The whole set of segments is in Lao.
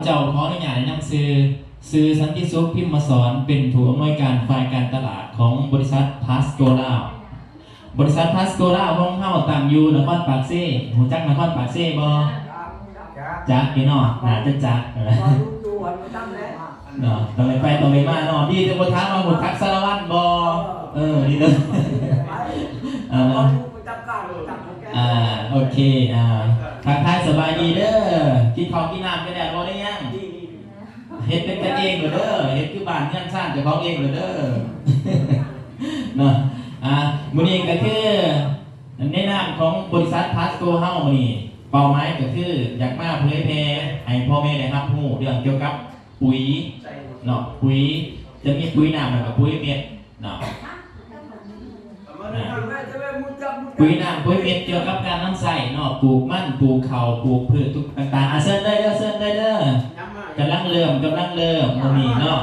ເຈົ້າ ຂໍອະນຸຍາດແນະນຳຊື່ ຊື່ສັນຕິສຸກ ພິມມະສອນ ເປັນຜູ້ອຳນວຍການຝ່າຍການຕະຫຼາດຂອງບໍລິສັດພາສໂກລາວ. ບໍລິສັດພາສໂກລາວຂອງເຮົາຕັ້ງຢູ່ນະຄອນປາກເຊ. ຮູ້ຈັກນະຄອນປາກເຊບໍ່? ຈັກຢູ່ເນາະ ໜ້າຈະຈັກ ເນາະ ຕ້ອງໄດ້ໄປຕ້ອງໄດ້ມາເນາະ. ດີແຕ່ບໍ່ຖາມວ່າຮູ້ຈັກສາລະວັນບໍ່? ເອີ ດີເດີ ເອີ ເນາະ. ອ່າ ໂອເຄ ອ່າ ທັກທາຍສະບາຍດີເດີ. ກິນເຂົ້າກິນນ້ຳໄປແລ້ວບໍ່ ຫຼືຍັງ? ເຮັດເປັນກັນເອງໂລດເດີ ເຮັດຄືບ້ານເຮືອນຊານເຈົ້າຂອງເອງໂລດເດີ ເນາະ. ອ່າ ມື້ນີ້ກໍຄືໃນນາມຂອງບໍລິສັດພາສໂກເຮົາ ມື້ນີ້ເປົ້າໝາຍກໍຄືຢາກມາເຜີຍແຜ່ໃຫ້ພໍ່ແມ່ໄດ້ຮັບຮູ້ເລື່ອງກ່ຽວກັບ ປຸ໋ຍເນາະ ປຸ໋ຍ ຈະມີປຸ໋ຍນ້ຳ ແລ້ວກໍປຸ໋ຍເມັດເນາະ. ອ່າ ປຸ໋ຍນ້ຳ ປຸ໋ຍເມັດ ກ່ຽວກັບການນຳໃຊ້ເນາະ ປູກມັນ ປູກເຂົ້າ ປູກພືດທຸກຕ່າງໆ. ອ່າ ເຊີນເລີຍເດີ ເຊີນເລີຍເດີ ກຳລັງເລີ່ມ ກຳລັງເລີ່ມມື້ນີ້ເນາະ.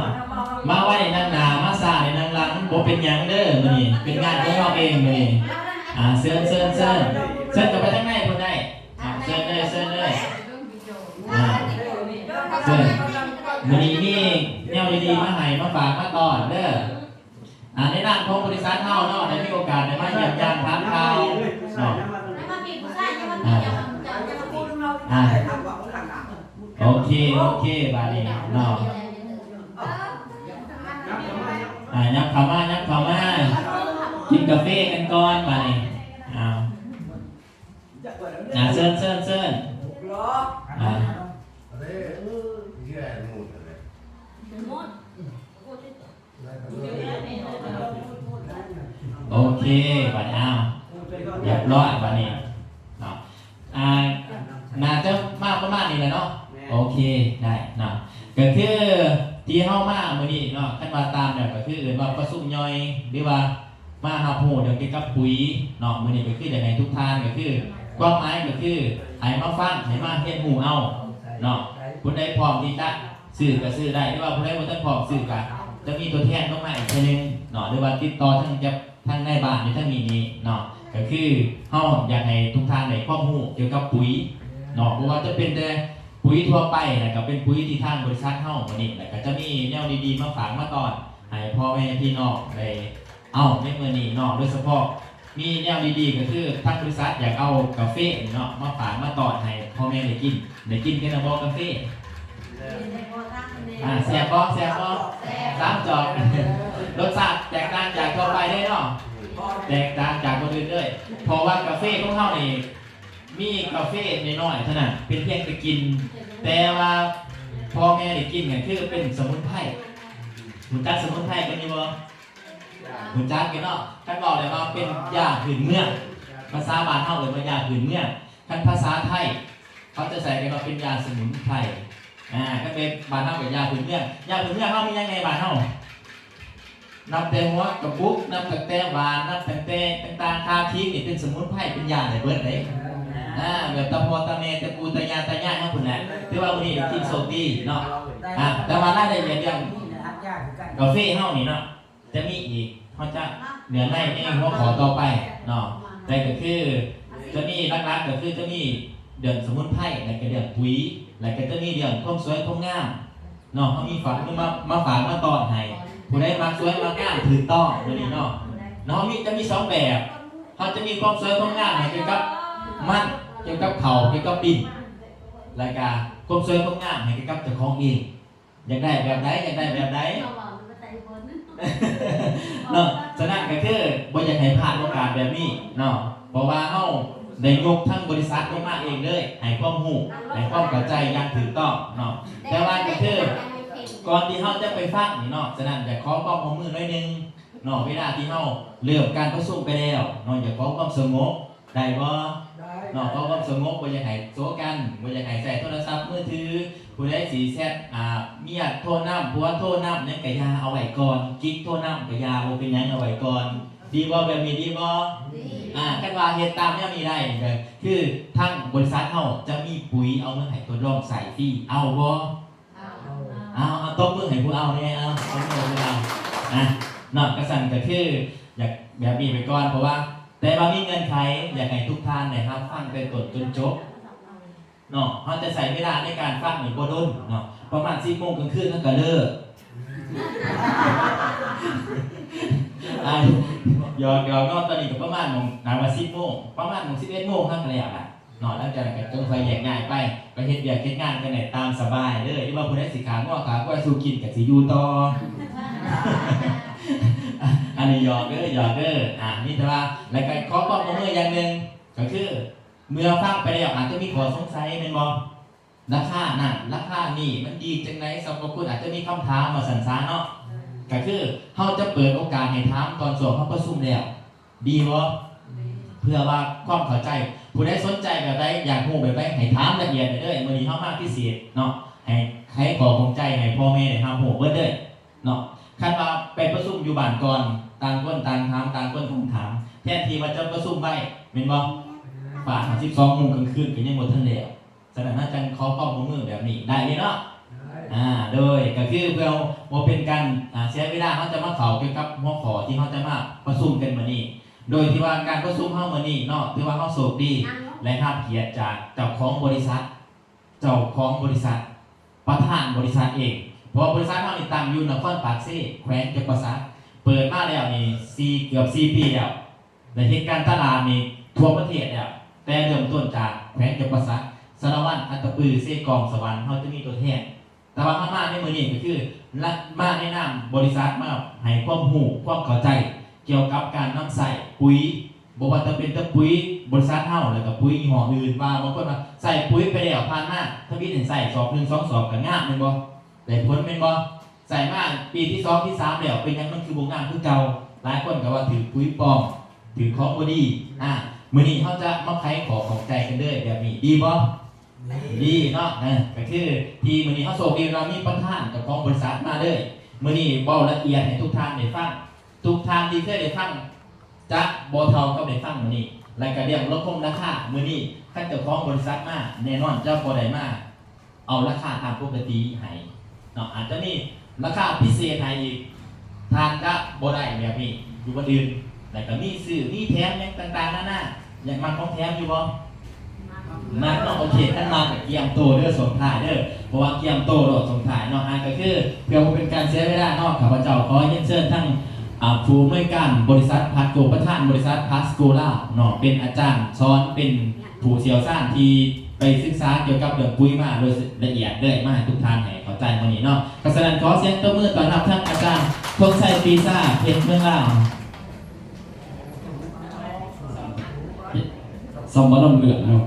ມາໄວນັ່ງໜ້າ ມາຊ້ານີ້ນັ່ງຫຼັງ ບໍ່ເປັນຫຍັງເດີ ມື້ນີ້ເປັນງານຂອງເຮົາເອງມື້ນີ້. ອ່າ ເຊີນ ເຊີນ ເຊີນ ເຊີນເຂົ້າໄປທາງໃນພຸ້ນໄດ້. ອ່າ ເຊີນເລີຍ ເຊີນເລີຍ ອ່າ ເຊີນ. ມື້ນີ້ມີແນວດີໆມາໃຫ້ ມາຝາກມາຕ້ອນເດີ. ອ່າ ໃນນາມຂອງບໍລິສັດເຮົາເນາະ ໄດ້ມີໂອກາດໄດ້ມາຢ້ຽມຢາມຖາມຂ່າວເນາະ. ອ່າ ໂອເຄ ໂອເຄ ບາດນີ້ເນາະ. ອ່າ ຍັບເຂົ້າມາ ຍັບເຂົ້າມາ ກິນກາເຟກັນກ່ອນບາດນີ້. ເອົາ ອ່າ ເຊີນ ເຊີນ ເຊີນ. ອ່າ ໂອເຄ ບາດນີ້ ເອົາ ຮຽບຮ້ອຍບາດນີ້ເນາະ. ອ່າ ໜ້າຈະມາປະມານນີ້ແຫຼະເນາະ. ໂອເຄ ໄດ້ເນາະ. ກໍຄືທີ່ເຮົາມາມື້ນີ້ເນາະ ຄັນວ່າຕາມແລ້ວກໍຄືເອີ້ນວ່າປະຊຸມຍ່ອຍ ຫຼືວ່າ ມາຮັບຮູ້ເລື່ອງກ່ຽວກັບປຸ໋ຍເນາະ. ມື້ນີ້ກໍຄືຢາກໃຫ້ທຸກທ່ານ ກໍຄືຄວາມໝາຍກໍຄືໃຫ້ມາຟັງ ໃຫ້ມາຮຽນຮູ້ເອົາເນາະ. ຜູ້ໃດພ້ອມທີ່ຈະຊື້ກໍຊື້ໄດ້ ຫຼືວ່າຜູ້ໃດບໍ່ທັນພ້ອມຊື້ກໍຈະມີຕົວແທນລົງມາອີກເທື່ອໜຶ່ງເນາະ ຫຼືວ່າຕິດຕໍ່ທາງ ທາງນາຍບ້ານຢູ່ທາງນີ້ນີ້ເນາະ. ກໍຄືເຮົາຢາກໃຫ້ທຸກທ່ານໄດ້ຄວາມຮູ້ກ່ຽວກັບປຸ໋ຍເນາະ ບໍ່ວ່າຈະເປັນແຕ່ປຸ໋ຍທົ່ວໄປ ແລ້ວກໍເປັນປຸ໋ຍທີ່ທາງບໍລິສັດເຮົາມື້ນີ້ ແລ້ວກໍຈະມີແນວດີໆມາຝາກມາຕ້ອນໃຫ້ພໍ່ແມ່ພີ່ນ້ອງໄດ້ ເອົາ ໃນມື້ນີ້ເນາະ ໂດຍສະເພາະມີແນວດີໆ ກໍຄືທາງບໍລິສັດຢາກເອົາກາເຟນີ້ເນາະ ມາຝາກມາຕ້ອນໃຫ້ພໍ່ແມ່ໄດ້ກິນ. ໄດ້ກິນກັນແລ້ວບໍ່ກາເຟ? ອ່າ ແຊບບໍ່? ແຊບບໍ່? ສາມຈອກ ລົດຊາດແຕກຕ່າງຈາກທົ່ວໄປເດ້ເນາະ ແຕກຕ່າງຈາກຄົນອື່ນເລີຍ ເພາະວ່າກາເຟຂອງເຮົານີ້ ມີກາເຟນ້ອຍໆເທົ່ານັ້ນ ເປັນພຽງແຕ່ກິ່ນ ແຕ່ວ່າພໍ່ແມ່ໄດ້ກິນກໍຄືເປັນສະໝຸນໄພ. ຮູ້ຈັກສະໝຸນໄພກັນຢູ່ບໍ່? ຮູ້ຈັກຢູ່ເນາະ. ຄັນເວົ້າແລ້ວວ່າເປັນຢາພື້ນເມືອງ ພາສາບ້ານເຮົາເອີ້ນວ່າຢາພື້ນເມືອງ. ຄັນພາສາໄທເຂົາຈະໃຊ້ກັນວ່າເປັນຢາສະໝຸນໄພ. ອ່າ ຄັນເປັນບ້ານເຮົາກໍຢາພື້ນເມືອງ. ຢາພື້ນເມືອງເຮົາມີຫຍັງແດ່ບ້ານເຮົາ? ນັບແຕ່ຫົວກະປຸກ ນັບຕັ້ງແຕ່ຫວ່ານ ນັບຕັ້ງແຕ່ຕ່າງໆ ຄາຄີງນີ້ເປັນສະໝຸນໄພ ເປັນຢາໄດ້ເບິດເດ້. ອ່າ ແບບຕາພໍ່ຕາແມ່ ຕາປູ່ຕາຍ່າຕາຍາຍເຮົາພຸ້ນແຫຼະ. ຖືວ່າມື້ນີ້ໄດ້ກິນໂຊກດີເນາະ. ອ່າ ແຕ່ວ່າລາຍລະອຽດເລື່ອງກາເຟເຮົານີ້ເນາະ ຈະມີອີກ ເຮົາຈະເນື້ອໃນໃນຫົວຂໍ້ຕໍ່ໄປເນາະ. ແຕ່ກໍຄືຈະມີຫຼັກໆ ກໍຄືຈະມີເລື່ອງສະໝຸນໄພ ແລ້ວກໍເລື່ອງປຸ໋ຍ ແລ້ວກໍຈະມີເລື່ອງຄວາມສວຍຄວາມງາມເນາະ. ເຮົາມີຝາກ ມາ ມາຝາກມາຕ້ອນໃຫ້ ຜູ້ໃດມັກສວຍມັກງາມຖືກຕ້ອງມື້ນີ້ເນາະ. ເຮົາມີ ຈະມີສອງແບບ ເຮົາຈະມີຄວາມສວຍຄວາມງາມໃຫ້ກ່ຽວກັບມັນ ກ່ຽວກັບເຂົ້າ ກ່ຽວກັບດິນ ແລ້ວກໍຄວາມສວຍຄວາມງາມໃຫ້ກ່ຽວກັບເຈົ້າຂອງເອງ. ຢາກໄດ້ແບບໃດ? ຢາກໄດ້ແບບໃດ? ເນາະ ສະນັ້ນກໍຄືບໍ່ຢາກໃຫ້ພາດໂອກາດແບບນີ້ເນາະ ເພາະວ່າເຮົາໄດ້ຍົກທັງບໍລິສັດລົງມາເອງເລີຍ ໃຫ້ຄວາມຮູ້ ໃຫ້ຄວາມເຂົ້າໃຈຢ່າງຖືກຕ້ອງເນາະ. ແຕ່ວ່າກໍຄືກ່ອນທີ່ເຮົາຈະໄປຟັງນີ້ເນາະ ສະນັ້ນຢາກຂໍຄວາມຮ່ວມມືໜ້ອຍໜຶ່ງເນາະ ເວລາທີ່ເຮົາເລີ່ມການປະຊຸມໄປແລ້ວເນາະ ຢາກຂໍຄວາມສະຫງົບ ໄດ້ບໍ່? ໄດ້ ເນາະ ເພາະຄວາມສະຫງົບ ບໍ່ຢາກໃຫ້ໂສກັນ ບໍ່ຢາກໃຫ້ໃຊ້ໂທລະສັບມືຖື. ຜູ້ໃດຊິແຊັດ ອ່າ ເມຍໂທນຳ ຜົວໂທນຳ ຫຍັງກະຢ່າ ເອົາໄວ້ກ່ອນ. ກິກໂທນຳກະຢ່າ ບໍ່ເປັນຫຍັງ ເອົາໄວ້ກ່ອນ. ດີບໍ່? ແບບນີ້ດີບໍ່? ດີ ອ່າ ຄັນວ່າເຮັດຕາມແນວນີ້ໄດ້ນີ້ ກໍຄືທາງບໍລິສັດເຮົາຈະມີປຸ໋ຍເອົາມາໃຫ້ທົດລອງໃຊ້ຟຣີ ເອົາບໍ່? ເອົາ ເອົາ ຕົບມືໃຫ້ຜູ້ເອົາແດ່ ເອົາ ຕົບມືໃຫ້ຜູ້ເອົາ ອ່ະ ເນາະ. ກະຊັ້ນກະຄືຢາກແບບນີ້ໄປກ່ອນ ເພາະວ່າ ແຕ່ວ່າມີເງື່ອນໄຂ ຢາກໃຫ້ທຸກທ່ານໄດ້ຮັບຟັງແຕ່ຕົ້ນຈົນຈົບ ເນາະ ເຮົາຈະໃຊ້ເວລາໃນການຟັງນີ້ບໍ່ດົນເນາະ ປະມານສິບໂມງກາງຄືນເຮົາກໍເລີກ. ອາ ຫຍອກໆ ເນາະ ຕອນນີ້ກໍປະມານໝ່ອງ ໜ້າວ່າສິບໂມງ ປະມານໝ່ອງສິບເອັດໂມງເຮົາກໍແລ້ວລະເນາະ. ຫຼັງຈາກນັ້ນກໍຈຶ່ງຄ່ອຍແຍກຍ້າຍໄປ ໄປເຮັດວຽກເຮັດງານກັນໄດ້ຕາມສະບາຍເລີຍ ຫຼືວ່າຜູ້ໃດຊິຂ້າງົວຂ້າຄວາຍສູ່ກິນກໍຊິຢູ່ຕໍ່. ອັນນີ້ຫຍອກເດີ ຫຍອກເດີ. ອາ ມີແຕ່ວ່າ ແລ້ວກໍຂໍຄວາມຮ່ວມມືຢ່າງໜຶ່ງ ກໍຄື ເມື່ອຟັງໄປແລ້ວອາດຈະມີຂໍ້ສົງໄສແມ່ນບໍ່? ລາຄານັ້ນລາຄານີ້ມັນດີຈັ່ງໃດ? ສຳລັບຄົນອາດຈະມີຄຳຖາມວ່າຊັ້ນຊະເນາະ. ກໍຄືເຮົາຈະເປີດໂອກາດໃຫ້ຖາມຕອນຊ່ວງເຮົາປະຊຸມແລ້ວ ດີບໍ່? ເພື່ອວ່າຄວາມເຂົ້າໃຈ ຜູ້ໃດສົນໃຈແບບໃດ ຢາກຮູ້ແບບໃດ ໃຫ້ຖາມລະອຽດໄດ້ເລີຍ. ມື້ນີ້ເຮົາມາພິເສດເນາະ ໃຫ້ໄຂຂໍ້ຂ້ອງໃຈໃຫ້ພໍ່ແມ່ໄດ້ຮັບຮູ້ເບິດເລີຍ. ເນາະ ຄັນວ່າໄປປະຊຸມຢູ່ບ້ານກ່ອນ ຕ່າງຄົນຕ່າງຖາມ ຕ່າງຄົນຕ່າງຖາມ ແທນທີ່ວ່າຈະປະຊຸມໄວ ແມ່ນບໍ່? ປາດຮອດສິບສອງໂມງກາງຄືນກໍຍັງບໍ່ທັນແລ້ວ. ສະນັ້ນເຮົາຈັ່ງຂໍຄວາມຮ່ວມມືແບບນີ້ ໄດ້ເລີຍເນາະ? ໄດ້. ອາ ໂດຍ ກໍຄືເພື່ອບໍ່ເປັນການ ອາ ເສຍເວລາ ເຮົາຈະມາເຂົ້າກ່ຽວກັບຫົວຂໍ້ທີ່ເຮົາຈະມາປະຊຸມກັນມື້ນີ້ ໂດຍທີ່ວ່າການປະຊຸມເຮົາມື້ນີ້ເນາະ ຖືວ່າເຮົາໂຊກດີ ແລະ ຮັບກຽດຈາກເຈົ້າຂອງບໍລິສັດ ເຈົ້າຂອງບໍລິສັດ ປະທານບໍລິສັດເອງ ເພາະວ່າບໍລິສັດເຮົານີ້ຕັ້ງຢູ່ນະຄອນປາກເຊ ແຂວງຈຳປາສັກ ເປີດມາແລ້ວນີ້ສີ່ ເກືອບສີ່ປີແລ້ວ ແລະ ເຮັດການຕະຫຼາດນີ້ທົ່ວປະເທດແລ້ວ ແຕ່ເລີ່ມຕົ້ນຈາກແຂວງຈຳປາສັກ ສາລະວັນ ອັດຕະປື ເຊກອງ ສະຫວັນ ເຮົາຈະມີຕົວແທນ. ແຕ່ວ່າເຮົາມາໃນມື້ນີ້ກໍຄື ລະ ມາໃນນາມບໍລິສັດ ມາໃຫ້ຄວາມຮູ້ຄວາມເຂົ້າໃຈກ່ຽວກັບການນຳໃຊ້ປຸຍ ບໍ່ວ່າຈະເປັນແຕ່ປຸຍບໍລິສັດເຮົາ ແລ້ວກໍປຸຍຍີ່ຫໍ້ອື່ນ ວ່າບາງຄົນວ່າໃສ່ປຸຍໄປແລ້ວຜ່ານມາ ທຳອິດໃຫ້ໃສ່ສອບໜຶ່ງສອງສອບກໍງາມແມ່ນບໍ່? ໄດ້ຜົນແມ່ນບໍ່? ໃສ່ມາປີທີສອງທີສາມແລ້ວ ເປັນຫຍັງມັນຄືບໍ່ງາມຄືເກົ່າ? ຫຼາຍຄົນກໍວ່າຖືກປຸຍປອມ ຖືກຂອງບໍ່ດີ. ອາ ມື້ນີ້ເຮົາຈະມາໄຂຂໍ້ຂ້ອງໃຈກັນເລີຍແບບນີ້ ດີບໍ່? ດີເນາະ. ເອີ ກໍຄືທີ່ມື້ນີ້ເຮົາໂຊກດີວ່າມີປະທານເຈົ້າຂອງບໍລິສັດມາເລີຍ ມື້ນີ້ເວົ້າລະອຽດໃຫ້ທຸກທ່ານໄດ້ຟັງ. ທຸກທ່ານທີ່ເຄີຍໄດ້ຟັງຈະບໍ່ເທົ່າກັບໄດ້ຟັງມື້ນີ້ ແລະ ກະເລື່ອງລົດລົງລາຄາມື້ນີ້ ຄັນເຈົ້າຂອງບໍລິສັດມາ ແນ່ນອນຈະບໍ່ໄດ້ມາເອົາລາຄາຕາມປົກກະຕິໃຫ້ເນາະ ອາດຈະມີລາຄາພິເສດໃຫ້ອີກ ທ່ານຈະບໍ່ໄດ້ແບບນີ້ຢູ່ບ່ອນອື່ນ ແລະ ກະມີຊື້ມີແຖມຫຍັງຕ່າງໆນານາ. ຢາກມັກຂອງແຖມຢູ່ບໍ່? ມັກເນາະ. ໂອເຄ ຄັນມັກກະກຽມໂຕເດີ ສົ່ງທ້າຍເດີ ເພາະວ່າກຽມໂຕໂລດ ສົ່ງທ້າຍເນາະ. ອາ ກະຄືເພື່ອບໍ່ເປັນການເສຍເວລາເນາະ ຂ້າພະເຈົ້າຂໍຮຽນເຊີນທັງ ອາ ຜູ້ອຳນວຍການບໍລິສັດພາສໂກ ປະທານບໍລິສັດພາສໂກລາວເນາະ ເປັນອາຈານສອນ ເປັນຜູ້ຊ່ຽວຊານທີ່ໄປສຶກສາກ່ຽວກັບເລື່ອງປຸຍມາໂດຍລະອຽດເລີຍ ມາໃຫ້ທຸກທ່ານໃຫ້ເຂົ້າໃຈມື້ນີ້ເນາະ. ກໍສະນັ້ນ ຂໍສຽງຕົບມືຕ້ອນຮັບທັງອາຈານ ພົງໄຊ ປີຊາ ເພັດເມືອງລາວ. ສ່ຳມາລຳເລື່ອງເນາະ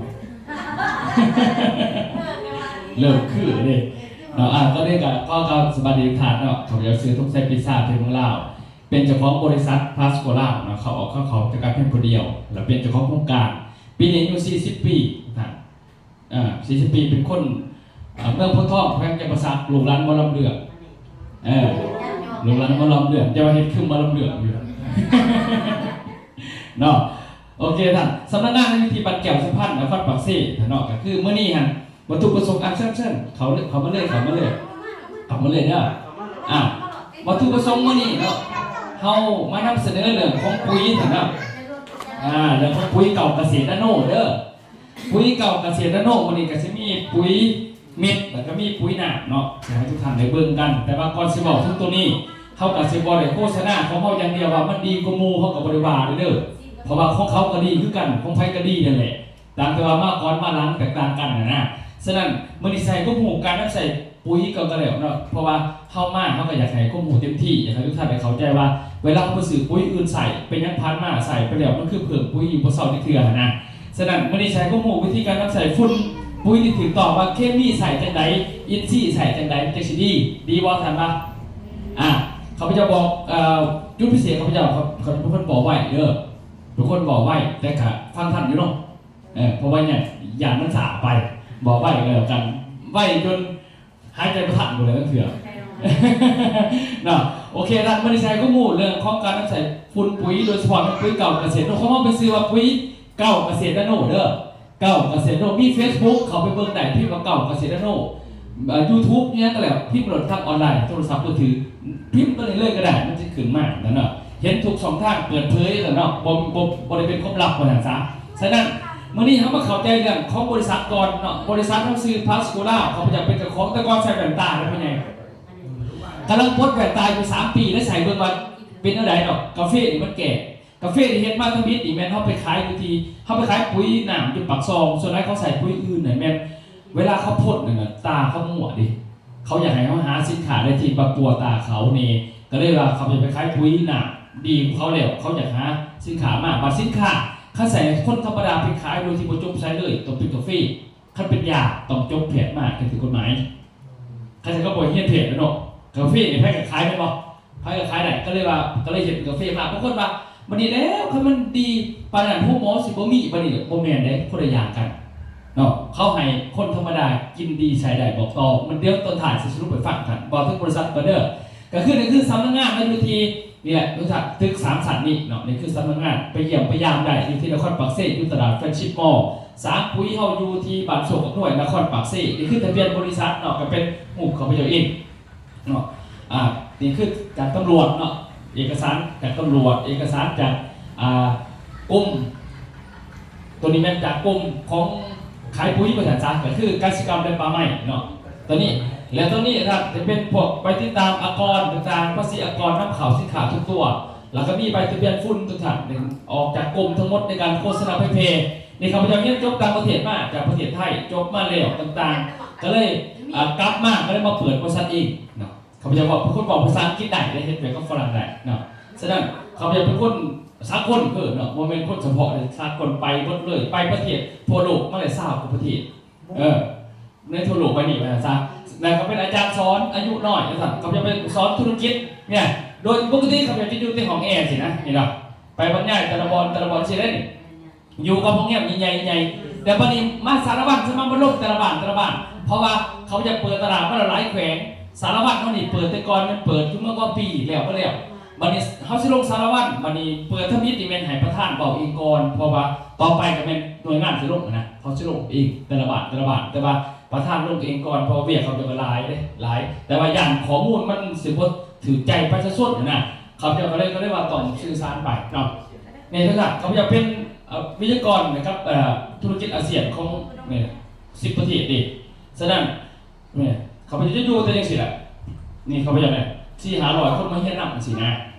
ເລີ່ມຄືເດ້ເນາະ. ອາ ກໍເລີຍກໍຂໍກ່າວສະບາຍດີທຸກທ່ານເນາະ. ຂ້າພະເຈົ້າຊື່ ທົງໄຊ ປີຊາ ເພັດເມືອງລາວ ເປັນເຈົ້າຂອງບໍລິສັດພາສໂກລາວເນາະ ເຂົ້າອອກເຂົ້າເຂົ້າຈຳກັດພຽງຜູ້ດຽວ ແລະ ເປັນເຈົ້າຂອງໂຄງການ. ປີນີ້ອາຍຸສີ່ສິບປີທ່ານ ເອີ ສີ່ສິບປີ ເປັນຄົນ ເອີ ເມືອງໂພທອງ ແຂວງຈຳປາສັກ ລູກຫຼານໝໍລຳເລື່ອງ ເອີ ລູກຫຼານໝໍລຳເລື່ອງ ແຕ່ວ່າເຮັດຄືໝໍລຳເລື່ອງຢູ່ເນາະ. ໂອເຄທ່ານ ສຳນັກງານໃນເວທີບ້ານແກ້ວສຸພັນ ນະຄອນປາກເຊເນາະ. ກໍຄືມື້ນີ້ຫັ້ນ ວັດຖຸປະສົງອັນເຊີນ ເຊີນ ເຂົ້າເລີຍ ເຂົ້າມາເລີຍ ເຂົ້າມາເລີຍ ເຂົ້າມາເລີຍເດີ. ອ່າ ວັດຖຸປະສົງມື້ນີ້ເນາະ ເຮົາມານຳສະເໜີເລື່ອງຂອງປຸຍຫັ້ນເນາະ. ອ່າ ເລື່ອງຂອງປຸຍເກົ່າກະເສດນາໂນເດີ. ປຸຍເກົ່າກະເສດນາໂນມື້ນີ້ກະຊິມີປຸຍເມັດ ແລ້ວກະມີປຸຍນ້ຳເນາະ ຊິໃຫ້ທຸກທ່ານໄດ້ເບິ່ງກັນ. ແຕ່ວ່າກ່ອນຊິເວົ້າເຖິງໂຕນີ້ ເຮົາກະຊິບໍ່ໄດ້ໂຄສະນາຂອງເຮົາຢ່າງດຽວວ່າມັນດີກວ່າໝູ່ ເຮົາກະບໍ່ໄດ້ວ່າເດີ ເພາະວ່າຂອງເຂົາກະດີຄືກັນ ຂອງໃຜກະດີນັ້ນແຫຼະ ຕ່າງແຕ່ວ່າມາກ່ອນມາຫຼັງແຕກຕ່າງກັນຫັ້ນນະ. ສະນັ້ນ ມື້ນີ້ຊິໃຫ້ຄວາມຮູ້ການນຳໃຊ້ ປຸຍກໍ ກໍແລ້ວເນາະ ເພາະວ່າເຮົາມາ ເຮົາກໍຢາກໃຫ້ຄວາມຮູ້ເຕັມທີ່ ຢາກໃຫ້ທຸກທ່ານໄດ້ເຂົ້າໃຈວ່າ ເວລາເຮົາໄປຊື້ປຸຍອື່ນໃຊ້ ເປັນຫຍັງຜ່ານມາໃຊ້ໄປແລ້ວ ມັນຄືເພີ່ມປຸຍຢູ່ບໍ່ເຊົາຈັກເທື່ອຫັ້ນນະ. ສະນັ້ນ ມື້ນີ້ຊິໃຫ້ຄວາມຮູ້ວິທີການນຳໃຊ້ຝຸ່ນປຸຍທີ່ຖືກຕ້ອງ ວ່າເຄມີໃຊ້ຈັ່ງໃດ ອິນຊີໃຊ້ຈັ່ງໃດ ມັນຈັ່ງຊິດີ ດີບໍ່ທ່ານວ່າ? ອ່າ ຂ້າພະເຈົ້າບອກ ເອີ ຈຸດພິເສດ ຂ້າພະເຈົ້າ ຂ້າພະເຈົ້າເປັນຄົນເວົ້າໄວເດີ ເປັນຄົນເວົ້າໄວ ແຕ່ກະຟັງທັນຢູ່ເນາະ. ເອີ ເພາະວ່າຫຍັງ ຢ້ານມັນຊ້າໄປ ເວົ້າໄວກໍແລ້ວກັນ ໄວຈົນຫາຍໃຈບໍ່ທັນພຸ້ນແຫຼະລາງເທື່ອເນາະ. ໂອເຄທ່ານ ມື້ນີ້ຊິໃຫ້ຄວາມຮູ້ເລື່ອງຂອງການນຳໃຊ້ຝຸ່ນປຸຍ ໂດຍສະເພາະແມ່ນປຸຍເກົ່າກະເສດນາໂນ ຂອງເຮົາເປັນຊື່ວ່າປຸຍເກົ່າກະເສດນາໂນເດີ ເກົ່າກະເສດນາໂນ. ມີເຟສບຸກ ເຂົ້າໄປເບິ່ງໄດ້ ພິມວ່າເກົ່າກະເສດນາໂນ ເອີ ຢູທູບ ອີ່ຫຍັງກໍແລ້ວ ພິມໂລດທາງອອນລາຍ ໂທລະສັບມືຖື ພິມຕົວນີ້ເລີຍກໍໄດ້ ມັນຊິຂຶ້ນມານັ້ນເນາະ ເຫັນທຸກຊ່ອງທາງເປີດເຜີຍແລ້ວເນາະ ບໍ່ ບໍ່ ບໍ່ໄດ້ເປັນຄວາມລັບວ່າຊັ້ນຊະ. ສະນັ້ນ ມື້ນີ້ເຮົາມາເຂົ້າໃຈເລື່ອງຂອງບໍລິສັດກ່ອນເນາະ. ບໍລິສັດເຮົາຊື່ພາສໂກລາວ, ຂ້າພະເຈົ້າເປັນເຈົ້າຂອງ, ແຕ່ກ່ອນໃສ່ແວ່ນຕາເດ້ພໍ່ໃຫຍ່. ກຳລັງປົດແວ່ນຕາຢູ່ສາມປີ ແລ້ວໃສ່ເບິ່ງວ່າເປັນແນວໃດເນາະ. ກາເຟນີ້ມັນແກ່, ກາເຟທີ່ເຮັດມາທຳອິດນີ້ແມ່ນເຮົາໄປຂາຍຢູ່ທີ່, ເຮົາໄປຂາຍປຸ໋ຍນ້ຳຢູ່ປາກຊ່ອງ. ສ່ວນຫຼາຍເຂົາໃສ່ປຸ໋ຍອື່ນນັ້ນແມ່ນ ເວລາເຂົາພົ່ນນັ້ນນະ ຕາເຂົາມົ້ວເດ້. ເຂົາຢາກໃຫ້ເຮົາຫາສິນຄ້າໄດ້ທີ່ປະປົວຕາເຂົາແດ່, ກໍເລີຍວ່າເຂົາຈະໄປຂາຍປຸ໋ຍນ້ຳດີຂອງເຂົາແລ້ວ, ເຂົາຢາກຫາສິນຄ້າມາ. ບັດສິນຄ້າ ຄັນໃສ່ຄົນທຳມະດາໄປຂາຍໂດຍທີ່ບໍ່ຈົບໃສເລີຍ ຕ້ອງເປັນກາເຟ, ຄັນເປັນຢາຕ້ອງຈົບແພດມາ ຖືກກົດໝາຍ. ຄັນເຂົາບໍ່ຮຽນແພດແລ້ວເນາະ, ກາເຟນີ້ໃຜກໍຂາຍແມ່ນບໍ່? ໃຜກໍຂາຍໄດ້. ກໍເລີຍວ່າ ກໍເລີຍເຮັດເປັນກາເຟມາ. ບາງຄົນວ່າ ບັດນີ້ແລ້ວ ຄັນມັນດີປານນັ້ນ ໂຮງໝໍຊິບໍ່ມີ. ບັດນີ້ບໍ່ແມ່ນເດ້, ຄົນລະຢ່າງກັນເນາະ. ເຂົາໃຫ້ຄົນທຳມະດາກິນດີໃຊ້ໄດ້ບອກຕໍ່, ມັນດຽວຕອນທ້າຍຊິສະຫຼຸບໃຫ້ຟັງ. ທ່ານເວົ້າເຖິງບໍລິສັດກ່ອນເດີ. ກໍຄື ນີ້ຄືສຳນັກງານເຮົາຢູ່ທີ່ນີ້ແຫຼະ, ຮູ້ຈັກຕຶກສາມຊັ້ນນີ້ເນາະ. ນີ້ຄືສຳນັກງານ, ໄປຢ້ຽມໄປຢາມໄດ້ຢູ່ທີ່ນະຄອນປາກເຊ, ຢູ່ຕະຫຼາດແຟນຊິບມໍ. ສາງປຸ໋ຍເຮົາຢູ່ທີ່ບ້ານໂຊກອຳນວຍ ນະຄອນປາກເຊ. ນີ້ຄືທະບຽນບໍລິສັດເນາະ, ກໍເປັນຮູບຂ້າພະເຈົ້າເອງ ເນາະ. ອາ ນີ້ຄືການຕຳຫຼວດເນາະ, ເອກະສານການຕຳຫຼວດ, ເອກະສານຈາກ ອາ ກົມ, ຕົວນີ້ແມ່ນຈາກກົມຂອງຂາຍປຸ໋ຍວ່າຊັ້ນຊະ, ກໍຄືກະສິກຳ ແລະ ປ່າໄມ້ເນາະ ຕົວນີ້. ແລະ ຕົວນີ້ ທ່ານ ຈະເປັນພວກໃບຕິດຕາມອາກອນຕ່າງໆ, ພາສີອາກອນນຳເຂົ້າສິນຄ້າທຸກຕົວ, ແລ້ວກໍມີໃບທະບຽນຝຸ່ນ ທຸກທ່ານ ອອກຈາກກົມທັງໝົດໃນການໂຄສະນາເຜີຍແຜ່. ນີ້ຂ້າພະເຈົ້າຮຽນຈົບຕ່າງປະເທດມາ, ຈາກປະເທດໄທ ຈົບມາແລ້ວຕ່າງໆ, ກໍເລີຍ ອາ ກັບມາ ກໍເລີຍມາເປີດບໍລິສັດເອງເນາະ. ຂ້າພະເຈົ້າເວົ້າ ຄົນເວົ້າພາສາອັງກິດໄດ້ ໄດ້ເຮັດວຽກກັບຝຣັ່ງໄດ້ເນາະ. ສະນັ້ນ ຂ້າພະເຈົ້າເປັນຄົນສາກົນເນາະ, ບໍ່ແມ່ນຄົນສະເພາະເດ້, ສາກົນ ໄປເບິດເລີຍ, ໄປປະເທດທົ່ວໂລກມາແລ້ວ ຊາວກວ່າປະເທດ ເອີ ໃນທົ່ວໂລກໃບນີ້ວ່າຊັ້ນຊະ. ແລ້ວກໍເປັນອາຈານສອນອາຍຸນ້ອຍວ່າຊັ້ນ, ຂ້າພະເຈົ້າໄປສອນທຸລະກິດເນຍ. ໂດຍປົກກະຕິຂ້າພະເຈົ້າຈະຢູ່ແຕ່ຫ້ອງແອຊີ້ນະ, ນີ້ເນາະ, ໄປບັນຍາຍແຕ່ລະບ່ອນ ແຕ່ລະບ່ອນຊີ້ໄດ໋ນີ້. ຢູ່ກັບໂຮງແຮມໃຫຍ່ໆ ແຕ່ບັດນີ້ມາສາລະວັນ ສະມາມາລົງແຕ່ລະບ້ານ ແຕ່ລະບ້ານ, ເພາະວ່າເຂົາຢາກເປີດຕະຫຼາດມາຫຼາຍແຂວງ. ສາລະວັນເຮົານີ້ເປີດ ແຕ່ກ່ອນມັນເປີດຢູ່ເມືອງວຳປີ ແລ້ວບໍ່ແລ້ວ. ບັດນີ້ເຮົາຊິລົງສາລະວັນ, ບັດນີ້ເປີດທຳອິດນີ້ແມ່ນໃຫ້ປະທານເວົ້າເອງກ່ອນ, ເພາະວ່າຕໍ່ໄປກໍແມ່ນໜ່ວຍງານຊິລົງນະ, ເຂົາຊິລົງເອງແຕ່ລະບ້ານ ແຕ່ລະບ້ານ, ແຕ່ວ່າປະທານລົງເອງກ່ອນ ເພາະວຽກເຂົາເຈົ້າກໍຫຼາຍເດ້ ຫຼາຍ, ແຕ່ວ່າຢ້ານຂໍ້ມູນມັນຊິບໍ່ຖືກໃຈປະຊາຊົນນະ. ຂ້າພະເຈົ້າກໍເລີຍ ກໍເລີຍວ່າຕ້ອງສື່ສານໄປເນາະ. ນີ້ເດີທ່ານ, ຂ້າພະເຈົ້າເປັນ ເອີ ວິທະຍາກອນນະຄັບ ເອີ ທຸລະກິດອາຊຽນຂອງ ນີ້ ສິບປະເທດເດ້. ສະນັ້ນ ນີ້ ຂ້າພະເຈົ້າຈະຢູ່ແຕ່ຈັ່ງຊີ້ແຫຼະ, ນີ້ ຂ້າພະເຈົ້າແຫຼະ ສີ່ຫ້າຮ້ອຍຄົນມາຮຽນນຳຈັ່ງຊີ້ນະ,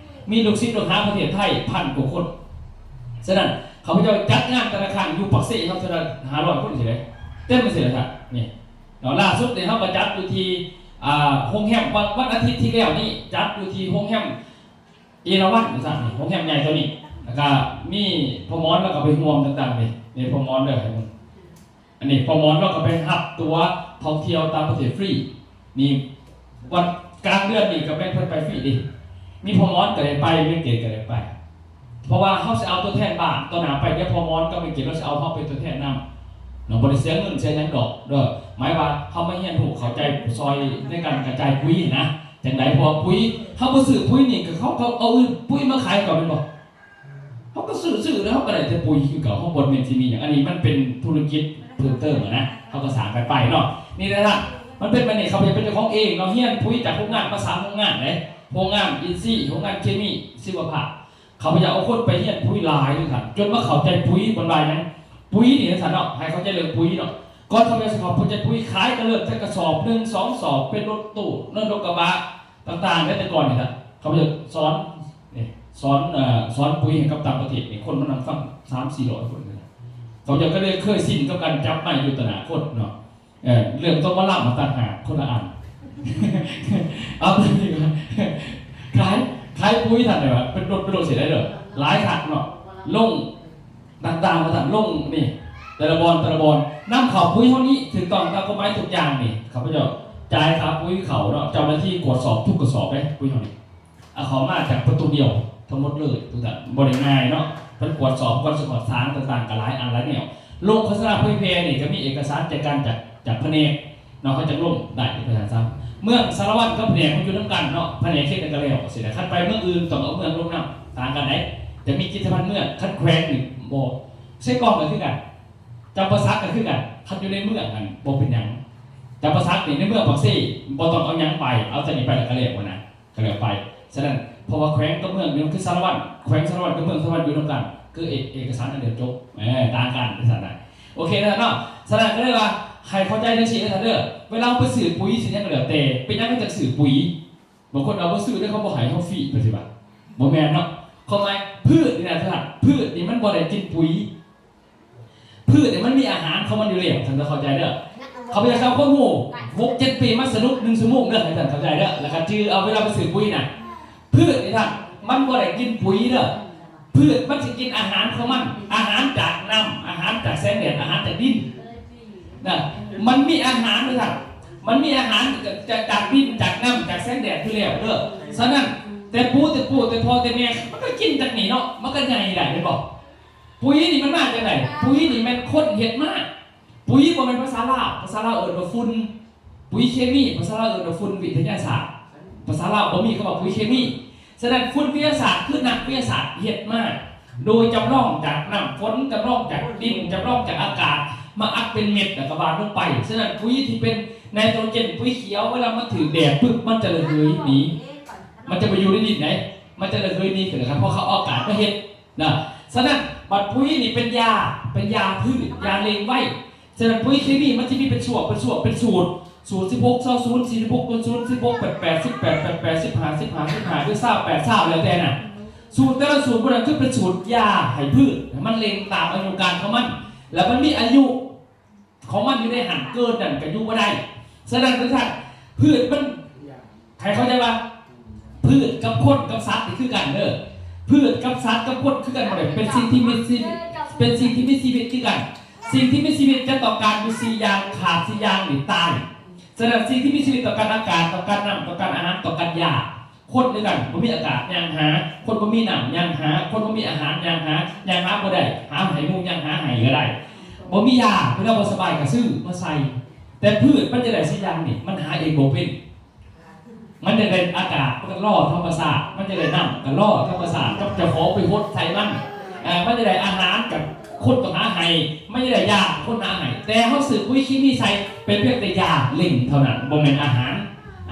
ມີລູກສິດລູກຫາປະເທດໄທພັນກວ່າຄົນ. ສະນັ້ນ ຂ້າພະເຈົ້າຈັດງານແຕ່ລະຄັ້ງຢູ່ປາກເຊເຮົາເທື່ອລະຫ້າຮ້ອຍຄົນຊີ້ເດ້, ເຕັມຈັ່ງຊີ້ແຫຼະທ່ານ. ນີ້ເນາະ, ລ່າສຸດນີ້ເຮົາກໍຈັດຢູ່ທີ່ ອ່າ ໂຮງແຮມ ວັນ ວັນອາທິດທີ່ແລ້ວນີ້ ຈັດຢູ່ທີ່ໂຮງແຮມ ເອລາວັນ ວ່າຊັ້ນ, ໂຮງແຮມໃຫຍ່ໂຕນີ້, ແລ້ວກະມີພໍ່ໝອນ ແລ້ວກະໄປຮ່ວມຕ່າງໆເດ້. ນີ້ພໍ່ໝອນເດີ, ອັນນີ້ພໍ່ໝອນ ແລ້ວກະໄປຮັບຕົວທ່ອງທ່ຽວຕ່າງປະເທດຟຣີ. ນີ້ວັນກາງເດືອນນີ້ກະແມ່ນເພິ່ນໄປຟຣີເດ້, ມີພໍ່ໝອນກະໄດ້ໄປ, ແມ່ເກດກະໄດ້ໄປ. ເພາະວ່າເຮົາຊິເອົາຕົວແທນບ້ານຕໍ່ໜ້າໄປ, ດຽວພໍ່ໝອນກັບແມ່ເກດລາວຊິເອົາເຮົາເປັນຕົວແທນນຳເນາະ, ບໍ່ໄດ້ເສຍເງິນເສຍຫຍັງດອກເດີ. ໝາຍວ່າເຮົາມາຮຽນຮູ້ເຂົ້າໃຈຊ່ອຍໃນການກະຈາຍປຸ໋ຍຫັ້ນນະ. ຈັ່ງໃດ ເພາະວ່າປຸ໋ຍ ເຮົາບໍ່ຊື້ປຸ໋ຍນີ້ ກໍເຂົາກໍເອົາປຸ໋ຍມາຂາຍເກົ່າແມ່ນບໍ່? ເຮົາກໍຊື້ ຊື້ແລ້ວເຮົາກໍໄດ້ແຕ່ປຸ໋ຍຄືເກົ່າ, ເຮົາບໍ່ແມ່ນຊິມີຫຍັງ. ອັນນີ້ມັນເປັນທຸລະກິດເພີ່ມເຕີມນະ, ເຮົາກໍສ້າງກັນໄປເນາະ. ນີ້ແຫຼະທ່ານ, ມັນເປັນແບບນີ້, ຂ້າພະເຈົ້າເປັນເຈົ້າຂອງເອງເນາະ, ຮຽນປຸ໋ຍຈາກໂຮງງານມາສາມໂຮງງານເດ້, ໂຮງງານອິນຊີ, ໂຮງງານເຄມີ, ຊີວະພາບ. ຂ້າພະເຈົ້າເອົາຄົນໄປຮຽນປຸ໋ຍຫຼາຍເລີຍທ່ານ, ຈົນມາເຂົ້າໃຈປຸ໋ຍ ເພິ່ນວ່າຫຍັງ ປຸ໋ຍນີ້ວ່າຊັ້ນເນາະ, ໃຫ້ເຂົ້າໃຈເລື່ອງປຸ໋ຍເນາະ. ກ່ອນຂ້າພະເຈົ້າຊິເຂົ້າໃຈປຸ໋ຍ, ຂາຍກໍເລີ່ມແຕ່ກະສອບໜຶ່ງ ສອງສອບ, ເປັນລົດຕູ້ ລົດກະບະຕ່າງໆ ແຕ່ກ່ອນນີ້ນະ. ຂ້າພະເຈົ້າສອນ ນີ້ ສອນ ເອີ ສອນປຸ໋ຍໃຫ້ກັບຕ່າງປະເທດນີ້, ຄົນມານັ່ງຟັງສາມສີ່ຮ້ອຍຄົນນະ. ຂ້າພະເຈົ້າກໍເລີຍເຄີຍຊິນກັບການຈັບໄມຢູ່ຕໍ່ໜ້າຄົນເນາະ. ເອີ ເລື່ອງຕ້ອງມາລຳມາຕ່າງຫາກ ຄົນລະອັນ. ເອົາ ຂາຍ ຂາຍປຸ໋ຍທ່ານໄດ້ວ່າ ເປັນລົດ ເປັນລົດຊິໄດ້ເດີ ຫຼາຍຄັກເນາະ. ລົງຕ່າງໆ ວ່າທ່ານ ລົງນີ້ ແຕ່ລະບ່ອນ ແຕ່ລະບ່ອນ ນຳເຂົ້າປຸ໋ຍເຮົານີ້ ຖືກຕ້ອງຕາມກົດໝາຍທຸກຢ່າງນີ້. ຂ້າພະເຈົ້າຈ່າຍຄ່າປຸ໋ຍເຂົ້າເນາະ, ເຈົ້າໜ້າທີ່ກວດສອບທຸກກະສອບເດ້ ປຸ໋ຍເຮົານີ້. ເອົາເຂົ້າມາຈາກປະຕູດຽວທັງໝົດເລີຍ ທຸກທ່ານ, ບໍ່ໄດ້ງ່າຍເນາະ. ເພິ່ນກວດສອບກ່ອນຊິຮອດສາງຕ່າງໆ ກໍຫຼາຍອັນຫຼາຍແນວ. ລົງໂຄສະນາເຜີຍແຜ່ນີ້ ກໍມີເອກະສານແຈ້ງການຈາກ ຈາກພະແນກເນາະ, ເຮົາຈັ່ງລົງໄດ້ເອກະສານຊ້ຳ. ເມືອງສາລະວັນກັບພະແນກມັນຢູ່ນຳກັນເນາະ, ພະແນກເຮັດແລ້ວກໍແລ້ວ ຊິໄດ້. ຄັນໄປເມືອງອື່ນ ຕ້ອງເອົາເມືອງລົງນຳ, ຕ່າງກັນເດ້. ຈະມີກິດຈະພັນເມືອງ, ຄັນແຂວງນີ້ບໍ່. ເຊກອງກໍຄືກັນ, ຈຳປາສັກກໍຄືກັນ. ຄັນຢູ່ໃນເມືອງຫັ້ນບໍ່ເປັນຫຍັງ, ຈຳປາສັກນີ້ໃນເມືອງປາກເຊ ບໍ່ຕ້ອງເອົາຫຍັງໄປ, ເອົາແຕ່ນີ້ໄປແລ້ວກໍແລ້ວນະ. ກໍແລ້ວໄປ. ສະນັ້ນ ເພາະວ່າແຂວງກັບເມືອງນີ້ມັນຄືສາລະວັນ, ແຂວງສາລະວັນກັບເມືອງສາລະວັນຢູ່ນຳກັນ, ຄືເອກ ເອກະສານອັນດຽວຈົບ, ເອີ ຕ່າງກັນ ຈັ່ງຊັ້ນນະ. ໂອເຄເນາະ. ສະນັ້ນກໍເລີຍວ່າໃຫ້ເຂົ້າໃຈຈັ່ງຊີ້ເດີທ່ານເດີ, ເວລາເຮົາໄປຊື້ປຸຍຊື້ຫຍັງກໍແລ້ວແຕ່ ເປັນຫຍັງເຮົາຈັ່ງຊື້ປຸຍ? ບາງຄົນເອົາບໍ່ຊື້ເດີ ເຂົາບໍ່ໃຫ້ເຮົາຟຣີ ເພິ່ນຊິວ່າ. ບໍ່ແມ່ນເນາະ. ຄວາມໝາຍ ພືດນີ້ນະທ່ານ, ພືດນີ້ມັນບໍ່ໄດ້ກິນປຸຍ. ພືດນີ້ມັນມີອາຫານຂອງມັນຢູ່ແລ້ວ, ທ່ານຕ້ອງເຂົ້າໃຈເດີ. ຂ້າພະເຈົ້າໃຫ້ຄວາມຮູ້ ຫົກເຈັດປີ ມາສະຫຼຸບໜຶ່ງຊົ່ວໂມງເດີ ໃຫ້ທ່ານເຂົ້າໃຈເດີ. ແລ້ວກໍຈື່ເອົາ ເວລາໄປຊື້ປຸຍນະ ພືດນີ້ທ່ານ ມັນບໍ່ໄດ້ກິນປຸຍເດີ. ພືດມັນຊິກິນອາຫານຂອງມັນ, ອາຫານຈາກນ້ຳ, ອາຫານຈາກແສງແດດ, ອາຫານຈາກດິນນະ. ມັນມີອາຫານເດີທ່ານ, ມັນມີອາຫານຈາກ ຈາກ ຈາກດິນ, ຈາກນ້ຳ, ຈາກແສງແດດຢູ່ແລ້ວເດີ. ສະນັ້ນ ແຕ່ປູ່ແຕ່ປູ່ ແຕ່ພໍ່ແຕ່ແມ່ ມັນກໍກິນຈາກນີ້ເນາະ, ມັນກໍໃຫຍ່ໄດ້ ແມ່ນບໍ່? ປຸຍນີ້ມັນມາຈາກໃດ? ປຸຍນີ້ແມ່ນຄົນເຮັດມາ. ປຸຍບໍ່ແມ່ນພາສາລາວ, ພາສາລາວເອີ້ນວ່າຝຸ່ນ. ປຸຍເຄມີ ພາສາລາວເອີ້ນວ່າຝຸ່ນວິທະຍາສາດ, ພາສາລາວບໍ່ມີຄຳວ່າປຸຍເຄມີ. ສະນັ້ນຝຸ່ນວິທະຍາສາດ ຄືນັກວິທະຍາສາດເຮັດມາ ໂດຍຈຳລອງຈາກນ້ຳຝົນ, ຈຳລອງຈາກດິນ, ຈຳລອງຈາກອາກາດ ມາອັດເປັນເມັດ ແລ້ວກໍຫວ່ານລົງໄປ. ສະນັ້ນປຸຍທີ່ເປັນໄນໂຕຣເຈນ, ປຸຍຂຽວ ເວລາມັນຖືກແດດປຶບ ມັນຈະລະເຫີຍໜີ, ມັນຈະບໍ່ຢູ່ໃນດິນໃດ, ມັນຈະລະເຫີຍໜີຂຶ້ນ ເພາະເຂົາເອົາອາກາດມາເຮັດນະ. ສະນັ້ນບັດປຸຍນີ້ເປັນຢາ, ເປັນຢາພືດ, ຢາເລັ່ງໄວ. ສະນັ້ນປຸຍເຄມີມັນຈະມີເປັນຊ່ວງ ເປັນຊ່ວງ ເປັນສູດ, ສູດສິບຫົກ ຊາວສູນ ສີ່ສິບຫົກ ສູນ ສິບຫົກ ແປດ ແປດ ສິບແປດ ແປດ ແປດ ສິບຫ້າ ສິບຫ້າ ສິບຫ້າ ຫຼື ຊາວແປດ ຊາວ ແລ້ວແຕ່ນະ. ສູດແຕ່ລະສູດພວກນັ້ນຄືເປັນສູດຢາໃຫ້ພືດ, ໃຫ້ມັນເລັ່ງຕາມອາຍຸການຂອງມັນ ແລ້ວມັນມີອາຍຸຂອງມັນຢູ່ໃນຫັ້ນ, ເກີນນັ້ນກໍຢູ່ບໍ່ໄດ້. ສະນັ້ນ ຄືທ່ານ ພືດມັນ ໃຫ້ເຂົ້າໃຈວ່າ ພືດກັບຄົນກັບສັດນີ້ຄືກັນເດີ. ພືດກັບສັດກັບຄົນຄືກັນໝົດເລີຍ, ເປັນສິ່ງທີ່ມີຊີວິດ, ເປັນສິ່ງທີ່ມີຊີວິດຄືກັນ. ສິ່ງທີ່ມີຊີວິດຈະຕ້ອງການຢູ່ສີ່ຢ່າງ, ຂາດສີ່ຢ່າງນີ້ຕາຍ. ສະນັ້ນສິ່ງທີ່ມີຊີວິດຕ້ອງການອາກາດ, ຕ້ອງການນ້ຳ, ຕ້ອງການອາຫານ, ຕ້ອງການຢາ. ຄົນຄືກັນ, ບໍ່ມີອາກາດຍ່າງຫາ, ຄົນບໍ່ມີນ້ຳຍ່າງຫາ, ຄົນບໍ່ມີອາຫານຍ່າງຫາ, ຍ່າງຫາບໍ່ໄດ້, ຫາໃຫ້ໝູຍ່າງຫາໄຫ້ກໍໄດ້. ບໍ່ມີຢາ, ເວລາບໍ່ສະບາຍກໍຊື້ມາໃສ່. ແຕ່ພືດມັນຈະໄດ້ສີ່ຢ່າງນີ້, ມັນຫາເອງບໍ່ເປັນ. ມັນຈະໄດ້ອາກາດ ມັນກໍລໍທຳມະຊາດ, ມັນຈະໄດ້ນ້ຳ ກໍລໍທຳມະຊາດ ກັບເຈົ້າຂອງໄປຫົດໃສ່ມັນ. ເອີ ມັນຈະໄດ້ອາຫານ ກັບຄົນຕ້ອງຫາໃຫ້, ມັນຈະໄດ້ຢາ ຄົນຫາໃຫ້. ແຕ່ເຮົາຊື້ປຸຍເຄມີໃສ່ ເປັນພຽງແຕ່ຢາເລັ່ງເທົ່ານັ້ນ, ບໍ່ແມ່ນອາຫານ.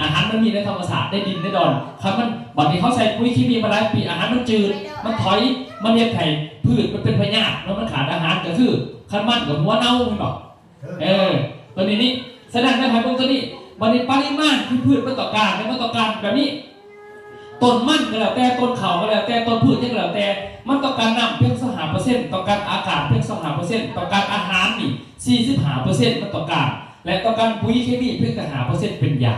ອາຫານມັນມີໃນທຳມະຊາດ, ໃນດິນໃນດອນ. ຄັນມັນ ບັດນີ້ເຮົາໃສ່ປຸຍເຄມີມາຫຼາຍປີ, ອາຫານມັນຈືດ, ມັນຖອຍ, ມັນເຮັດໃຫ້ພືດມັນເປັນພະຍາດ, ແລ້ວມັນຂາດອາຫານ, ກໍຄືຄັນມັນກໍຫົວເນົ່າ, ແມ່ນບໍ່? ເອີ ຕົວນີ້ນີ້ ສະນັ້ນໃຫ້ເບິ່ງຕົວນີ້. ບັດນີ້ປະລິມານທີ່ພືດມັນຕ້ອງການ, ມັນຕ້ອງການແບບນີ້. ຕົ້ນມັນກໍແລ້ວແຕ່, ຕົ້ນເຂົ້າກໍແລ້ວແຕ່, ຕົ້ນພືດຫຍັງກໍແລ້ວແຕ່, ມັນຕ້ອງການນ້ຳພຽງຊາວຫ້າເປີເຊັນ, ຕ້ອງການອາກາດພຽງຊາວຫ້າເປີເຊັນ, ຕ້ອງການອາຫານນີ້ສີ່ສິບຫ້າເປີເຊັນ ມັນຕ້ອງການ, ແລະ ຕ້ອງການປຸຍເຄມີພຽງແຕ່ຫ້າເປີເຊັນເປັນຢາ.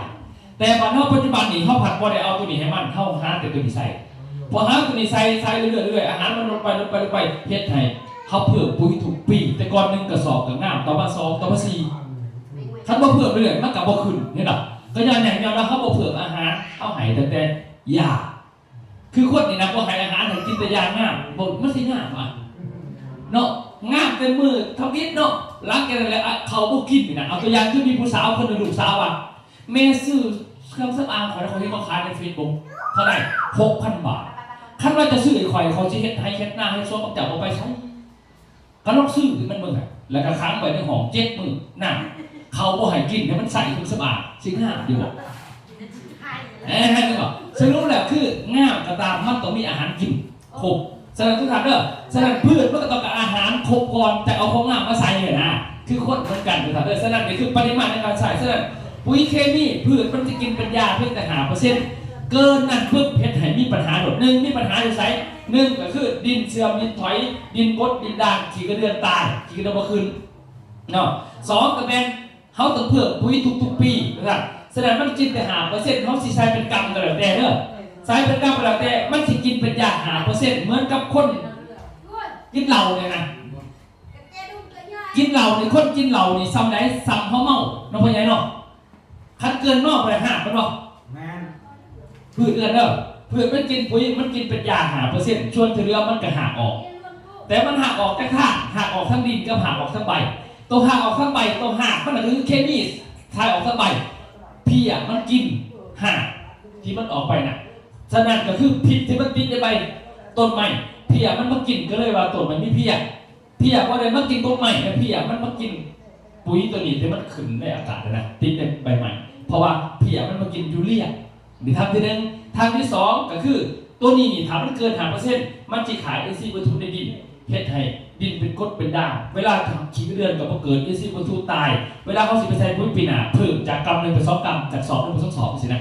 ແຕ່ບ້ານເຮົາປັດຈຸບັນນີ້ ເຮົາພັດບໍ່ໄດ້ເອົາຕົວນີ້ໃຫ້ມັນ, ເຮົາຫາແຕ່ຕົວນີ້ໃສ່. ພໍຫາຕົວນີ້ໃສ່, ໃສ່ເລື້ອຍໆ, ອາຫານມັນລົດໄປ, ລົດໄປ, ລົດໄປ, ເຮັດໃຫ້ເຮົາເພີ່ມປຸຍທຸກປີ. ແຕ່ກ່ອນໜຶ່ງກະສອບກໍງາມ, ຕໍ່ມາສອງ, ຕໍ່ມາສີ່. ຄັນບໍ່ເພີ່ມເລື້ອຍ, ມັນກໍບໍ່ຂຶ້ນ, ເຫັນບໍ່? ກໍຍ້ອນຫຍັງ? ຍ້ອນວ່າເຮົາບໍ່ເພີ່ມອາຫານ, ເຮົາໃຫ້ແຕ່ ແຕ່ຢາ. ຄືຄົນນີ້ນະ, ບໍ່ໃຫ້ອາຫານ, ໃຫ້ກິນແຕ່ຢາງາມ, ບໍ່, ມັນຊິງາມຫວາ? ເນາະ, ງາມແຕ່ມື້ທຳອິດເນາະ, ຫຼັງຈາກນັ້ນແຫຼະ ເຂົ້າບໍ່ກິນນີ້ນະ. ເອົາຕົວຢ່າງຄືມີຜູ້ສາວຄົນໜຶ່ງ, ລູກສາວວ່າ ແມ່ຊື້ເຄື່ອງສຳອາງຂ້ອຍ ຂ້ອຍເຫັນເຂົາຂາຍໃນເຟສບຸກ ເທົ່າໃດ? ຫົກພັນບາດ. ຄັນວ່າຈະຊື້ໃຫ້ຂ້ອຍ, ຂ້ອຍຊິເຮັດໄຮ່ເຮັດນາເຮັດສວນ ຂອງເຈົ້າບໍ່ໄປໃສ. ກໍລອງຊື້ໃຫ້ມັນເບິ່ງ, ແລ້ວກໍຂັງໄວ້ໃນຫ້ອງເຈັດມື້. ນັ້ນ, ເຂົາບໍ່ໃຫ້ກິນ, ໃຫ້ມັນໃຊ້ເຄື່ອງສຳອາງ, ຊິງາມຢູ່ບໍ່? ເອີ ເຫັນບໍ່? ສະຫຼຸບແລ້ວຄືງາມກໍຕາມ, ມັນຕ້ອງມີອາຫານກິນຄົບ. ສະນັ້ນທຸກທ່ານເດີ, ສະນັ້ນພືດມັນກໍຕ້ອງການອາຫານຄົບກ່ອນ ຈະເອົາຂອງງາມມາໃສ່ຫັ້ນນະ. ຄືຄົນເໝືອນກັນທຸກທ່ານເດີ. ສະນັ້ນນີ້ຄືປະລິມານໃນການໃຊ້. ສະນັ້ນ ປຸຍເຄມີ ພືດມັນຈະກິນເປັນຢາພຽງແຕ່ຫ້າເປີເຊັນ, ເກີນນັ້ນປຶບ ເຮັດໃຫ້ມີບັນຫາໂລດ. ໜຶ່ງ ມີບັນຫາຢູ່ໃສ? ໜຶ່ງ ກໍຄືດິນເສື່ອມ, ດິນຖອຍ, ດິນບົດ, ດິນດ່າງ, ຂີ້ກະເດືອນຕາຍ, ຂີ້ກະເດືອນບໍ່ຂຶ້ນເນາະ. ສອງ ກໍແມ່ນເຮົາຕ້ອງເພີ່ມປຸຍທຸກໆປີວ່າຊັ້ນ. ສະນັ້ນມັນກິນແຕ່ຫ້າເປີເຊັນ, ເຮົາຊິໃສ່ເປັນກຳກໍແລ້ວແຕ່ເດີ, ໃສ່ເປັນກຳກໍແລ້ວແຕ່, ມັນຊິກິນເປັນຢາຫ້າເປີເຊັນ ເໝືອນກັບຄົນກິນເຫຼົ້ານີ້ນະ. ກິນເຫຼົ້ານີ້, ຄົນກິນເຫຼົ້ານີ້ສ່ຳໃດ? ສ່ຳເຮົາເມົາເນາະ ພໍ່ໃຫຍ່ເນາະ. ຄັນເກີນເມົາໄປຫາກມັນບໍ່? ແມ່ນ. ພືດເອື້ອນເດີ, ພືດມັນກິນປຸຍ, ມັນກິນເປັນຢາຫ້າເປີເຊັນ, ສ່ວນທີ່ເຫຼືອມັນກໍຫາກອອກ. ແຕ່ມັນຫາກອອກຈັກທາງ, ຫາກອອກທັງດິນກັບຫາກອອກທັງໃບ. ໂຕຫາກອອກທັງໃບ, ໂຕຫາກມັນກໍຄືເຄມີຖ່າຍອອກທັງໃບ. ເພຍມັນກິນຫາກທີ່ມັນອອກໄປນະ. ສະນັ້ນກໍຄືພິດທີ່ມັນຕິດໃນໃບຕົ້ນໄມ້, ເພຍມັນມາກິນ, ກໍເລີຍວ່າຕົ້ນໄມ້ມີເພຍ. ເພຍບໍ່ໄດ້ມາກິນກົກໄມ້ນະ, ເພຍມັນມາກິນປຸຍຕົວນີ້ທີ່ມັນຂຶ້ນໃນອາກາດນະ, ຕິດໃນໃບໄມ້, ເພາະວ່າເພຍມັນມາກິນຢູເຣຍ. ນີ້ທາງທີໜຶ່ງ. ທາງທີສອງກໍຄື ຕົວນີ້ນີ້ ຖ້າມັນເກີນຫ້າເປີເຊັນ ມັນຊິຂາຍອິນຊີວັດຖຸໃນດິນ, ເຮັດໃຫ້ ດິນເປັນກົດເປັນດ່າງ ເວລາຂີ້ເດືອນກໍບໍ່ເກີດ ອິນຊີວັດຖຸຕາຍ ເວລາເຮົາຊິໄປໃສ່ປຸ໋ຍປີໜ້າ ເພີ່ມຈາກກຳໜຶ່ງເປັນສອງກຳ ຈາກສອບໜຶ່ງເປັນສອງສອບ ຈັ່ງຊີ້ນະ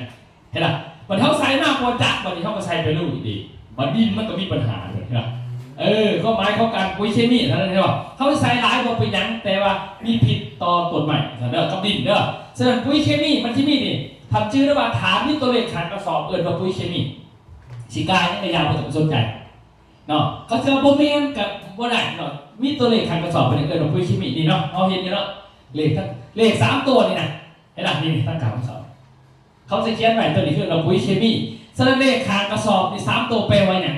ເຫັນລະ? ບັດເຮົາໃສ່ມາບໍ່ຈັກ ບັດນີ້ເຮົາກໍໃສ່ໄປເລີຍເດ້ ບັດດິນມັນກໍມີບັນຫາເດ້ ເຫັນລະ? ເອີ ຄວາມໝາຍຂອງການປຸ໋ຍເຄມີເທົ່ານັ້ນ ເຫັນບໍ່? ເຮົາໃສ່ຫຼາຍບໍ່ເປັນຫຍັງ ແຕ່ວ່າມີພິດຕໍ່ຕົ້ນໄມ້ເດີ ກັບດິນເດີ. ສະນັ້ນປຸ໋ຍເຄມີມັນຊິມີນີ້ ທ່ານຈື່ໄດ້ວ່າ ຖ້າມີຕົວເລກຂ້າງກະສອບ ເອີ້ນວ່າປຸ໋ຍເຄມີ ຊິກາຍຫຍັງກະຢ່າ ບໍ່ຕ້ອງໄປສົນໃຈ ເນາະ ເຂົາຊິວ່າບໍ່ແມ່ນກະບໍ່ໄດ້ເນາະ ມີຕົວເລກຂ້າງກະສອບ ເພິ່ນເອີ້ນວ່າປຸ໋ຍເຄມີ ນີ້ເນາະ ເຮົາເຫັນຢູ່ເນາະ ເລກທັງ ເລກສາມຕົວນີ້ນະ ເຫັນລະ? ນີ້ ນີ້ ທາງກາງຂອງເຂົາ ເຂົາຊິຂຽນໄວ້ ຕົວນີ້ຄືເປັນປຸ໋ຍເຄມີ. ສະນັ້ນເລກຂ້າງກະສອບນີ້ສາມໂຕແປວ່າຫຍັງ?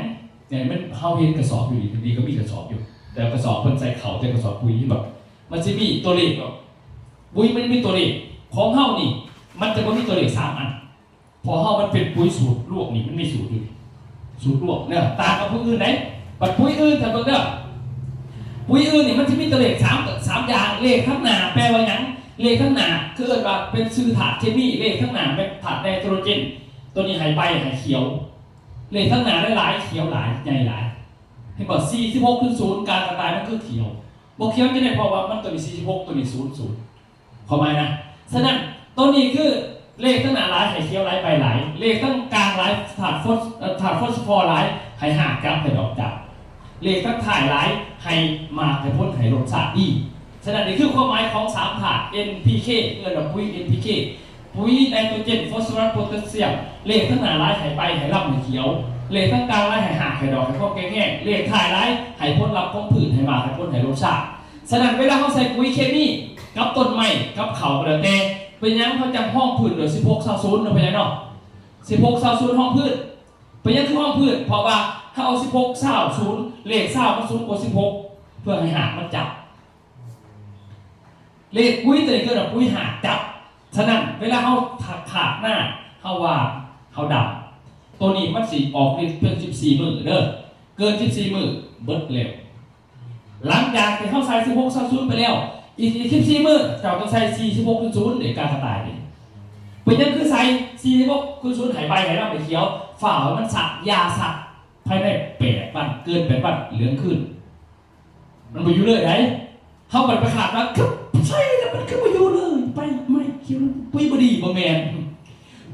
ນີ້ມັນ ເຮົາເຫັນກະສອບຢູ່ນີ້ ນີ້ກໍມີກະສອບຢູ່ ແຕ່ກະສອບເພິ່ນໃສ່ເຂົ້າ ແຕ່ກະສອບປຸ໋ຍ ເຫັນບໍ່? ມັນຊິມີຕົວເລກເນາະ ປຸ໋ຍມັນມີຕົວເລກ ຂອງເຮົານີ້ ມັນຈະບໍ່ມີຕົວເລກສາມອັນ ເພາະເຮົາມັນເປັນປຸ໋ຍສູດລວກນີ້ ມັນມີສູດຢູ່ ສູດລວກເດີ ຕ່າງກັບປຸ໋ຍອື່ນໃດ໋. ບັດປຸ໋ຍອື່ນ ທ່ານເບິ່ງເດີ ປຸ໋ຍອື່ນນີ້ມັນຈະມີແຕ່ເລກສາມ ສາມຢ່າງ ເລກທາງໜ້າແປວ່າຫຍັງ? ເລກທາງໜ້າຄືເອີ້ນວ່າເປັນຊື່ທາດເຄມີ ເລກທາງໜ້າແມ່ນທາດໄນໂຕຣເຈນ ໂຕນີ້ໃຫ້ໃບໃຫ້ຂຽວ ເລກທາງໜ້າຫຼາຍໆ ຂຽວຫຼາຍ ໃຫຍ່ຫຼາຍ ເຫັນບໍ່? ສີ່ສິບຫົກຄືສູນ ກາກະຕ່າຍມັນຄືຂຽວ ບໍ່ຂຽວຈັ່ງໃດ ເພາະວ່າມັນໂຕນີ້ສີ່ສິບຫົກ ໂຕນີ້ສູນ ສູນ ຄວາມໝາຍນະ. ສະນັ້ນ ໂຕນີ້ຄືເລກທາງໜ້າຫຼາຍ ໃຫ້ຂຽວຫຼາຍ ໃບຫຼາຍ ເລກທາງກາງຫຼາຍ ທາດຟອສ ເອີ ທາດຟອສຟໍຫຼາຍ ໃຫ້ຮາກຈັບ ໃຫ້ດອກຈັບ ເລກທາງທ້າຍຫຼາຍ ໃຫ້ໝາກ ໃຫ້ຜົນ ໃຫ້ລົດຊາດດີ. ສະນັ້ນ ນີ້ຄືຄວາມໝາຍຂອງສາມທາດ ເອັນ ພີ ເຄ ເອີ້ນວ່າປຸ໋ຍ ເອັນ ພີ ເຄ ປຸ໋ຍ ໄນໂຕຣເຈນ ຟອສຟໍຣັສ ໂພແທດຊຽມ ເລກທາງໜ້າຫຼາຍ ໃຫ້ໃບ ໃຫ້ລຳ ໃຫ້ຂຽວ ເລກທາງກາງຫຼາຍ ໃຫ້ຮາກ ໃຫ້ດອກ ໃຫ້ຄວາມແຂງແຮງ ເລກທ້າຍຫຼາຍ ໃຫ້ຜົນລັບຂອງພືດ ໃຫ້ໝາກ ໃຫ້ຜົນ ໃຫ້ລົດຊາດ. ສະນັ້ນ ເວລາເຮົາໃສ່ປຸ໋ຍເຄມີກັບຕົ້ນໄມ້ ກັບເຂົ້າກໍແລ້ວແຕ່ ເປັນຫຍັງເຮົາຈັ່ງຮອງພື້ນດ້ວຍສິບຫົກ ຊາວ ສູນ ເນາະ ເປັນຫຍັງເນາະ? ສິບຫົກ ຊາວ ສູນ ຮອງພື້ນ ເປັນຫຍັງຄືຮອງພື້ນ? ເພາະວ່າເຮົາເອົາສິບຫົກ ຊາວ ສູນ ເລກ ຊາວ ມັນສູງກວ່າສິບຫົກ ເພື່ອໃຫ້ຮາກມັນຈັບ ເລກປຸ໋ຍໂຕນີ້ເອີ້ນວ່າປຸ໋ຍຮາກຈັບ. ສະນັ້ນ ເວລາເຮົາຖາກ ຖາກນາ ເຮົາຫວ່ານ ເຮົາດຳ ໂຕນີ້ມັນຊິອອກລິດພຽງສິບສີ່ມື້ເດີ ເກີນສິບສີ່ມື້ເບິດແລ້ວ. ຫຼັງຈາກທີ່ເຮົາໃສ່ສິບຫົກ ຊາວ ສູນ ໄປແລ້ວ ອີກ ອີກສິບສີ່ມື້ ເຈົ້າຕ້ອງໃສ່ສີ່ສິບຫົກ ສູນ ເດ ກາກະຕ່າຍນີ້. ເປັນຫຍັງຄືໃສ່ສີ່ສິບຫົກ ຄູນ ສູນ ໃຫ້ໃບໃຫ້ລຳໃຫ້ຂຽວ? ຟ້າວໃຫ້ມັນສັກ ຢ່າສັກ ພາຍໃນແປດວັນ ເກີນແປດວັນເຫຼືອງຄືນ. ມັນບໍ່ຢູ່ເລີຍໃດ. ເຮົາບັດໄປຄາດວ່າ ຄືໃສ່ແລ້ວມັນຄືບໍ່ຢູ່ເລີຍ ໃບໄມ້ຂຽວ ປຸ໋ຍບໍ່ດີ ບໍ່ແມ່ນ.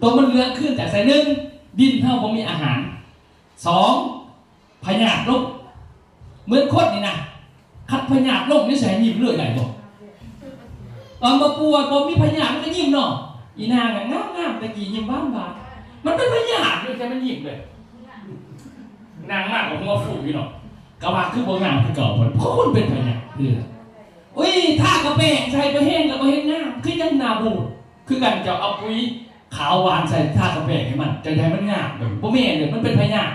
ໂຕມັນເຫຼືອງຄືນຈາກໃສ່ ໜຶ່ງ ດິນເຮົາບໍ່ມີອາຫານ ສອງ ພະຍາດລົງ. ເໝືອນຄົນນີ້ນະ ຄັນພະຍາດລົງນີ້ຊິໃຫ້ຍິ້ມເລີຍໄດ້ບໍ່? ຕອນບໍ່ປ່ວຍ ບໍ່ມີພະຍາດມັນກໍຍິ້ມເນາະ. ອີນາງນະງາມໆ ແຕ່ກີ້ຍິ້ມຫວານໆ ມັນເປັນພະຍາດຢູ່ ແຕ່ມັນຍິ້ມເລີຍ. ນາງມາກໍຫົວຟູຢູ່ເນາະ ກໍວ່າຄືບໍ່ງາມຄືເກົ່າ ເພິ່ນ ຄົນເປັນພະຍາດ. ເອີ ໂອ້ຍ ທາກະແປ້ງໃສ່ໄປແຮງກໍບໍ່ເຫັນງາມ ຄືຈັ່ງໜ້າບູດ. ຄືກັນ ເຈົ້າເອົາປຸ໋ຍຂາວຫວານໃສ່ ທາກະແປ້ງໃຫ້ມັນ ເຈົ້າຢາກໃຫ້ມັນງາມ ບໍ່ແມ່ນເດ້ ມັນເປັນພະຍາດ.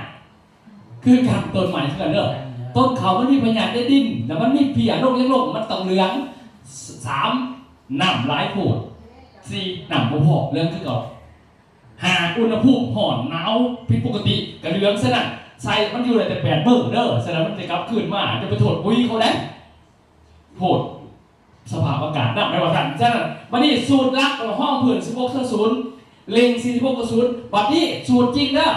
ຄືກັນ ຕົ້ນໄມ້ຄືກັນເດີ ຕົ້ນເຂົ້າມັນມີພະຍາດໃນດິນ ແລ້ວມັນມີເພຍລົງ ຍັງລົງ ມັນຕ້ອງເຫຼືອງ. ສາມ ນ້ຳຫຼາຍໂພດ. ສີ່ ນ້ຳບໍ່ພໍ ເຫຼືອງຄືເກົ່າ. ຫ້າ ອຸນຫະພູມຮ້ອນໜາວຜິດປົກກະຕິ ກະເຫຼືອງ. ສະນັ້ນ ໃສ່ມັນຢູ່ໄດ້ແຕ່ແປດມື້ເດີ ສະນັ້ນມັນຈະກັບຄືນມາ ຢ່າໄປໂທດປຸ໋ຍເຂົາເດ້ ໂທດສະພາບອາກາດນຳ ແມ່ນວ່າຊັ້ນ. ສະນັ້ນ ບັດນີ້ສູດຫຼັກ ຮອງພື້ນສິບຫົກ ຊາວ ສູນ ເລັງສີ່ສິບຫົກ ຊາວ ສູນ. ບັດນີ້ສູດຈິງເດີ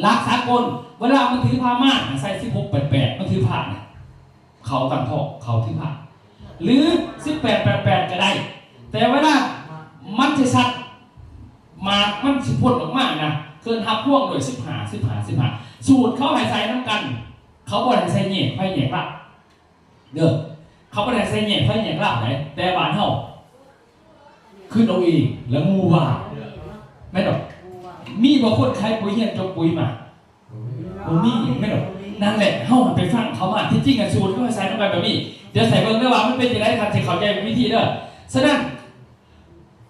ຫຼັກສາກົນ ເວລາມັນຖືພາມາໃສ່ສິບຫົກ ແປດ ແປດ ມັນຖືພານະ ເຂົາຕັ້ງທ້ອງ ເຂົາຖືພານ ຫຼື ສິບແປດ ແປດ ແປດ ກໍໄດ້ ແຕ່ເວລາມັນຊິສັດ ໝາກມັນຊິພົ່ນອອກມານະ ເກີນຮັບພວງໂດຍ ສິບຫ້າ ສິບຫ້າ ສິບຫ້າ. ສູດເຂົາໃຫ້ໃສ່ນຳກັນ ເຂົາບໍ່ໄດ້ໃສ່ແຍກໃຜແຍກລາວເດີ ເຂົາບໍ່ໄດ້ໃສ່ແຍກໃຜແຍກລາວໃດ ແຕ່ບ້ານເຮົາ ຄືເອົາເອງ ແລ້ວໝູ່ວ່າ ແມ່ນບໍ່? ມີບໍ່ຄົນຂາຍປຸ໋ຍຮຽນຈົບປຸ໋ຍມາ? ບໍ່ມີ ແມ່ນບໍ່? ນັ້ນແຫຼະ ເຮົາໄປຟັງເຂົາມາ ທີ່ຈິງອະ ສູດເຂົາໃສ່ນຳກັນແບບນີ້. ດຽວໃສ່ເບິ່ງເດີວ່າມັນເປັນຈັ່ງໃດ ທ່ານຊິເຂົ້າໃຈວິທີເດີ. ສະນັ້ນ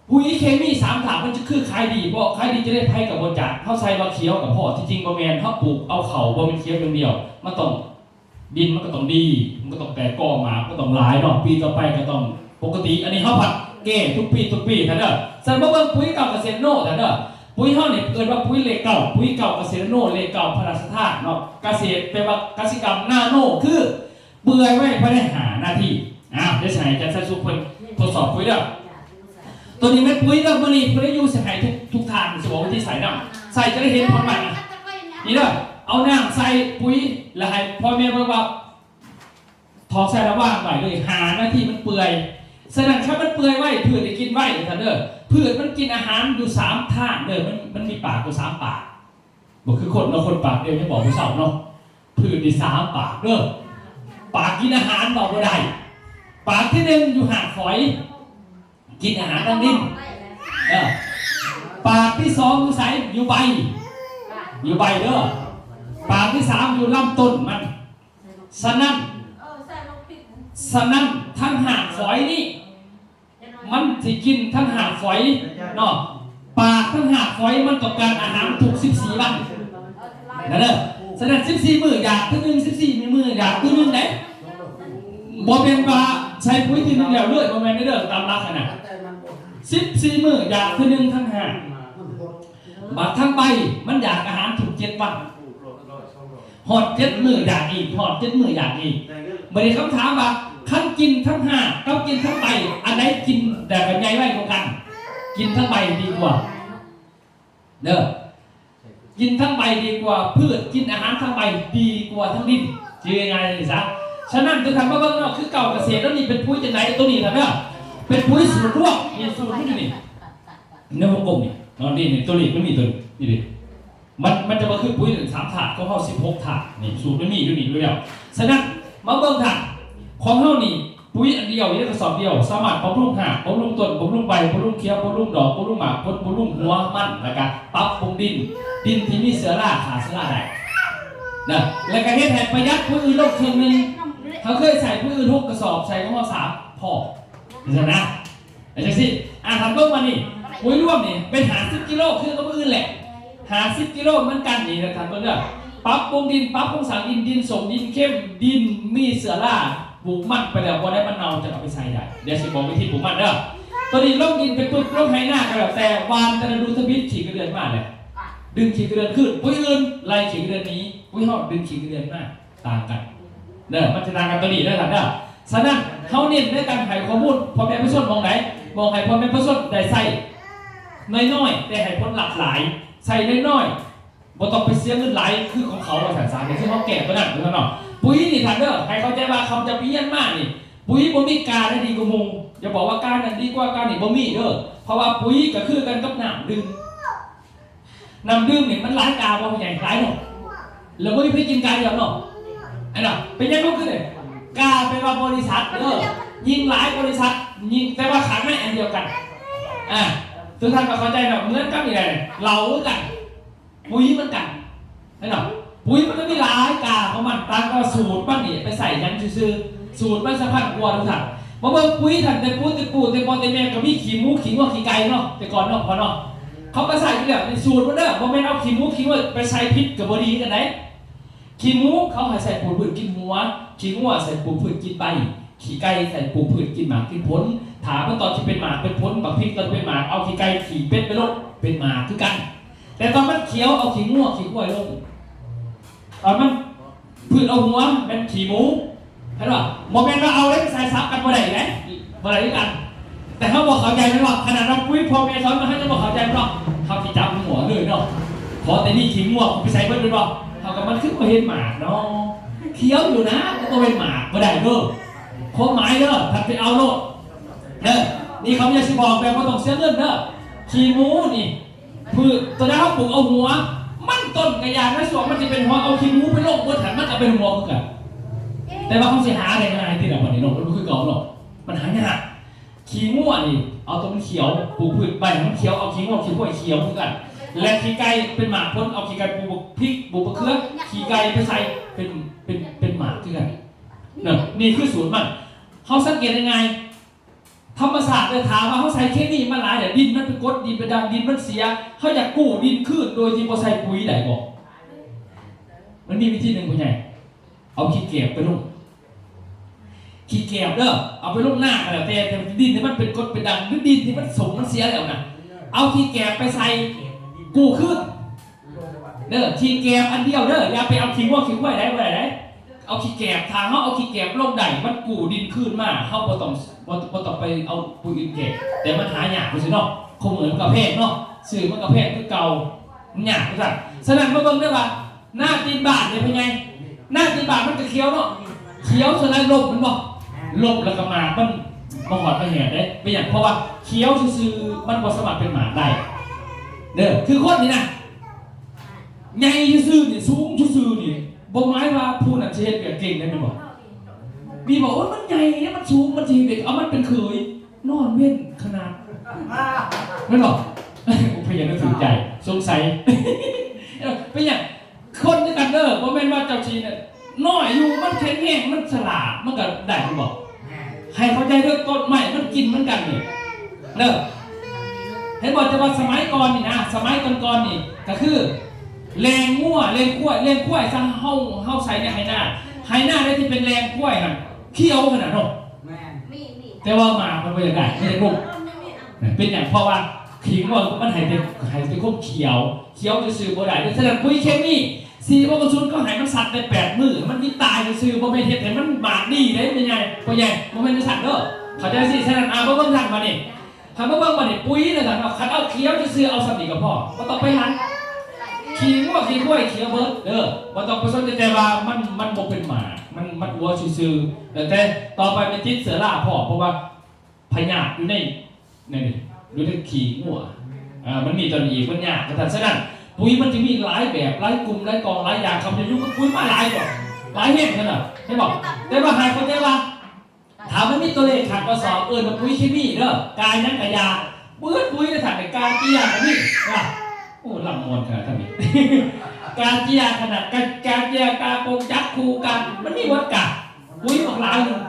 ປຸ໋ຍເຄມີສາມທາດມັນຈະຄືຂາຍດີ ເພາະຂາຍດີຈັ່ງໃດໃຜກໍບໍ່ຈາກ. ເຮົາໃສ່ວ່າຂຽວກໍພໍ ທີ່ຈິງບໍ່ແມ່ນ. ເຮົາປູກເອົາເຂົ້າ ບໍ່ແມ່ນຂຽວຢ່າງດຽວ ມັນຕ້ອງ ດິນມັນກໍຕ້ອງດີ ມັນກໍຕ້ອງແຕກກໍ ໝາກມັນກໍຕ້ອງຫຼາຍເນາະ ປີຕໍ່ໄປກໍຕ້ອງປົກກະຕິ. ອັນນີ້ເຮົາພັດແກ້ທຸກປີ ທຸກປີ ທ່ານເດີ. ສະນັ້ນມາເບິ່ງປຸ໋ຍເກົ່າກະເສດໂນ ທ່ານເດີ. ປຸ໋ຍເຮົານີ້ເອີ້ນວ່າປຸ�ຍເລກເກົ້າ ປຸ໋ຍເກົ້າກະເສດໂນ ເລກເກົ້າພະລາຊະທານເນາະ. ກະເສດແປວ່າກະສິກຳ ນາໂນ ຄື ເປື່ອຍໄວພາຍໃນຫ້ານາທີ. ອ້າວ ດຽວຊິໃຫ້ອາຈານໄຊສຸກເພິ່ນທົດສອບປຸ໋ຍເດີ. ໂຕນີ້ແມ່ນປຸ໋ຍເດີ ມື້ນີ້ເພິ່ນໄດ້ຢູ່ຊິໃຫ້ທຸກ ທຸກທ່ານ ຊິບອກວິທີໃສ່ນຳ ໃສ່ຈະໄດ້ເຫັນຜົນໄວ. ນີ້ເດີ ເອົານ້ຳໃສ່ປຸ໋ຍ ແລ້ວໃຫ້ພໍ່ແມ່ເບິ່ງວ່າ ຖອກໃສ່ລະຫວ່າງໄວ້ເລີຍ ຫ້ານາທີມັນເປື່ອຍ. ສະນັ້ນ ຄັນມັນເປື່ອຍໄວ ພືດໄດ້ກິນໄວ ທ່ານເດີ. ພືດມັນກິນອາຫານຢູ່ສາມທາງເດີ ມັນ ມັນມີປາກຢູ່ສາມປາກ. ບໍ່ຄືຄົນເນາະ ຄົນປາກດຽວຍັງເວົ້າບໍ່ເຊົາເນາະ. ພືດນີ້ສາມປາກເດີ ປາກກິນອາຫານເວົ້າບໍ່ໄດ້. ປາກທີໜຶ່ງຢູ່ຮາກຝອຍ ກິນອາຫານທາງດິນ. ເອີ ປາກທີສອງຢູ່ໃສ? ຢູ່ໃບ ຢູ່ໃບເດີ. ປາກທີສາມຢູ່ລຳຕົ້ນມັນ. ສະນັ້ນ ສະນັ້ນທັງຮາກຝອຍນີ້ ມັນຊິກິນທັງຮາກຝອຍເນາະ. ປາກທັງຮາກຝອຍມັນຕ້ອງການອາຫານທຸກສິບສີ່ວັນນະເດີ. ສະນັ້ນສິບສີ່ມື້ຢາກເທື່ອໜຶ່ງ ສິບສີ່ມື້ຢາກເທື່ອໜຶ່ງເດ້. ບໍ່ແມ່ນວ່າໃສ່ປຸ໋ຍເທື່ອໜຶ່ງແລ້ວເລີຍ ບໍ່ແມ່ນເດີ ຕາມຫຼັກຫັ້ນນະ. ສິບສີ່ມື້ຢາກເທື່ອໜຶ່ງທັງຮາກ. ບາດທັງໃບມັນຢາກອາຫານທຸກເຈັດວັນ. ຮອດເຈັດມື້ຢາກອີກ ຮອດເຈັດມື້ຢາກອີກ. ບັດນີ້ຄຳຖາມວ່າ ຄັນກິນທັງຮາກກັບກິນທັງໃບ ອັນໃດກິນແລ້ວກໍໃຫຍ່ໄວກວ່າກັນ? ກິນທັງໃບດີກວ່າເດີ. ກິນທັງໃບດີກວ່າ ພືດກິນອາຫານທັງໃບດີກວ່າທັງດິນ ຊື່ງ່າຍໆນີ້ຊະ. ສະນັ້ນ ທຸກທ່ານມາເບິ່ງເນາະ ຄືເກົ່າກະເສດ ແລ້ວນີ້ເປັນປຸ໋ຍຈັ່ງໃດ? ໂຕນີ້ທ່ານເດີ ເປັນປຸ໋ຍສູດລວມ ນີ້ສູດມັນຢູ່ນີ້ ໃນວົງກົມນີ້ເນາະ. ນີ້ ນີ້ ໂຕນີ້ມັນມີໂຕນີ້ ນີ້ເດ້. ມັນ ມັນຈະບໍ່ຄືປຸ໋ຍສາມທາດຂອງເຮົາສິບຫົກທາດ ນີ້ສູດມັນມີຢູ່ນີ້ຢູ່ແລ້ວ. ສະນັ້ນ ມາເບິ່ງທ່ານ ຂອງເຮົານີ້ ປຸ໋ຍອັນດຽວ ຢູ່ໃນກະສອບດຽວ ສາມາດບຳລຸງຮາກ ບຳລຸງຕົ້ນ ບຳລຸງໃບ ບຳລຸງຂຽວ ບຳລຸງດອກ ບຳລຸງໝາກຜົນ ບຳລຸງຫົວມັນ ແລ້ວກະປັບປຸງດິນ ດິນທີ່ມີເຊື້ອລາ ຂ້າເຊື້ອລາໄດ້ນະ ແລ້ວກະເຮັດໃຫ້ປະຢັດປຸ໋ຍອື່ນລົງເຄິ່ງໜຶ່ງ. ເຮົາເຄີຍໃສ່ປຸ໋ຍອື່ນຫົກກະສອບ ໃສ່ຂອງເຮົາສາມພໍ ຈັ່ງຊັ້ນນະ. ເອົາຈັ່ງຊີ້ ອາ ທ່ານເບິ່ງມານີ້ ປຸ໋ຍລວມນີ້ເປັນຫ້າສິບກິໂລ ຄືກັບມື້ອື່ນແຫຼະ ຫ້າສິບກິໂລເໝືອນກັນ. ນີ້ນະ ທ່ານເບິ່ງເດີ ປັບປຸງດິນ ປັບໂຄງສ້າງດິນ ດິນສົ້ມ ດິນເຄັມ ດິນມີເຊື້ອລາ ປູກມັນໄປແລ້ວ ບໍ່ໄດ້ມັນເນົ່າ ຈະເອົາໄປໃສ່ໄດ້. ດຽວຊິບອກວິທີປູກມັນເດີ. ໂຕນີ້ລົງດິນໄປປຶບ ລົງໄຮ່ນາກໍແລ້ວແຕ່ ຫວ່ານແຕ່ລະດູທຳອິດ ຂີ້ກະເດືອນມາແລ້ວ ດຶງຂີ້ກະເດືອນຄືນ. ປຸ໋ຍອື່ນໄລ່ຂີ້ກະເດືອນໜີ ປຸ໋ຍເຮົາດຶງຂີ້ກະເດືອນມາ. ຕ່າງກັນເດີ ມັນຈະຕ່າງກັນໂຕນີ້ເດີທ່ານເດີ. ສະນັ້ນ ເຮົາເນັ້ນໃນການໃຫ້ຂໍ້ມູນພໍ່ແມ່ປະຊາຊົນໝ່ອງໃດ? ໝ່ອງໃຫ້ພໍ່ແມ່ປະຊາຊົນໄດ້ໃຊ້ນ້ອຍໆ ແຕ່ໃຫ້ຜົນລັບຫຼາຍ. ໃຊ້ນ້ອຍໆ ບໍ່ຕ້ອງໄປເສຍເງິນຫຼາຍຄືຂອງເຂົາວ່າຊັ້ນຊະ. ຄືເຮົາແກ້ຕົວນັ້ນເນາະ. ປຸ໋ຍນີ້ທ່ານເດີ ໃຫ້ເຂົ້າໃຈວ່າເຂົາຈະໄປຮຽນມານີ້ ປຸ໋ຍບໍ່ມີກາໃດດີກວ່າໝູ່. ຢ່າບອກວ່າການັ້ນດີກວ່າ ການີ້ບໍ່ມີເດີ. ເພາະວ່າປຸ໋ຍກໍຄືກັນກັບນ້ຳດື່ມ. ນ້ຳດື່ມນີ້ມັນຫຼາຍກາບໍ່ ແມ່ນຫຍັງ? ຫຼາຍເນາະ. ແລ້ວບໍ່ມີໃຜກິນກາດຽວເນາະ. ອັນນະ ເປັນຫຍັງມັນຄືໄດ້? ກາແປວ່າບໍລິສັດເດີ. ຍິ່ງຫຼາຍບໍລິສັດ ຍິ່ງ ແຕ່ວ່າຂ້າງໃນອັນດຽວກັນ. ອາ ທຸກທ່ານກໍເຂົ້າໃຈເນາະ. ເໝືອນກັບນີ້ແຫຼະ ເຫຼົ້າຄືກັນ ປຸ໋ຍເໝືອນກັນ. ເຫັນບໍ່? ປຸ໋ຍມັນກໍມີຫຼາຍກາຂອງມັນ ຕ່າງແຕ່ວ່າສູດມັນນີ້ໄປໃສ່ຫຍັງຊື່ໆ. ສູດມັນສຳຄັນກວ່າ ທຸກທ່ານ. ມາເບິ່ງປຸ໋ຍທ່ານ ແຕ່ປູ່ແຕ່ປູ່ ແຕ່ພໍ່ແຕ່ແມ່ກໍມີຂີ້ໝູ ຂີ້ງົວ ຂີ້ໄກ່ເນາະ ແຕ່ກ່ອນເນາະ ພໍ່ເນາະ. ເຂົາກໍໃສ່ຢູ່ແລ້ວ ນີ້ສູດມັນເດີ. ບໍ່ແມ່ນເອົາຂີ້ໝູ ຂີ້ງົວໄປໃສ່ຜິດກໍບໍ່ດີຄືກັນໃດ໋. ຂີ້ໝູເຂົາໃຫ້ໃສ່ປູກພືດກິນຫົວ, ຂີ້ງົວໃສ່ປູກພືດກິນໃບ, ຂີ້ໄກ່ໃສ່ປູກພືດກິນໝາກກິນຜົນ. ຖ້າມັນຕອນຊິເປັນໝາກເປັນຜົນ, ບັກພິກຕອນເປັນໝາກ ເອົາຂີ້ໄກ່ຂີ້ເປັດໄປລົງ ເປັນໝາກຄືກັນ. ແຕ່ຕອນມັນຂຽວ ເອົາຂີ້ງົວຂີ້ຄວາຍລົງ. ຕອນມັນ ພືດເອົາຫົວແມ່ນຂີ້ໝູ ເຫັນບໍ່? ບໍ່ແມ່ນວ່າເອົາເດ້ ໃສ່ສັບກັນບໍ່ໄດ້ເດ້ ບໍ່ໄດ້ຄືກັນ. ແຕ່ເຮົາບໍ່ເຂົ້າໃຈແມ່ນບໍ່? ຂະໜາດວ່າປຸ໋ຍພໍ່ແມ່ສອນມາ ເຮົາຍັງບໍ່ເຂົ້າໃຈແມ່ນບໍ່? ເຮົາຊິຈັບຫົວເລີຍເນາະ. ຂໍແຕ່ມີຂີ້ງົວໄປໃສ່ເບິດແມ່ນບໍ່? ເຮົາກໍມັນຄືບໍ່ເຫັນໝາກເນາະ. ຂຽວຢູ່ນະ ກໍບໍ່ເປັນໝາກ ບໍ່ໄດ້ເດີ. ຄວາມໝາຍເດີ ທ່ານໄປເອົາໂລດເດີ. ນີ້ເຂົາຢາກຊິບອກແບບບໍ່ຕ້ອງເສຍເງິນເດີ. ຂີ້ໝູນີ້ ພືດຕົວໃດເຮົາປູກເອົາຫົວ ມັນຕົ້ນກະຢ່າ ໃນຊ່ວງມັນຊິເປັນຫົວ ເອົາຂີ້ໝູໄປລົງເບິດຫັ້ນ ມັນກະເປັນຫົວຄືກັນ. ແຕ່ວ່າເຮົາຊິຫາໄດ້ງ່າຍຕິລະບັດນີ້ເນາະ ມັນບໍ່ຄືເກົ່າເນາະ ມັນຫາຍາກ. ຂີ້ງົວນີ້ ເອົາຕົວມັນຂຽວ ປູກພືດໃບໃຫ້ມັນຂຽວ ເອົາຂີ້ງົວຂີ້ຄວາຍຂຽວຄືກັນ ແລະ ຂີ້ໄກ່ເປັນໝາກຜົນ ເອົາຂີ້ໄກ່ປູກບັກພິກ ປູກບັກເຂືອ ຂີ້ໄກ່ໄປໃສ່ ເປັນ ເປັນ ເປັນໝາກຄືກັນເນາະ. ນີ້ຄືສູດມັນ ເຮົາສັງເກດງ່າຍໆ ທຳມະຊາດເດີ ຖ້າວ່າເຮົາໃສ່ເຄມີມາຫຼາຍແລ້ວ ດິນມັນເປັນກົດ ດິນເປັນດ່າງ ດິນມັນເສຍ ເຮົາຢາກກູ້ດິນຄືນໂດຍທີ່ບໍ່ໃສ່ປຸ໋ຍໄດ້ບໍ່? ມັນມີວິທີໜຶ່ງ ພໍ່ໃຫຍ່ ເອົາຂີ້ແກບໄປລົງ. ຂີ້ແກບເດີ ເອົາໄປລົງນາກໍແລ້ວແຕ່ ແຕ່ດິນທີ່ມັນເປັນກົດເປັນດ່າງ ຫຼື ດິນທີ່ມັນສົມມັນເສຍແລ້ວນະ ເອົາຂີ້ແກບໄປໃສ່ ກູ້ຄືນ ເດີ ຂີ້ແກບອັນດຽວເດີ ຢ່າໄປເອົາຂີ້ງົວຂີ້ຄວາຍໄດ້ ບໍ່ໄດ້ເດ້. ເອົາຂີ້ແກບ ຖ້າເຮົາເອົາຂີ້ແກບລົງໄດ້ ມັນກູ້ດິນຄືນມາ ເຮົາບໍ່ຕ້ອງ ບໍ່ ບໍ່ຕ້ອງໄປເອົາປຸ໋ຍອື່ນແກບ ແຕ່ມັນຫາຍາກ ວ່າຊັ້ນເນາະ. ຄູ່ມື້ມັນກໍແພງເນາະ ຊື້ມັນກໍແພງຄືເກົ່າ ມັນຍາກ ວ່າຊັ້ນ. ສະນັ້ນ ມາເບິ່ງເດີວ່າ ໜ້າຕີນບາດເດ້ ພໍ່ໃຫຍ່ ໜ້າຕີນບາດມັນກໍຂຽວເນາະ. ຂຽວສ່ວນຫຼາຍລົ້ມແມ່ນບໍ່? ແມ່ນ. ລົ້ມແລ້ວກໍໝາກມັນບໍ່ຮອດບໍ່ແຮດເດ້. ເປັນຫຍັງ? ເພາະວ່າຂຽວຊື່ໆ ມັນບໍ່ສາມາດເປັນໝາກໄດ້ເດີ. ຄືຄົນນີ້ນະ ໃຫຍ່ຊື່ໆ ນີ້ ສູງຊື່ໆ ນີ້ ບໍ່ໝາຍວ່າຜູ້ນັ້ນຊິເຮັດວຽກເກັ່ງໄດ້ແມ່ນບໍ່? ມີບອກ ໂອ້ຍ ມັນໃຫຍ່ ມັນສູງ ມັນຊິເຮັດວຽກ ເອົາມັນເປັນເຂີຍ ນອນເວັນຂະໜາດ ແມ່ນບໍ່? ພະຍານາກຖືກໃຈ ສົງໄສ ເປັນຫຍັງ? ຄົນຄືກັນເດີ ບໍ່ແມ່ນວ່າເຈົ້າຊິນ້ອຍຢູ່ ມັນແຂງແຮງ ມັນສະຫຼາດ ມັນກໍໄດ້ຢູ່ບໍ່? ໃຫ້ເຂົ້າໃຈເດີ ຕົ້ນໄມ້ມັນກິນເໝືອນກັນນີ້ເດີ ເຫັນບໍ່? ແຕ່ວ່າສະໄໝກ່ອນນີ້ນະ ສະໄໝກ່ອນໆ ນີ້ກໍຄືແລ່ງງົວ ແລ່ງຄວາຍ ແລ່ງຄວາຍຊະ ເຮົາ ເຮົາໃສ່ໃນໄຮ່ນາ ໄຮ່ນາໄດ້ທີ່ເປັນແລ່ງຄວາຍຫັ້ນ ຂຽວຂະໜາດເນາະ. ແມ່ນ. ແຕ່ວ່າໝາກມັນບໍ່ຢາກໄດ້ ມີແຕ່ນົມ ເປັນຫຍັງ? ເພາະວ່າຂີ້ງົວມັນໃຫ້ແຕ່ ໃຫ້ແຕ່ຄວາມຂຽວ ຂຽວຊື່ໆບໍ່ໄດ້. ສະນັ້ນ ປຸ໋ຍເຄມີ ສີ່ຫົກສູນ ກໍໃຫ້ມັນສັກແຕ່ແປດມື້ ມັນມີຕາຍຊື່ໆ ບໍ່ແມ່ນເຮັດໃຫ້ມັນໝາກດີເດ້ ແມ່ໃຫຍ່ ພໍ່ໃຫຍ່ ບໍ່ແມ່ນຈັ່ງຊັ້ນເດີ ເຂົ້າໃຈຊີ້. ສະນັ້ນ ອາ ມາເບິ່ງທາງບາດນີ້ ຄັນມາເບິ່ງບາດນີ້ ປຸ໋ຍນະ ຄັນເອົາຂຽວຊື່ໆ ເອົາສ່ຳນີ້ກໍພໍ ບໍ່ຕ້ອງໄປຫັນຂີ້ງົວ ຂີ້ຄວາຍ ຂຽວເບິດເດີ ບໍ່ຕ້ອງໄປສົນໃຈ ແຕ່ວ່າມັນ ມັນບໍ່ເປັນໝາກ ມັນ ມັນອົວຊື່ໆ ແລ້ວແຕ່ ຕໍ່ໄປມັນຕິດເຊື້ອລາພ້ອມ ເພາະວ່າ ພະຍາດຢູ່ໃນ ໃນນີ້ ຢູ່ໃນຂີ້ງົວ ເອີ ມັນມີຕົວນີ້ອີກ ມັນຍາກວ່າຊັ້ນ. ສະນັ້ນ ປຸ໋ຍມັນຈະມີຫຼາຍແບບ ຫຼາຍກຸ່ມ ຫຼາຍກອງ ຫຼາຍຢ່າງ ຂ້າພະເຈົ້າຢູ່ກັບປຸ໋ຍມາຫຼາຍກວ່າ ຫຼາຍແຮງຂະໜາດ ເຫັນບໍ່? ແຕ່ວ່າໃຫ້ເຂົ້າໃຈວ່າ ຖ້າມັນມີຕົວເລກຂ້າງກະສອບ ເອີ້ນວ່າປຸ໋ຍເຄມີເດີ ກາຫຍັງກະຢາ ເບິດປຸ໋ຍນະ ຖ້າເປັນກາເຈຍກະມີ ວ່າ ໂອ້ ລຳມ່ວນຂະໜາດທ່ານນີ້ ກາເຈຍຂະໜາດ ກາ ກາເຈຍ ກາປົງຈັກ ຄູກາ ມັນມີໝົດກະ ປຸ໋ຍບັກຫຼາຍໜຶ່ງ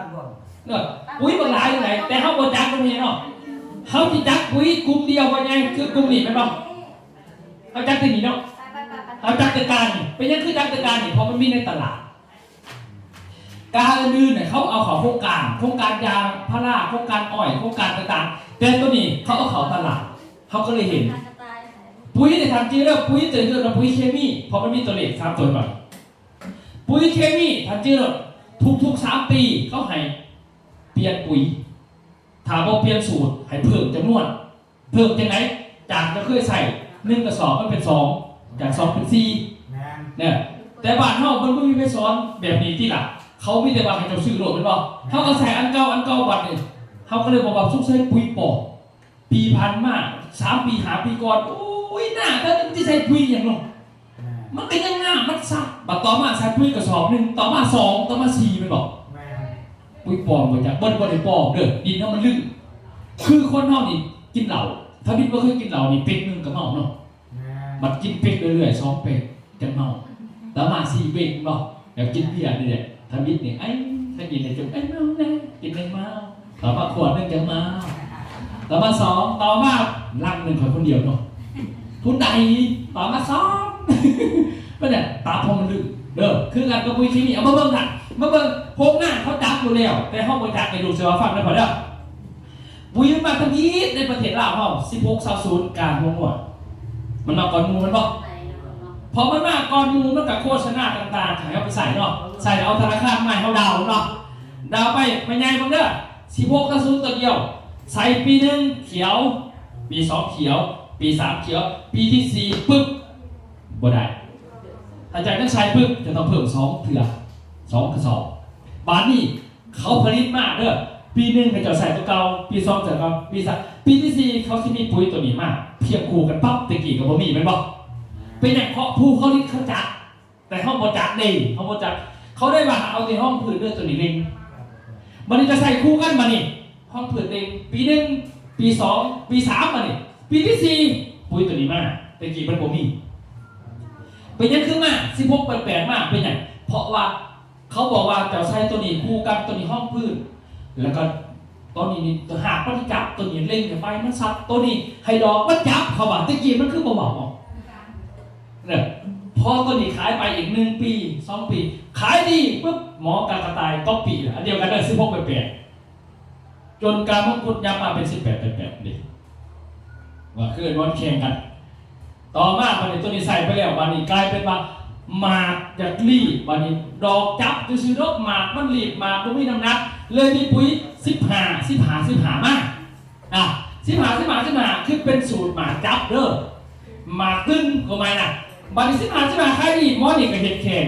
ເອີ ປຸ໋ຍບັກຫຼາຍຢູ່ໃດ ແຕ່ເຮົາບໍ່ຈັກ ແມ່ນບໍ່? ເຮົາຊິຈັກປຸ໋ຍກຸ່ມດຽວວ່າຫຍັງ ຄືກຸ່ມນີ້ແມ່ນບໍ່? ເຮົາຈັກແຕ່ນີ້ເນາະ ເຮົາຈັກແຕ່ການີ້ ເປັນຫຍັງຄືຈັກແຕ່ການີ້? ເພາະມັນມີໃນຕະຫຼາດ ກາອື່ນໆ ເຂົາເອົາເຂົ້າໂຄງການ ໂຄງການຢາງພາລາ ໂຄງການອ້ອຍ ໂຄງການຕ່າງໆ ແຕ່ໂຕນີ້ເຂົາເອົາເຂົ້າຕະຫຼາດ ເຮົາກໍເລີຍເຫັນ. ປຸ໋ຍນີ້ທ່ານຈື່ເດີ ປຸ໋ຍໂຕນີ້ເອີ້ນວ່າປຸ໋ຍເຄມີ ເພາະມັນມີຕົວເລກສາມຕົວກ່ອນ. ປຸ໋ຍເຄມີ ທ່ານຈື່ໂລດ ທຸກໆສາມປີເຂົາໃຫ້ປ່ຽນປຸ໋ຍ ຖ້າບໍ່ປ່ຽນສູດ ໃຫ້ເພີ່ມຈຳນວນ. ເພີ່ມຈັ່ງໃດ? ຈາກທີ່ເຄີຍໃຊ້ໜຶ່ງກະສອບ ມັນເປັນສອງ ຈາກສອງເປັນສີ່ ແມ່ນ ເນາະ. ແຕ່ບ້ານເຮົາມັນບໍ່ມີໃຜສອນແບບນີ້ຕິລະ ເຂົາມີແຕ່ວ່າໃຫ້ເຈົ້າຊື້ໂລດ ແມ່ນບໍ່? ເຮົາກໍໃຊ້ອັນເກົ່າ ອັນເກົ່າ ບັດນີ້ເຮົາກໍເລີຍບອກວ່າ ສົງໄສປຸ໋ຍປອມ. ປີຜ່ານມາ ສາມປີ ຫ້າປີກ່ອນ ໂອ້ຍ ໜ້າຕານີ້ມັນຊິໃສ່ປຸ໋ຍຫຍັງເນາະ ມັນກໍຍັງງາມ ມັນຊັດ ບັດຕໍ່ມາໃສ່ປຸ໋ຍກະສອບໜຶ່ງ ຕໍ່ມາສອງ ຕໍ່ມາສີ່ ແມ່ນບໍ່? ແມ່ນ. ປຸ໋ຍປອມບໍ່ຈັກ ບໍ່ ບໍ່ໄດ້ປອມເດີ ດິນເຮົາມັນລຶ້ງ ຄືຄົນເຮົານີ້ກິນເຫຼົ້າ ທຳອິດບໍ່ເຄີຍກິນເຫຼົ້ານີ້ ເປັກໜຶ່ງກໍເມົາເນາະ ແມ່ນ. ບັດກິນເປັກເລື້ອຍໆ ສອງເປັກ ຈັ່ງເມົາ ຕໍ່ມາສີ່ເປັກເນາະ ແລ້ວກິນເບຍນີ້ແຫຼະ ທຳອິດນີ້ ໄອ້ ຖ້າກິນແລ້ວຈັ່ງ ໄອ້ ເມົາແນ່ ກິນແລ້ວເມົາ ຕໍ່ມາຂວດໜຶ່ງຈັ່ງເມົາ ຕໍ່ມາສອງ ຕໍ່ມາລັງໜຶ່ງ ຂ້ອຍຄົນດຽວເນາະ ຜູ້ໃດ ຕໍ່ມາສອງ ເປັນຫຍັງ? ຕັບເຮົາມັນລຶ້ງເດີ ຄືກັນກັບປຸ໋ຍເຄມີ. ເອົາມາເບິ່ງນະ ມາເບິ່ງ ໂຮງງານເຂົາຈັບຢູ່ແລ້ວ ແຕ່ເຮົາບໍ່ຈັກ ໃຫ້ລູກເສືອຟັງເດີພໍ່ເດີ. ປຸ໋ຍມັນມາທຳອິດໃນປະເທດລາວເຮົາ ສິບຫົກຊາວສູນ ກາຫົວງົວ ມັນມາກ່ອນໝູ່ແມ່ນບໍ່? ພໍມັນມາກ່ອນໝູ່ ມັນກະໂຄສະນາຕ່າງໆ ໃຫ້ເຮົາໄປໃສ່ເນາະ ໃສ່ເອົາທະນາຄານມາໃຫ້ເຮົາດາວເນາະ ດາວໄປ ແມ່ໃຫຍ່ເບິ່ງເດີ ສິບຫົກຊາວສູນຕົວດຽວ ໃສ່ປີໜຶ່ງຂຽວ ປີສອງຂຽວ ປີສາມຂຽວ ປີທີສີ່ປຶບ ບໍ່ໄດ້ ຖ້າຈະໃຫ້ໃສ່ປຶບ ຈະຕ້ອງເພີ່ມສອງເທື່ອ ສອງກະສອບ ບາດນີ້ ເຂົາຜະລິດມາເດີ ປີໜຶ່ງເຂົາເຈົ້າໃຊ້ຕົວເກົ່າ ປີສອງໃຊ້ຕົວເກົ່າ ປີສາມ ປີທີສີ່ເຂົາຊິມີປຸ໋ຍຕົວນີ້ມາ ພຽງຄູ່ກັນປັບ ແຕ່ກີ້ກໍບໍ່ມີແມ່ນບໍ່? ເປັນຫຍັງ? ເພາະຜູ້ຜະລິດເຂົາຈັກ ແຕ່ເຮົາບໍ່ຈັກເດ້ ເຮົາບໍ່ຈັກ ເຂົາໄດ້ວ່າເອົາແຕ່ຮອງພືດເດີ ຕົວນີ້ເລັ່ງ ບັດນີ້ຈະໃສ່ຄູ່ກັນ ບັດນີ້ຮອງພືດເລັ່ງ ປີໜຶ່ງ ປີສອງ ປີສາມ ບັດນີ້ ປີທີສີ່ ປຸ໋ຍຕົວນີ້ມາ ແຕ່ກີ້ມັນບໍ່ມີ ເປັນຫຍັງຄືມາ ສິບຫົກແປດແປດ ມາ ເປັນຫຍັງ? ເພາະວ່າ ເຂົາບອກວ່າເຈົ້າໃສ່ໂຕນີ້ຄູ່ກັບໂຕນີ້ຮອງພື້ນ ແລ້ວກໍໂຕນີ້ນີ້ ຫາກມັນຈັບໂຕນີ້ເລັ່ງໃຫ້ໃບມັນສັດ ໂຕນີ້ໃຫ້ດອກມັນຈັບ ເຂົາວ່າ ແຕ່ກີ້ມັນຄືບໍ່ເວົ້າອອກ ເນາະ ພໍໂຕນີ້ຂາຍໄປອີກໜຶ່ງປີ ສອງປີ ຂາຍດີປຶບ ໝໍກາກະຕ່າຍ ກັອບປີ້ ອັນດຽວກັນເດີ ສິບຫົກແປດແປດ ຈົນກາມົງຄຸດຍັບມາເປັນສິບແປດແປດແປດເດ້ ວ່າຄືເອີ້ນວ່າແຂ່ງກັນ ຕໍ່ມາບັດນີ້ໂຕນີ້ໃສ່ໄປແລ້ວ ບັດນີ້ກາຍເປັນວ່າໝາກຢາກລີບ ບັດນີ້ດອກຈັບຊື່ໆດອກ ໝາກມັນລີບ ໝາກບໍ່ມີນ້ຳໜັກ ເລີຍມີປຸ໋ຍສິບຫ້າ ສິບຫ້າ ສິບຫ້າ ມາ ອ່າ ສິບຫ້າ ສິບຫ້າ ສິບຫ້າ ຄືເປັນສູດໝາກຈັບເດີ ໝາກຕຶງກໍໝາຍນະ ບັດນີ້ສິບຫ້າ ສິບຫ້າ ຂາຍດີ ໝໍນີ້ກໍເຮັດແຂ່ງ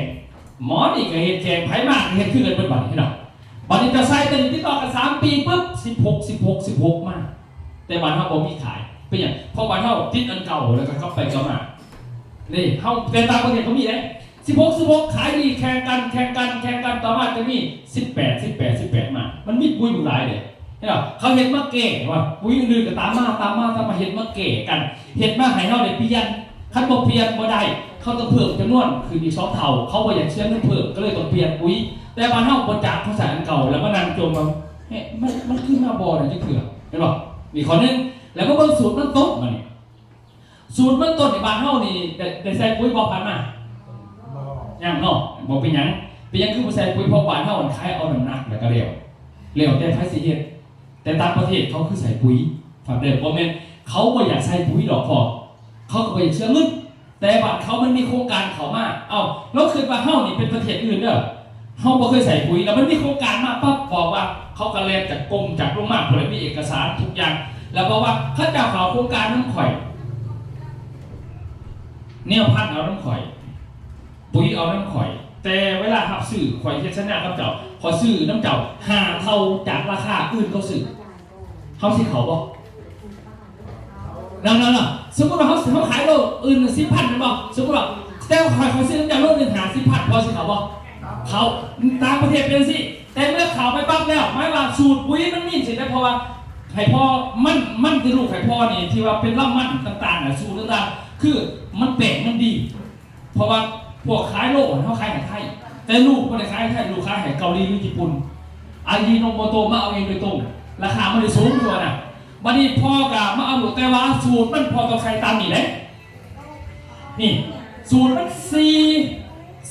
ໝໍນີ້ກໍເຮັດແຂ່ງ ໃຜມາກໍເຮັດຄືກັນເບິດບັດນີ້ເນາະ. ບັດນີ້ເຈົ້າໃສ່ຕົວນີ້ຕິດຕໍ່ກັນສາມປີປຶບ ສິບຫົກ ສິບຫົກ ສິບຫົກ ມາ. ແຕ່ບ້ານເຮົາບໍ່ມີຂາຍ. ເປັນຫຍັງ? ເພາະບ້ານເຮົາຕິດອັນເກົ່າ ແລ້ວກໍກັບໄປກັບມາ. ນີ້ ເຮົາ ແຕ່ຕ່າງປະເທດເຂົາມີເດ້ ສິບຫົກ ສິບຫົກ ຂາຍດີ ແຂ່ງກັນ ແຂ່ງກັນ ແຂ່ງກັນ ຕໍ່ມາຈະມີ ສິບແປດ ສິບແປດ ສິບແປດ ມາ. ມັນມີປຸ໋ຍຫຼາຍເດ້. ເຫັນບໍ່? ເຂົາເຮັດມາແກ້ວ່າ ປຸ໋ຍອື່ນໆກໍຕາມມາ ຕາມມາ ຕາມມາ ເຮັດມາແກ້ກັນ ເຮັດມາໃຫ້ເຮົາໄດ້ປ່ຽນ. ຄັນບໍ່ປ່ຽນບໍ່ໄດ້ ເຂົາຕ້ອງເພີ່ມຈຳນວນຂຶ້ນອີກສອງເທົ່າ. ເຂົາບໍ່ຢາກເສຍເງິນເພີ່ມ ກໍເລີຍຕ້ອງປ່ຽນປຸ໋ຍ. ແຕ່ບ້ານເຮົາບໍ່ຈັກ ເຂົາໃສ່ອັນເກົ່າ ແລ້ວມານັ່ງຈົ່ມວ່າ ເອະ ມັນ ມັນຄືມາບໍ່ໄດ້ຈັກເທື່ອ. ເຫັນບໍ່? ມີຂໍ້ໜຶ່ງ. ແລ້ວມາເບິ່ງສູດມັນຕົ້ນບາດນີ້. ສູດມັນຕົ້ນໃນບ້ານເຮົານີ້ ໄດ້ ໄດ້ໃສ່ປຸ໋ຍບໍ່ຜ່ານມາ? ບໍ່ ຍັງເນາະ. ບໍ່ເປັນຫຍັງ. ເປັນຫຍັງຄືບໍ່ໃສ່ປຸ໋ຍ? ເພາະບ້ານເຮົາມັນຂາຍເອົານ້ຳໜັກ ແລ້ວກໍແລ້ວ ແລ້ວແຕ່ໃຜຊິເຮັດ. ແຕ່ຕ່າງປະເທດເຂົາຄືໃສ່ປຸ໋ຍ. ຟັງເດີ ບໍ່ແມ່ນເຂົາບໍ່ຢາກໃສ່ປຸ໋ຍດອກ ເພາະເຂົາກໍບໍ່ຢາກເສຍເງິນ. ແຕ່ບ້ານເຂົາມັນມີໂຄງການເຂົ້າມາ. ເອົ້າ ລອງຄິດວ່າເຮົານີ້ເປັນປະເທດອື່ນເດີ ເຮົາບໍ່ເຄີຍໃສ່ປຸ໋ຍ ແລ້ວມັນມີໂຄງການມາປັບ ບອກວ່າ ເຂົາກໍແລ່ນຈາກກົມ ຈາກລົງມາ ຜູ້ໃດມີເອກະສານທຸກຢ່າງ ແລ້ວບອກວ່າ ເຂົາເຈົ້າເຂົ້າໂຄງການນຳຂ້ອຍ ແນວພັນເອົານຳຂ້ອຍ ປຸ໋ຍເອົານຳຂ້ອຍ ແຕ່ເວລາຮັບຊື້ ຂ້ອຍເຮັດສັນຍາກັບເຈົ້າ ຂ້ອຍຊື້ນຳເຈົ້າຫ້າເທົ່າຈາກລາຄາອື່ນເຂົາຊື້. ເຮົາຊິເຂົ້າບໍ່? ນັ້ນໆ ສົມມຸດວ່າເຮົາ ເຮົາຂາຍໂລອື່ນສິບພັນແມ່ນບໍ່? ສົມມຸດວ່າ ແຕ່ວ່າຂ້ອຍ ຂ້ອຍຊື້ນຳເຈົ້າໂລໜຶ່ງຫ້າສິບພັນ ພໍຊິເຂົ້າບໍ່? ເຂົ້າ. ຕ່າງປະເທດເປັນຈັ່ງຊີ້ ແຕ່ເມື່ອເຂົ້າໄປປັບແລ້ວ ໝາຍວ່າສູດປຸ໋ຍມັນມີຈັ່ງຊີ້ແຫຼະ ເພາະວ່າໃຫ້ພໍມັນ ມັນທີ່ລູກໃຫ້ພໍນີ້ ທີ່ວ່າເປັນລຳມັນຕ່າງໆນະ ສູດຕ່າງໆ ຄືມັນແປ້ງມັນດີ. ເພາະວ່າພວກຂາຍໂລເຮົາຂາຍໃຫ້ໄທ ແຕ່ລູກບໍ່ໄດ້ຂາຍໃຫ້ໄທ ລູກຂາຍໃຫ້ເກົາຫຼີ ຫຼື ຍີ່ປຸ່ນ. ອາຢິໂນໂມໂຕະມາເອົາເອງໂດຍຕົງ ລາຄາມັນໄດ້ສູງກວ່ານະ. ບັດນີ້ພໍ່ກໍມາເອົາລູກ ແຕ່ວ່າສູດມັນພໍ່ຕ້ອງໃສ່ຕາມນີ້ເດ້. ນີ້ ສູດມັນສີ່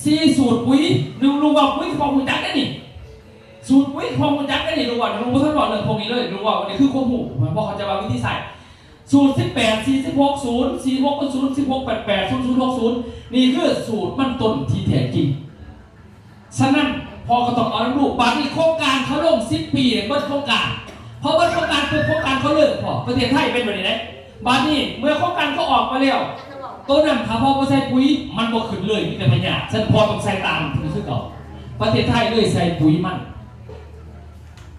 ສີ່ສູດປຸ໋ຍ. ລູກ ລູກເວົ້າປຸ໋ຍ ພໍ່ຮູ້ຈັກເດ້ນີ້. ສູດປຸ໋ຍ ພໍ່ຮູ້ຈັກເດ້ນີ້. ລູກເວົ້າ ລູກບໍ່ທັນເວົ້າເລື່ອງພວກນີ້ເລີຍ. ລູກເວົ້າ ອັນນີ້ຄືຄວາມຮູ້ ພໍ່ເຂົ້າໃຈວ່າວິທີໃຊ້ ສູດສິບແປດ ສີ່ສິບຫົກ ສູນສີ່ຫົກ ສູນສິບຫົກ ແປດແປດ ສູນສູນຫົກສູນ ນີ້ຄືສູດມັນຕົ້ນທີ່ແທ້ຈິງ. ສະນັ້ນ ພໍ່ກໍຕ້ອງເອົານຳລູກ. ບາດນີ້ໂຄງການເຂົາລົງສິບປີ ເບິດໂຄງການ. ພໍເບິດໂຄງການປຸບ ໂຄງການເຂົາເລີກ. ພໍ່ ປະເທດໄທເປັນແບບນີ້ເດ້. ບາດນີ້ເມື່ອໂຄງການເຂົາອອກມາແລ້ວ ໂຕນັ້ນຖ້າພໍ່ບໍ່ໃສ່ປຸ໋ຍ ມັນບໍ່ຂຶ້ນເລີຍ ມີແຕ່ພະຍາດ. ສະນັ້ນ ພໍ່ຕ້ອງໃສ່ຕາມຄືເກົ່າ. ປະເທດໄທເລີຍໃສ່ປຸ໋ຍມັນ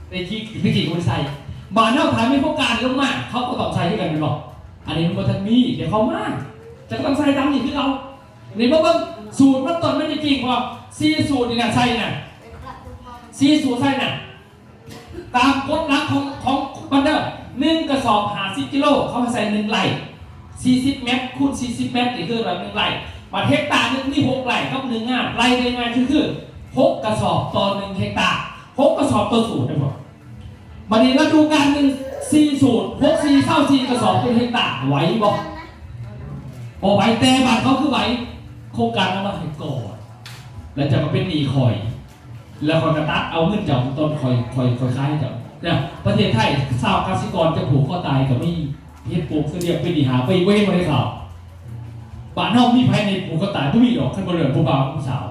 ແຕ່ກີ້ ແຕ່ກີ້ກໍບໍ່ໄດ້ໃສ່. ບາດເຮົາຖ້າມີໂຄງການລົງມາ ເຂົາກໍຕ້ອງໃສ່ຄືກັນແມ່ນບໍ່? ອັນນີ້ມັນບໍ່ທັນມີ ດຽວເຂົາມາ ຈະຕ້ອງໃສ່ຕາມນີ້ຄືເກົ່າ. ນີ້ມາເບິ່ງສູດມັນຕົ້ນມັນຈິງໆ ເພາະວ່າສີ່ສູດນີ້ນະໃສ່ນະ ສີ່ສູດໃສ່ນະ ຕາມກົດຫຼັກຂອງ ຂອງມັນເດີ ໜຶ່ງກະສອບຫ້າສິບກິໂລ ເຂົາໃຫ້ໃສ່ໜຶ່ງໄຮ່ ສີ່ສິບແມັດຄູນສີ່ສິບແມັດ ນີ້ຄືວ່າໜຶ່ງໄຮ່. ບາດເຮັກຕາໜຶ່ງມີຫົກໄຮ່ກັບໜຶ່ງງານ ໄລ່ງ່າຍໆຄື ຄືຫົກກະສອບຕໍ່ໜຶ່ງເຮັກຕາ ຫົກກະສອບຕໍ່ສູດເດ້. ບັດນີ້ລະດູການໜຶ່ງ ສີ່ສູດ ຫົກສີ່ ຊາວສີ່ກະສອບຕໍ່ເຮັກຕາ ໄຫວບໍ່? ບໍ່ໄຫວ. ແຕ່ບ້ານເຂົາຄືໄຫວ ໂຄງການເອົາມາໃຫ້ກ່ອນ ແລ້ວເຈົ້າກໍເປັນໜີ້ຂ້ອຍ ແລ້ວຂ້ອຍກໍຕັດເອົາເງິນເຈົ້າຕອນຂ້ອຍ ຂ້ອຍ ຂ້ອຍຂາຍໃຫ້ເຈົ້າ. ນະ ປະເທດໄທຊາວກະສິກອນຈະຜູກຄໍຕາຍກໍມີ ເຮັດປູກສະດຽບເປັນໜີ້ຫາປີ ບໍ່ເຫັນບໍ່ໄດ້ຂ່າວ. ບ້ານເຮົາມີໃຜໃນຜູກຄໍຕາຍ? ບໍ່ມີດອກ ຄັນບໍ່ເລື່ອງຜູ້ບ່າວຜູ້ສາວ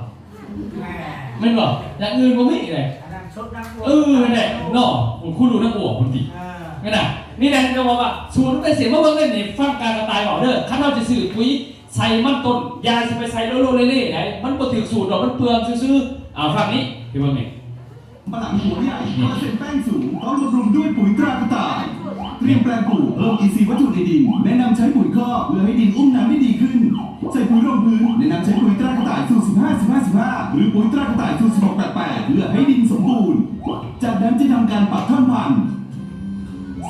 ແມ່ນບໍ່? ຢ່າງອື່ນບໍ່ມີເລີຍ ອັນນັ້ນສົດນຳ ເອີ ນັ້ນແຫຼະເນາະ ຄຸນ ຄຸນຮູ້ນຳອວກພຸ້ນຕິ ເອີ ແມ່ນນະ. ນີ້ແຫຼະ ຈະບອກວ່າສູດແຕ່ເສຍມາເບິ່ງເດ້ນີ້ ຟັງກາກະຕ່າຍເວົ້າເດີ ຄັນເຮົາຈະຊື້ປຸ໋ຍໃສ່ມັນຕົ້ນ ຢ່າຊິໄປໃສ່ໂລໆເລໆໃດ໋ ມັນບໍ່ຖືກສູດດອກ ມັນເປືອງຊື່ໆ. ເອົາ ຟັງນີ້ ໄປເບິ່ງນີ້ ມັນຫຼັງຫົວໃຫຍ່ ເປີເຊັນແປ້ງສູງ ຕ້ອງບຳລຸງດ້ວຍປຸ໋ຍຕຣາກະຕ່າຍ. เตรียมแปลงปลูก เพิ่มอินทรีย์วัตถุในดิน แนะนำใช้ปุ๋ยคอก เพื่อให้ดินอุ้มน้ำได้ดีขึ้น ใส่ปุ๋ยรองพื้น แนะนำใช้ปุ๋ยตรากระต่ายสูตร สิบห้า สิบห้า สิบห้า หรือปุ๋ยตรากระต่ายสูตร สิบหก แปด แปด เพื่อให้ดินสมบูรณ์ จากนั้นจะทำการปักท่อนพันธุ์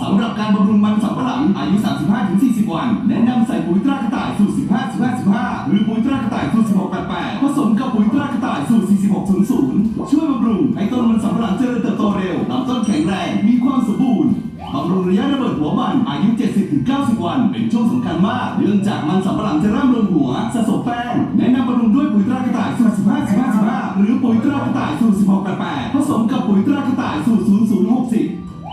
สำหรับการบำรุงมันสำปะหลังอายุ สามสิบห้าถึงสี่สิบ วัน แนะนำใส่ปุ๋ยตรากระต่ายสูตร สิบห้า สิบห้า สิบห้า หรือปุ๋ยตรากระต่ายสูตร สิบหก แปด แปด ผสมกับปุ๋ยตรากระต่ายสูตร สี่สิบหก ศูนย์ศูนย์ ช่วยบำรุงให้ต้นมันสำปะหลังเจริญเติบโตเร็ว ลำต้นแข็งแรง มีความสมบูรณ์ บำรุงระยะระเบิดหัวมันอายุ เจ็ดสิบถึงเก้าสิบ วัน เป็นช่วงสำคัญมาก เนื่องจากมันสำปะหลังจะเริ่มลงหัว สะสมแป้ง แนะนำบำรุงด้วยปุ๋ยตรากระต่ายสูตร สิบห้า สิบห้า สิบห้า หรือปุ๋ยตรากระต่ายสูตร สิบหก แปด แปด ผสมกับปุ๋ยตรากระต่ายสูตร ศูนย์ศูนย์ หกสิบ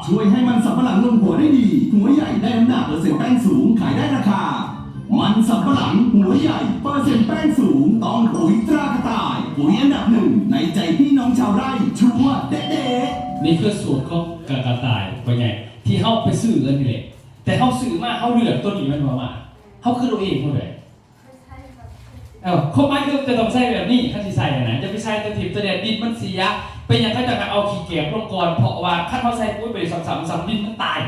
ช่วยให้มันสำปะหลังลงหัวได้ดี หัวใหญ่ ได้น้ำหนัก เปอร์เซ็นต์แป้งสูง ขายได้ราคา มันสำปะหลังหัวใหญ่ เปอร์เซ็นต์แป้งสูง ต้องปุ๋ยตรากระต่าย ปุ๋ยอันดับหนึ่งในใจพี่น้องชาวไร่ ชัวร์เด๊ะๆ. ນີ້ຄືສູດຂອງກາກະຕ່າຍ ພໍ່ໃຫຍ່ ທີ່ເຮົາໄປຊື້ອັນນີ້ແຫຼະ ແຕ່ເຮົາຊື້ມາ ເຮົາເລືອກໂຕນີ້ແມ່ນບໍ່? ມາ ເຮົາຄິດເອົາເອງບໍ່ໄດ້. ເອີ ຄວາມໝາຍຄືຈະຕ້ອງໃສ່ແບບນີ້ ຄັນຊິໃສ່ຫັ້ນນະ. ຢ່າໄປໃສ່ຕົວຖິ້ມຕົວແດນ ດິນມັນເສຍ. ເປັນຫຍັງເຂົາເຈົ້າກໍເອົາຂີ້ແກບລົງກ່ອນ? ເພາະວ່າຄັນເຮົາໃສ່ປຸ໋ຍໄປຊ້ຳໆ ດິນມັນຕາຍ.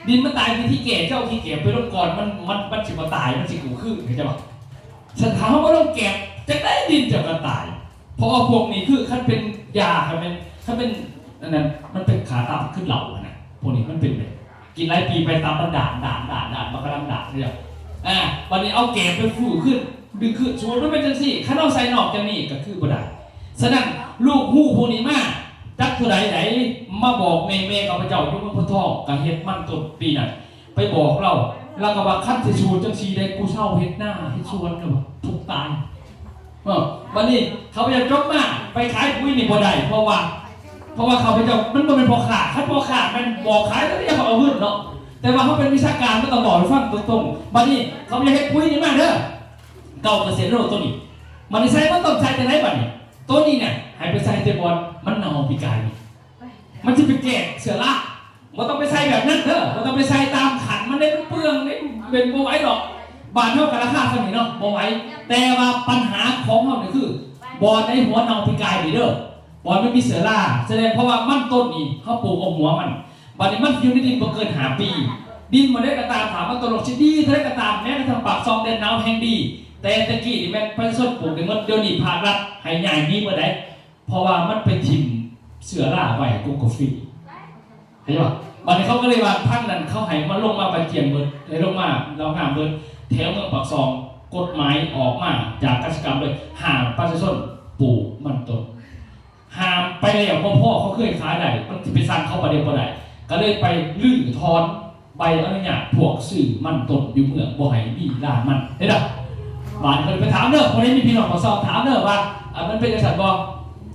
ດິນມັນຕາຍ ວິທີແກ້ ເຈົ້າເອົາຂີ້ແກບໄປລົງກ່ອນ ມັນ ມັນ ມັນຊິບໍ່ຕາຍ ມັນຊິກູ້ຄືນ ເຂົ້າໃຈບໍ່? ຄັນຖ້າເຮົາບໍ່ລົງແກບ ຈັ່ງໃດດິນເຈົ້າກໍຕາຍ. ເພາະວ່າພວກນີ້ຄື ຄັນເປັນຢາ ຄັນແມ່ນ ຄັນເປັນອັນນັ້ນ ມັນເປັນຂາຕັບຄືເຫຼົ້າຫັ້ນນະ. ພວກນີ້ມັນເປັນແບບ ກິນຫຼາຍປີໄປ ຕັບມັນດ້ານ ດ້ານ ດ້ານ ດ້ານ ມັນກຳລັງດ້ານເດ້. ອາ ບັດນີ້ເອົາແກບໄປຟູຂຶ້ນ ດຶງຄືນ ສົມມຸດມັນເປັນຈັ່ງຊີ້ ຄັນເຮົາໃສ່ນອກຈັ່ງນີ້ກໍຄືບໍ່ໄດ້. ສະນັ້ນ ລູກຮູ້ພວກນີ້ມາຈັກເທົ່າໃດໃດ ມາບອກແມ່ ແມ່ຂ້າພະເຈົ້າຢູ່ເມືອງໂພນທອງ ກໍເຮັດມັນຕົ້ນປີນັ້ນ ໄປບອກລາວ ລາວກໍວ່າ ຄັນຊິສູດຈັ່ງຊີ້ໄດ໋ ກູເຊົາເຮັດນາເຮັດສວນ ລາວວ່າ ທຸກຕາຍ. ເອີ ບັດນີ້ເຂົາຢາກຈົບມາໄປຂາຍປຸ໋ຍນີ້ບໍ່ໄດ້ ເພາະວ່າ ເພາະວ່າຂ້າພະເຈົ້າມັນບໍ່ແມ່ນພໍ່ຄ້າ. ຄັນພໍ່ຄ້າແມ່ນບອກຂາຍແລ້ວຢາກເອົາເງິນເນາະ ແຕ່ວ່າເຮົາເປັນວິຊາການ ມັນຕ້ອງບອກໃຫ້ຟັງຕົງໆ. ບັດນີ້ເຂົາຢາກເຮັດປຸ໋ຍນີ້ມາເດີ ເກົ້າເປີເຊັນໂລ ໂຕນີ້. ບັດນີ້ໃສ່ມັນຕ້ອງໃສ່ຈັ່ງໃດບັດນີ້? ໂຕນີ້ນະ ໃຫ້ໄປໃສ່ແຕ່ບ່ອນມັນເນົ່າປີກາຍນີ້ ມັນຊິໄປແກ້ເຊື້ອລາ. ບໍ່ຕ້ອງໄປໃສ່ແບບນັ້ນເດີ ບໍ່ຕ້ອງໄປໃສ່ຕາມຂັ້ນມັນເດ້ ມັນເປືອງເດ້ ເປັນບໍ່ໄຫວດອກ. ບ້ານເຮົາກໍລາຄາສ່ຳນີ້ເນາະ ບໍ່ໄຫວ. ແຕ່ວ່າປັນຫາຂອງເຮົານີ້ຄື ບ່ອນໃນຫົວເນົ່າປີກາຍນີ້ເດີ ບ່ອນມັນມີເຊື້ອລາ. ສະແດງ ເພາະວ່າມັນຕົ້ນນີ້ ເຮົາປູກເອົາຫົວມັນ ບັດນີ້ມັນຢູ່ໃນດິນບໍ່ເກີນຫ້າປີ. ດິນບ່ອນໃດກໍຕາມ ຖ້າມັນຕົກລົງຊິດີເທົ່າໃດກໍຕາມ ແມ້ກະທັ່ງປາກຊ່ອງແດນໜາວແຮ່ງດີ ແຕ່ແຕ່ກີ້ນີ້ແມ່ນປະຊາຊົນປູກໄດ້ໝົດ ດຽວນີ້ພາກລັດໃຫ້ຍ້າຍໜີໝົດໃດ໋. ເພາະວ່າມັນໄປຖິ້ມເຊື້ອລາໄວ້ກົກກາເຟ ເຫັນບໍ່? ບັດນີ້ເຂົາກໍເລີຍວ່າ ທາງນັ້ນເຂົາໃຫ້ມາລົງມາປະຈຽນເບິດ ໃຫ້ລົງມາເລົ່າງາມເບິດ ແຖວເມືອງປາກຊ່ອງ ກົດໝາຍອອກມາຈາກກະສິກຳເລີຍ ຫ້າມປະຊາຊົນປູກມັນຕົ້ນ. ຫ້າມໄປແລ້ວບໍ່ພໍ ເຂົາເຄີຍຂາຍໄດ້ ມັນຊິໄປສັ່ງເຂົາປະດຽວບໍ່ໄດ້ ກໍເລີຍໄປຮື້ຖອນ ໃບອະນຸຍາດພວກຊື້ມັນຕົ້ນຢູ່ເມືອງ ບໍ່ໃຫ້ມີລານມັນ ເຫັນບໍ່? ບາດນີ້ເພິ່ນໄປຖາມເດີ ຜູ້ໃດມີພີ່ນ້ອງປາກຊ່ອງ ຖາມເດີວ່າ ອາ ມັນເປັນຈັ່ງຊັ້ນບໍ່?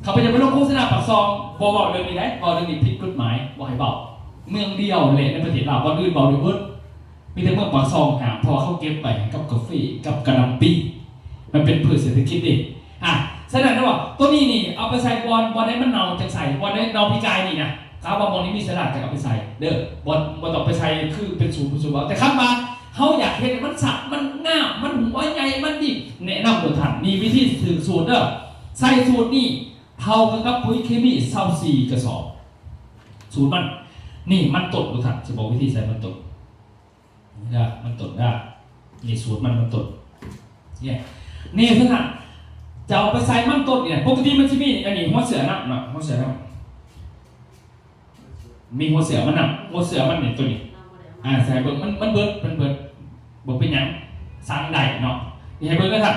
ຂ້າພະເຈົ້າໄປລົງໂຄສະນາປາກຊ່ອງ ບໍ່ເວົ້າເລື່ອງນີ້ໄດ໋ ເວົ້າເລື່ອງນີ້ຜິດກົດໝາຍ ບໍ່ໃຫ້ເວົ້າ. ເມືອງດຽວແຫຼະໃນປະເທດລາວ ບ່ອນອື່ນເວົ້າໄດ້ເບິດ ມີແຕ່ເມືອງປາກຊ່ອງຫ້າມ ເພາະວ່າເຂົາເກັບໄວ້ໃຫ້ກັບກາເຟ ກັບກະຫຼ່ຳປີ ມັນເປັນພືດເສດຖະກິດເດ້. ອາ ສະນັ້ນແລ້ວ ໂຕນີ້ນີ້ ເອົາໄປໃສ່ບ່ອນ ບ່ອນໃດມັນເນົ່າຈັ່ງໃສ່ ບ່ອນໃດເນົ່າປີກາຍນີ້ນະ ຖ້າວ່າໝ່ອງນີ້ມີສະຫຼາກກໍເອົາໄປໃສ່ເດີ ບໍ່ ບໍ່ຕ້ອງໄປໃສ່ຄືເປັນສູດເປັນສູດເອົາ. ແຕ່ຄັນວ່າເຮົາຢາກເຮັດໃຫ້ມັນຊັດ ມັນງາມ ມັນຫົວໃຫຍ່ ມັນດີ ແນະນຳໂລດທ່ານ ນີ້ວິທີຖືກສູດເດີ ໃສ່ສູດນີ້ເທົ່າກັນກັບປຸ໋ຍເຄມີຊາວສີ່ກະສອບ ສູດມັນ. ນີ້ມັນຕົ້ນ ທຸກທ່ານ ຊິບອກວິທີໃສ່ມັນຕົ້ນ. ເດີ ມັນຕົ້ນເດີ ນີ້ສູດມັນ ມັນຕົ້ນ ນີ້ ນີ້ຄືນະ ຈະເອົາໄປໃສ່ມັນຕົ້ນນີ້ ປົກກະຕິມັນຊິມີອັນນີ້ ຫົວເຊື້ອນຳເນາະ ຫົວເຊື້ອນຳ ມີຫົວເຊື້ອມັນນຳ ຫົວເຊື້ອມັນນີ້ ໂຕນີ້ ອາ ໃສ່ເບິ່ງ ມັນ ມັນເບິດ ມັນເບິດ ບໍ່ເປັນຫຍັງ ສັ່ງໄດ້ເນາະ. ນີ້ໃຫ້ເບິ່ງເດີທ່ານ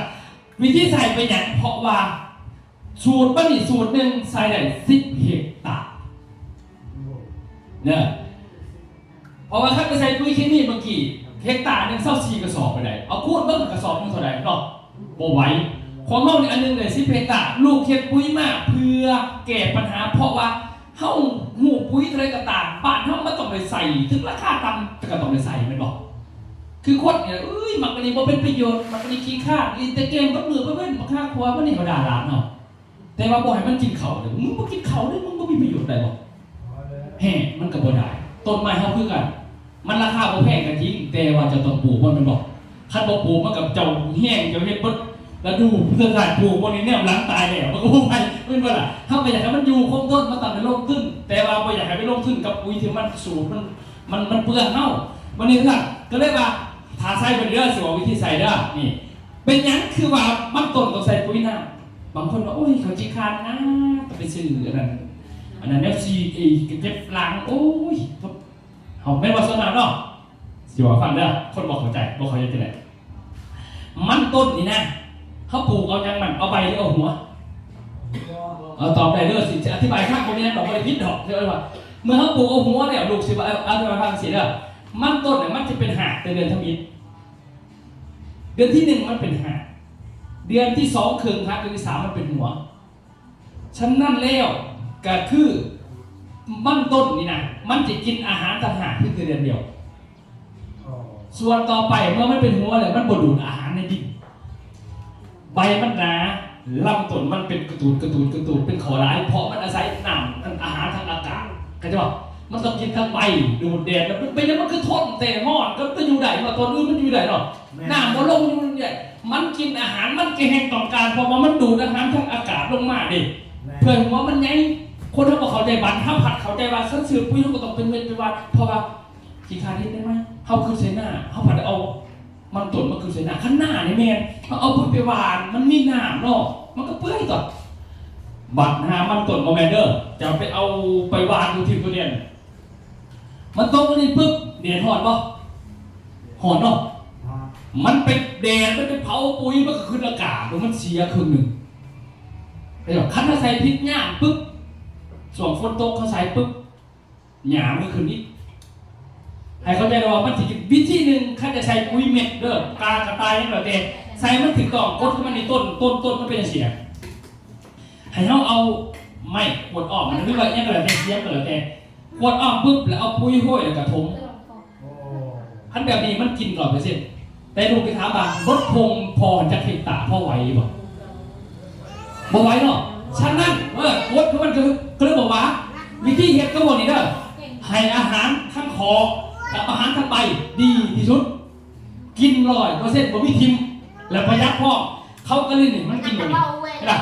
ວິທີໃສ່ເປັນຫຍັງ ເພາະວ່າ ສູດມັນນີ້ສູດໜຶ່ງໃສ່ໄດ້ສິບເຮັກຕາເດີ ເພາະວ່າຄັນໄປໃສ່ປຸ໋ຍເຄມີເມື່ອກີ້ ເຮັກຕາໜຶ່ງຊາວສີ່ກະສອບໄປໄດ້ ເອົາຄູນເບິ່ງກະສອບໜຶ່ງເທົ່າໃດເນາະ ບໍ່ໄຫວ. ຂອງເຮົານີ້ອັນໜຶ່ງໄດ້ສິບເຮັກຕາ ລູກເຮັດປຸ໋ຍມາເພື່ອແກ້ບັນຫາ ເພາະວ່າເຮົາຮູ້ປຸ໋ຍເທົ່າໃດກໍຕາມ ບ້ານເຮົາມັນຕ້ອງໄດ້ໃສ່ ເຖິງລາຄາຕ່ຳແຕ່ກໍຕ້ອງໄດ້ໃສ່ແມ່ນບໍ່? ຄືຄົນນີ້ ເອີຍ ມັກອັນນີ້ບໍ່ເປັນປະໂຫຍດ ມັກອັນນີ້ຂີ້ຄ້ານ ຫຼິ້ນແຕ່ເກມເບິດມື້ເບິດເວັນ ບັກຫາຂວາ ມັນນີ້ເຂົາດ່າຫຼານເຮົາ ແຕ່ວ່າບໍ່ໃຫ້ມັນກິນເຂົ້າເດີ ມຶງບໍ່ກິນເຂົ້າເດີ ມຶງບໍ່ມີປະໂຫຍດໄດ້ບໍ່? ແຮງ ມັນກໍບໍ່ໄດ້. ຕົ້ນໄມ້ເຮົາຄືກັນ ມັນລາຄາບໍ່ແພງກໍຈິງ ແຕ່ວ່າເຈົ້າຕ້ອງປູກມັນແມ່ນບໍ່? ຄັນບໍ່ປູກມັນກໍເຈົ້າແຮງ ເຈົ້າເຮັດເບິດລະດູ ເພື່ອການປູກ ບໍ່ໄດ້ແນມຫຼັງຕາຍແລ້ວ ມັນກໍບໍ່ໄຫວ ແມ່ນບໍ່ລະ? ເຮົາກໍຢາກໃຫ້ມັນຢູ່ຄົງທົນ ມັນຕ້ອງໄດ້ລົງທຶນ ແຕ່ວ່າບໍ່ຢາກໃຫ້ໄປລົງທຶນກັບປຸ໋ຍທີ່ມັນສູດ ມັນ ມັນ ມັນເປືອງເຮົາ. ບັດນີ້ເພື່ອນກໍເລີຍວ່າ ຖ້າໃສ່ເບິ່ງເດີ ຊິບອກວິທີໃສ່ເດີ ນີ້ ເປັນຫຍັງຄືວ່າມັນຕົ້ນຕ້ອງໃສ່ປຸ໋ຍນຳ? ບາງຄົນວ່າ ໂອ້ຍ ຂ້ອຍຂີ້ຄ້ານນະ ຕ້ອງໄປຊື້ອັນນັ້ນ ອັນນັ້ນແນວສີ ເອີ ກະເຈັບຫຼັງ ໂອ້ຍ ເຮົາແມ່ນວ່າສ່ວນມາກເນາະ ຊິເວົ້າໃຫ້ຟັງເດີ ຄົນບໍ່ເຂົ້າໃຈ ບໍ່ເຂົ້າໃຈຈັ່ງໃດ? ມັນຕົ້ນນີ້ນະ ເຮົາປູກເອົາຫຍັງມັນ ເອົາໃບ ຫຼື ເອົາຫົວ? ເອົາ ຕອບໄດ້ເດີ ຊິ ຊິອະທິບາຍຄັກ ບໍ່ມີຫຍັງດອກ ບໍ່ໄດ້ຜິດດອກ ເອີ້ນວ່າ ເມື່ອເຮົາປູກເອົາຫົວແລ້ວ ລູກຊິວ່າ ເອົາ ອະທິບາຍໃຫ້ຟັງຊີ້ເດີ ມັນຕົ້ນນະ ມັນຈະເປັນຮາກແຕ່ເດືອນທຳອິດ ເດືອນທີໜຶ່ງມັນເປັນຮາກ ເດືອນທີສອງເຄິ່ງຮາກ ເດືອນທີສາມມັນເປັນຫົວ. ສະນັ້ນແລ້ວ ກະຄືມັນຕົ້ນນີ້ນະ ມັນຈະກິນອາຫານທາງຮາກພຽງແຕ່ເດືອນດຽວ. ສ່ວນຕໍ່ໄປເມື່ອມັນເປັນຫົວແລ້ວ ມັນບໍ່ດູດອາຫານໃນດິນ ໃບມັນໜາ ລຳຕົ້ນມັນເປັນກະຕູດ ກະຕູດ ກະຕູດ ເປັນຂໍ້ຫຼາຍ ເພາະມັນອາໄສນ້ຳ ອາຫານທາງອາກາດ ເຂົ້າໃຈບໍ່? ມັນຕ້ອງກິນທັງໃບ ດູດແດດ ແລ້ວເປັນຫຍັງມັນຄືທົນແຕ່ຮ້ອນ ກໍ ກໍຢູ່ໄດ້ ວ່າຕົວອື່ນມັນຢູ່ໄດ້ເນາະ ແມ່ນ ນ້ຳບໍ່ລົງຢູ່ໄດ້. ມັນກິນອາຫານ ມັນກໍແຮ່ງຕ້ອງການ ເພາະວ່າມັນດູດອາຫານທາງອາກາດລົງມາເດ້ ແມ່ນ ເພື່ອໃຫ້ຫົວມັນໃຫຍ່. ຄົນເຮົາບໍ່ເຂົ້າໃຈ ບາດເຮົາພັດເຂົ້າໃຈວ່າ ສັນຊື່ປຸຍເຮົາກໍຕ້ອງເປັນເມັດເປັນຫວ່ານ ເພາະວ່າຂີ້ຄ້ານເຮັດໄດ້ໄໝ? ເຮົາຄືໃສ່ນາ ເຮົາພັດເອົາມັນຕົ້ນມາຄືໃສ່ນາ. ຄັນນານີ້ແມ່ນ ເຮົາເອົາປຸຍໄປຫວ່ານ ມັນມີນ້ຳເນາະ ມັນກໍເປື່ອຍຕົວະ. ບັດຫາມັນຕົ້ນບໍ່ແມ່ນເດີ ຈະໄປເອົາໄປຫວ່ານຢູ່ທີ່ຕົວເດນ ມັນຕົກອັນນີ້ປຶບ ແດດຮ້ອນບໍ່? ຮ້ອນເນາະ. ມັນໄປແດດ ມັນໄປເຜົາປຸຍ ມັນກໍຂຶ້ນອາກາດ ມັນເສຍເຄິ່ງໜຶ່ງ. ເຫັນບໍ່? ຄັນເຮົາໃສ່ຜິດຍາມປຶບ ຊ່ວງຝົນຕົກເຮົາໃສ່ປຶບ ຫຍ້າມັນຂຶ້ນອີກ. ໃຫ້ເຂົ້າໃຈວ່າມັນຊິວິທີໜຶ່ງ ຄັນຈະໃສ່ປຸຍເມັດເດີ ກາກະຕ່າຍຫຍັງກໍແລ້ວແຕ່ ໃສ່ມັນຖືກຕ້ອງ ກົດຂອງມັນນີ້ ຕົ້ນ ຕົ້ນ ຕົ້ນມັນເປັນຈັ່ງຊີ້ນະ ໃຫ້ເຮົາເອົາໄມ້ຂວດອ້ອມ ຫຼືວ່າຫຍັງກໍແລ້ວແຕ່ ສຽມກໍແລ້ວແຕ່ ຂວດອ້ອມປຶບ ແລ້ວເອົາປຸຍໂຮຍ ແລ້ວກໍຖົມ. ໂອ້ ຄັນແບບນີ້ມັນກິນຮ້ອຍເປີເຊັນ. ແຕ່ລູກໄປຖາມວ່າ ບົດພົງພໍຈັກເຮັກຕາ ພໍໄຫວບໍ່? ບໍ່ໄຫວເນາະ. ສະນັ້ນ ເອີ ກົດຂອງມັນກໍ ກໍເລີຍບອກວ່າ ວິທີເຮັດກໍບໍ່ນີ້ເດີ ໃຫ້ອາຫານທັງຂອກກັບອາຫານທັງໃບດີທີ່ສຸດ. ກິນຮ້ອຍເປີເຊັນ ບໍ່ມີຖິ້ມ ແລະ ປະຢັດພ້ອມ. ເຂົາກໍເລີຍນີ້ ມັນກິນແບບນີ້ນະ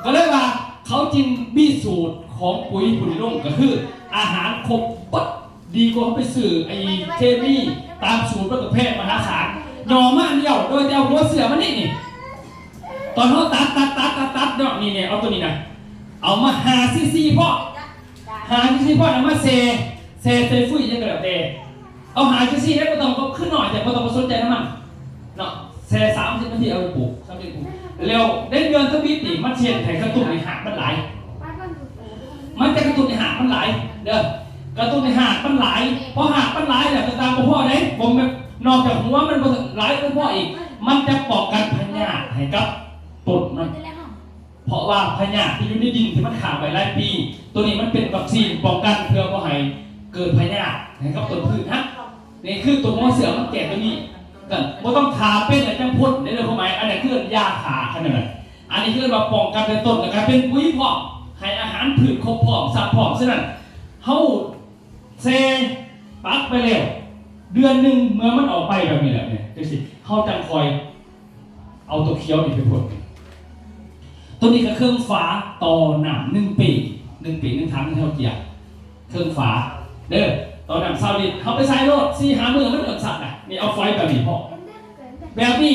ກໍເລີຍວ່າເຂົາຈຶ່ງມີສູດຂອງປຸຍພຸ້ນລົງ ກໍຄືອາຫານຄົບເບິດ ດີກວ່າເຮົາໄປຊື້ໄອ້ເຄມີຕາມສູດ ມັນກໍແພງມະຫາສານ. ຫຍໍ້ມາອັນດຽວ ໂດຍແຕ່ເອົາຫົວເຊື້ອມັນນີ້ ນີ້ ຕອນເຮົາຕັດ ຕັດ ຕັດ ຕັດ ຕັດເນາະ ນີ້ ນີ້ ເອົາຕົວນີ້ນະ ເອົາມາຫ້າຊີຊີພໍ ຫ້າຊີຊີພໍ ເອົາມາແຊ່ ແຊ່ໃສ່ຟຸ້ຍຫຍັງກໍແລ້ວແຕ່ ເອົາຫ້າຊີຊີໄດ້ ບໍ່ຕ້ອງ ຄືໜ້ອຍແຕ່ບໍ່ຕ້ອງໄປສົນໃຈນຳມັນເນາະ. ແຊ່ສາມສິບນາທີ ເອົາໄປປູກ ສາມສິບປູກ ແລ້ວໃນເດືອນທຳອິດນີ້ ມັນຊິເຮັດໃຫ້ກະຕຸ້ນໃຫ້ຮາກມັນຫຼາຍ ມັນຈະກະຕຸ້ນໃຫ້ຮາກມັນຫຼາຍເດີ ກະຕຸ້ນໃຫ້ຮາກມັນຫຼາຍ. ພໍຮາກມັນຫຼາຍແລ້ວ ກະຕາມບໍ່ພໍເດ້ ບໍ່ແມ່ນ ນອກຈາກຫົວມັນບໍ່ຫຼາຍບໍ່ພໍອີກ ມັນຈະປ້ອງກັນພະຍາດໃຫ້ກັບຕົ້ນມັນ. ເພາະວ່າພະຍາດທີ່ຢູ່ໃນດິນທີ່ມັນຄ້າງໄວ້ຫຼາຍປີ ໂຕນີ້ມັນເປັນວັກຊີນປ້ອງກັນເພື່ອບໍ່ໃຫ້ເກີດພະຍາດໃຫ້ກັບຕົ້ນພືດນະ. ນີ້ຄືຕົວຫົວເຊື້ອມັນແກ່ໂຕນີ້ ກໍບໍ່ຕ້ອງຖ້າເປັນແລ້ວຈັ່ງພົ່ນເດ້ ຄວາມໝາຍ ອັນນັ້ນຄືຢາຂ້າຂະໜາດນັ້ນ. ອັນນີ້ຄືວ່າປ້ອງກັນແຕ່ຕົ້ນ ແລ້ວກະເປັນປຸຍພ້ອມ ໃຫ້ອາຫານພືດຄົບພ້ອມ ສັບພ້ອມ. ສະນັ້ນ ເຮົາແຊ່ປັກໄປແລ້ວ ເດືອນໜຶ່ງ ເມື່ອມັນອອກໃບແບບນີ້ແລ້ວ ນີ້ ຈັ່ງຊີ້ ເຮົາຈັ່ງຄ່ອຍ ເອົາຕົວຂຽວນີ້ໄປພົ່ນ. ຕົວນີ້ກໍເຄິ່ງຝາຕໍ່ນ້ຳໜຶ່ງປີ ໜຶ່ງປີ ໜຶ່ງຖັງທີ່ເຮົາກຽມ ເຄິ່ງຝາເດີ ຕໍ່ນ້ຳຊາວລິດ ເຮົາໄປໃສ່ໂລດ ສີ່ຫ້າມື້ມັນເລີ່ມສັກນະ. ນີ້ເອົາຝອຍແບບນີ້ພໍ ແບບນີ້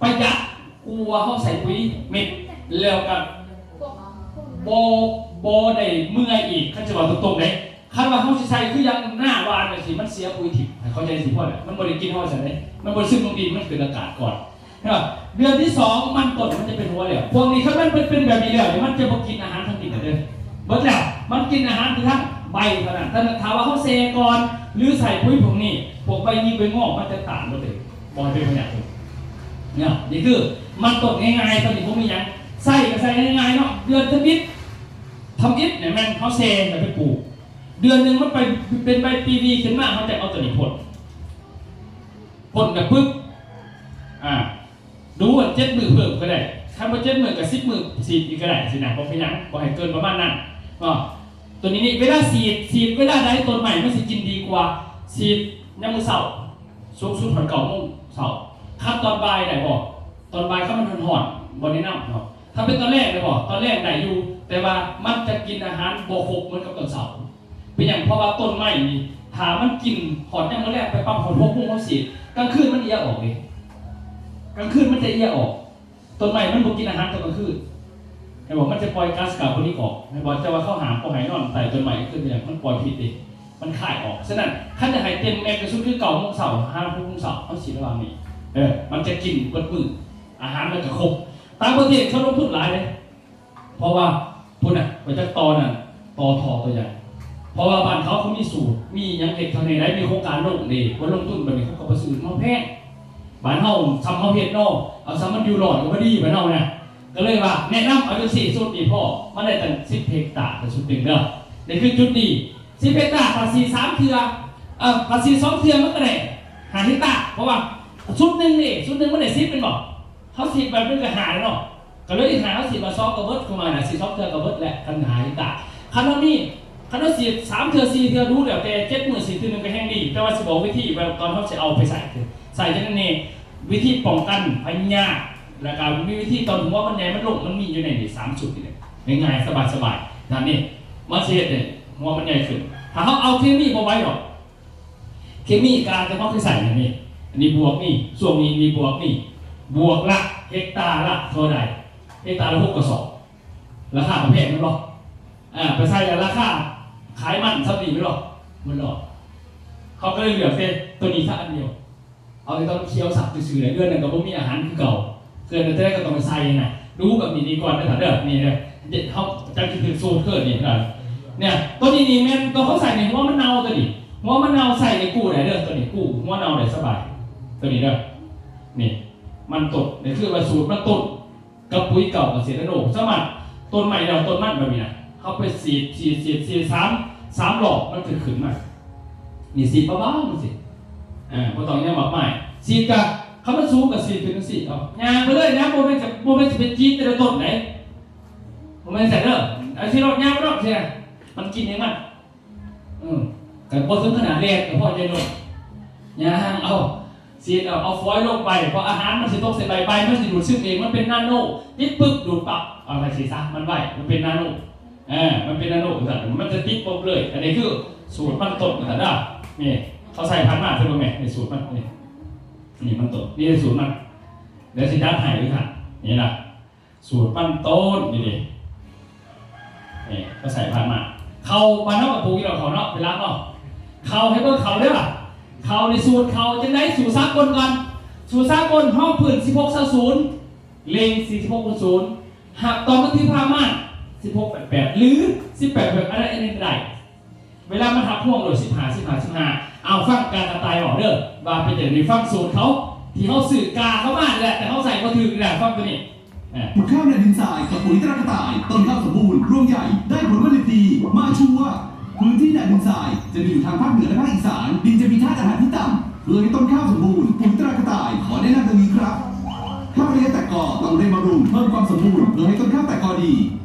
ປະຢັດກວ່າເຮົາໃສ່ປຸຍເມັດ ແລ້ວກໍບໍ່ ບໍ່ໄດ້ເມື່ອຍອີກ. ຄັນຊິເວົ້າຕົງໆເດ້ ຄັນວ່າເຮົາຊິໃສ່ຄືຢ່າງໜ້າຫວ່ານຈັ່ງຊີ້ ມັນເສຍປຸຍຖິ້ມ ໃຫ້ເຂົ້າໃຈຊິພໍແຫຼະ. ມັນບໍ່ໄດ້ກິນເຮົາຊັ້ນເດ້ ມັນບໍ່ໄດ້ຊຶມລົງດິນ ມັນຂຶ້ນອາກາດກ່ອນ. ເຫັນບໍ່? ເດືອນທີສອງມັນຕົ້ນມັນຈະເປັນຫົວແລ້ວ. ພວກນີ້ຄັນມັນເປັນ ເປັນແບບນີ້ແລ້ວນີ້ ມັນຈະບໍ່ກິນອາຫານທາງດິນແລ້ວເດີ ເບິດແລ້ວ. ມັນກິນອາຫານແຕ່ທາງໃບເທົ່ານັ້ນ. ແຕ່ຖ້າວ່າເຮົາແຊ່ກ່ອນ ຫຼືໃສ່ປຸຍພວກນີ້ ພວກໃບຍິງໃບງອກມັນຈະຕ້ານໝົດເລີຍ ບໍ່ໃຫ້ເປັນພະຍາດເລີຍ. ນີ້ ນີ້ຄືມັນຕົ້ນງ່າຍໆ ຕອນນີ້ບໍ່ມີຫຍັງ ໃສ່ກໍໃສ່ງ່າຍໆເນາະ. ເດືອນທຳອິດ ທຳອິດນີ້ແມ່ນເຮົາແຊ່ແລ້ວໄປປູກ ເດືອນໜຶ່ງມັນໄປເປັນໃບປີວີຂຶ້ນມາ ເຮົາຈະເອົາຕົວນີ້ພົ່ນ ພົ່ນແລ້ວປຶບ ອາ ດູວ່າເຈັດມື້ເພີ່ມກໍໄດ້ ຄັນບໍ່ເຈັດມື້ກໍສິບມື້ສີດອີກກໍໄດ້ຊີ້ນະ ບໍ່ເປັນຫຍັງ ບໍ່ໃຫ້ເກີນປະມານນັ້ນເນາະ. ຕົວນີ້ນີ້ ເວລາສີດ ສີດເວລາໃດຕົ້ນໄມ້ມັນຊິກິນດີກວ່າ? ສີດຍາມມື້ເຊົ້າ ສູງສຸດຮອດເກົ້າໂມງເຊົ້າ. ຄັນຕອນບ່າຍໄດ້ບໍ່? ຕອນບ່າຍຄັນມັນຮ້ອນໆ ບໍ່ແນະນຳເນາະ. ຖ້າເປັນຕອນແລງໄດ້ບໍ່? ຕອນແລງໄດ້ຢູ່ ແຕ່ວ່າມັນຈະກິນອາຫານບໍ່ຄົບເໝືອນກັບຕອນເຊົ້າ. ເປັນຫຍັງ? ເພາະວ່າຕົ້ນໄມ້ນີ້ ຖ້າມັນກິນຮອດຍາມມື້ແລງ ໄປປັບຮອດຫົກໂມງ ເຮົາສີດ ກາງຄືນມັນເອຍອອກເດ້ ກາງຄືນມັນຈະເອຍອອກ. ຕົ້ນໄມ້ມັນບໍ່ກິນອາຫານຕອນກາງຄືນ ເຫັນບໍ່? ມັນຈະປ່ອຍກາສກາໂບລິກອອກ ເຫັນບໍ່? ແຕ່ວ່າເຂົາຫ້າມບໍ່ໃຫ້ນອນໃຕ້ຕົ້ນໄມ້ກາງຄືນ ເປັນຫຍັງ? ມັນປ່ອຍພິດເດ້ ມັນຄາຍອອກ. ສະນັ້ນ ຄັນຢາກໃຫ້ເຕັມແມັກທີ່ສຸດຄືເກົ້າໂມງເຊົ້າຫາຫົກໂມງເຊົ້າ ເຮົາສີດລະຫວ່າງນີ້ ເອີ ມັນຈະກິນເບິດມື້ ອາຫານມັນກະຄົບ. ຕ່າງປະເທດເຂົາລົງທຶນຫຼາຍເດ້ ເພາະວ່າພຸ້ນນະ ໄປຈັກຕໍ່ນັ້ນ ຕໍ່ທໍ່ຕົວຢ່າງ ເພາະວ່າບ້ານເຂົາ ເຂົາມີສູດ ມີຫຍັງເຮັດເທົ່ານີ້ໄດ໋ ມີໂຄງການລົງເດ້ ວ່າລົງທຶນບາດນີ້ ເຂົາກໍບໍ່ຊື້ມາແພງ. ບ້ານເຮົາຊ່ຳເຮົາເຮັດເນາະ ເອົາຊ່ຳມັນຢູ່ລອດກໍພໍດີ ບ້ານເຮົານະ. ກໍເລີຍວ່າແນະນຳເອົາຈັ່ງຊີ້ ຊຸດນີ້ພໍ ມັນໄດ້ຕັ້ງສິບເຮັກຕາ ເປັນຊຸດໜຶ່ງເດີ. ນີ້ຄືຈຸດນີ້ ສິບເຮັກຕາ ຖ້າສີດສາມເທື່ອ ເອີ ຖ້າສີດສອງເທື່ອມັນກໍໄດ້ຫ້າເຮັກຕາ ເພາະວ່າຊຸດໜຶ່ງນີ້ ຊຸດໜຶ່ງມັນໄດ້ສິບແມ່ນບໍ່? ເຮົາສີດບາດໜຶ່ງກໍຫ້າແລ້ວເນາະ ກໍເລີຍອີກຫ້າ ເຮົາສີດບາດສອງກໍເບິດ ຄືວ່ານະ ສີດສອງເທື່ອກໍເບິດແຫຼະ ຄັນຫ້າເຮັກຕາ. ຄັນເຮົາມີ ຄັນເຮົາສີດສາມເທື່ອ ສີ່ເທື່ອ ດູແລ້ວແຕ່ ເຈັດມື້ສີດເທື່ອໜຶ່ງກໍແຮ່ງດີ. ແຕ່ວ່າຊິບອກວິທີວ່າຕອນເຮົາຊິເອົາໄປໃສ່ ໃສ່ຈັ່ງນັ້ນນີ້ ວິທີປ້ອງກັນພະຍາດ ແລ້ວກໍມີວິທີຕອນຫົວມັນໃຫຍ່ມັນລົງ ມັນມີຢູ່ໃນນີ້ສາມຊຸດນີ້ແຫຼະ ງ່າຍໆ ສະບາຍໆ ທ່ານນີ້ ມັນຊິເຮັດໃຫ້ຫົວມັນໃຫຍ່ຂຶ້ນ. ຖ້າເຮົາເອົາເຄມີບໍ່ໄຫວດອກ ເຄມີກາແຕ່ເຮົາເຄີຍໃຊ້ນີ້ ອັນນີ້ບວກນີ້ ຊ່ວງນີ້ມີບວກນີ້ ບວກລະເຮັກຕາລະເທົ່າໃດ? ເຮັກຕາລະຫົກກະສອບ ລາຄາກໍແພງແມ່ນບໍ່? ອ່າ ໄປໃສ່ແລ້ວລາຄາຂາຍມັນສ່ຳນີ້ແມ່ນບໍ່? ມັນດອກ ເຂົາກໍເລີຍເລືອກແຕ່ຕົວນີ້ຊະອັນດຽວ ເອົາແຕ່ຕອນຂຽວສັບຊື່ໆ ເດືອນໜຶ່ງກໍບໍ່ມີອາຫານຄືເກົ່າ ເທື່ອໃດກໍຕ້ອງໄປໃສ່ນະ ດູແບບນີ້ດີກ່ອນເດີທ່ານເດີ ນີ້ເດີ ເຮົາຈັກຊິຖືກສູດຄືນີ້ນະ. ເນຍ ຕົວນີ້ນີ້ແມ່ນຕົວເຂົາໃສ່ໃນຫົວມັນເນົ່າ ຕົວນີ້ ຫົວມັນເນົ່າໃສ່ໃນກູ້ໄດ້ເດີ ຕົວນີ້ກູ້ຫົວເນົ່າໄດ້ສະບາຍ ຕົວນີ້ເດີ ນີ້ ມັນຕົ້ນ ນີ້ຄືວ່າສູດມັນຕົ້ນ ກັບປຸ໋ຍເກົ່າກະເສດອາໂນ ສາມາດຕົ້ນໄມ້ແລ້ວຕົ້ນມັນແບບນີ້ນະ ເຮົາໄປສີດ ສີດ ສີດ ສີດສາມ ສາມລອບ ມັນຈະຂຶ້ນມາ ນີ້ສີດເບົາໆ ຈັ່ງຊີ້ ເອີ ບໍ່ຕ້ອງຫຍັງມາກມາຍ ສີດກະ ຄັນມັນສູງກະສີດຂຶ້ນຈັ່ງຊີ້ ເອົາ ຍ່າງໄປເລີຍນະ ບໍ່ແມ່ນຈະ ບໍ່ແມ່ນຊິໄປຈີດແຕ່ລະຕົ້ນໃດ ບໍ່ແມ່ນຊັ້ນເດີ ເອົາ ສີດໂລດ ຍ່າງໄປໂລດ ມັນກິນເອງມັນ. ເອີ ກໍບໍ່ເຖິງຂະໜາດແລ່ນ ກໍພໍໃຈໂລດ ຍ່າງເອົາ ສີດເອົາ ເອົາຟອຍລົງໄປ ເພາະອາຫານມັນຊິຕົກໃສ່ໃບ ໃບມັນຊິດູດຊຶມເອງ ມັນເປັນນາໂນ ຕິດປຶບ ດູດປັບ ເອົາໄປຊີ້ຊະ ມັນໄວ ມັນເປັນນາໂນ ເອີ ມັນເປັນນາໂນ ມັນຈະຕິດປຶບເລີຍ. ອັນນີ້ຄືສູດມັນຕົ້ນ ວ່າຊັ້ນເດີ ນີ້ ເຂົາໃສ່ຜ່ານມາ ເບິ່ງແມ ນີ້ສູດມັນ ນີ້ ນີ້ມັນຕົ້ນ ນີ້ສູດມັນ ດຽວຊິຈັດໃຫ້ເດີທ່ານ ນີ້ນະ. ສູດມັນຕົ້ນນີ້ເດ້ ນີ້ ເຂົາໃສ່ຜ່ານມາ ເຂົ້າ ບ້ານເຮົາກໍປູກຢູ່ດອກເຂົ້າເນາະ ເປັນຫຼັກເນາະ ເຂົ້າ ໃຫ້ເບິ່ງເຂົ້າເດີ ເຂົ້ານີ້ສູດເຂົ້າຈັ່ງໃດ? ສູດສາກົນກ່ອນ ສູດສາກົນ ຮອງພື້ນ ສິບຫົກ ຊາວ ສູນ ເລັງ ສີ່ສິບຫົກ ສູນ ຫາກຕອນມັນຖືພາມາ ສິບຫົກ ແປດ ແປດ ຫຼື ສິບແປດ ແປດ ອັນໃດອັນໜຶ່ງກໍໄດ້. ເວລາມັນຮັບຮວມໂດຍ ສິບຫ້າ ສິບຫ້າ ສິບຫ້າ ເອົາ ຟັງກາກະຕ່າຍເວົ້າເດີ ວ່າເປັນຈັ່ງໃດ ຟັງສູດເຂົາ ທີ່ເຮົາຊື້ກາເຂົາມານີ້ແຫຼະ ແຕ່ເຮົາໃສ່ບໍ່ຖືກນີ້ນະ ຟັງຕົວນີ້ ອາ ປູກຂ້າວນາດິນຊາຍກັບປຸ໋ຍຕຣາກະຕ່າຍ ຕົ້ນຂ້າວສົມບູນ ລວງໃຫຍ່ ໄດ້ຜົນຜະລິດດີ ມາຊັວ ພື້ນທີ່ນາດິນຊາຍຈະມີຢູ່ທາງພາກເໜືອ ແລະ ພາກອີສານ ດິນຈະມີທາດອາຫານທີ່ຕ່ຳ ເພື່ອໃຫ້ຕົ້ນຂ້າວສົມບູນ ປຸ໋ຍຕຣາກະຕ່າຍ ຂໍແນະນຳດັ່ງນີ້ຄັບ. ຖ້າໄລຍະແຕກກໍ ຕ້ອງເລັ່ງບຳລຸງ ເພີ່ມຄວາມສົມບູນ ເພື່ອໃຫ້ຕົ້ນຂ້າວແຕກກໍດີ.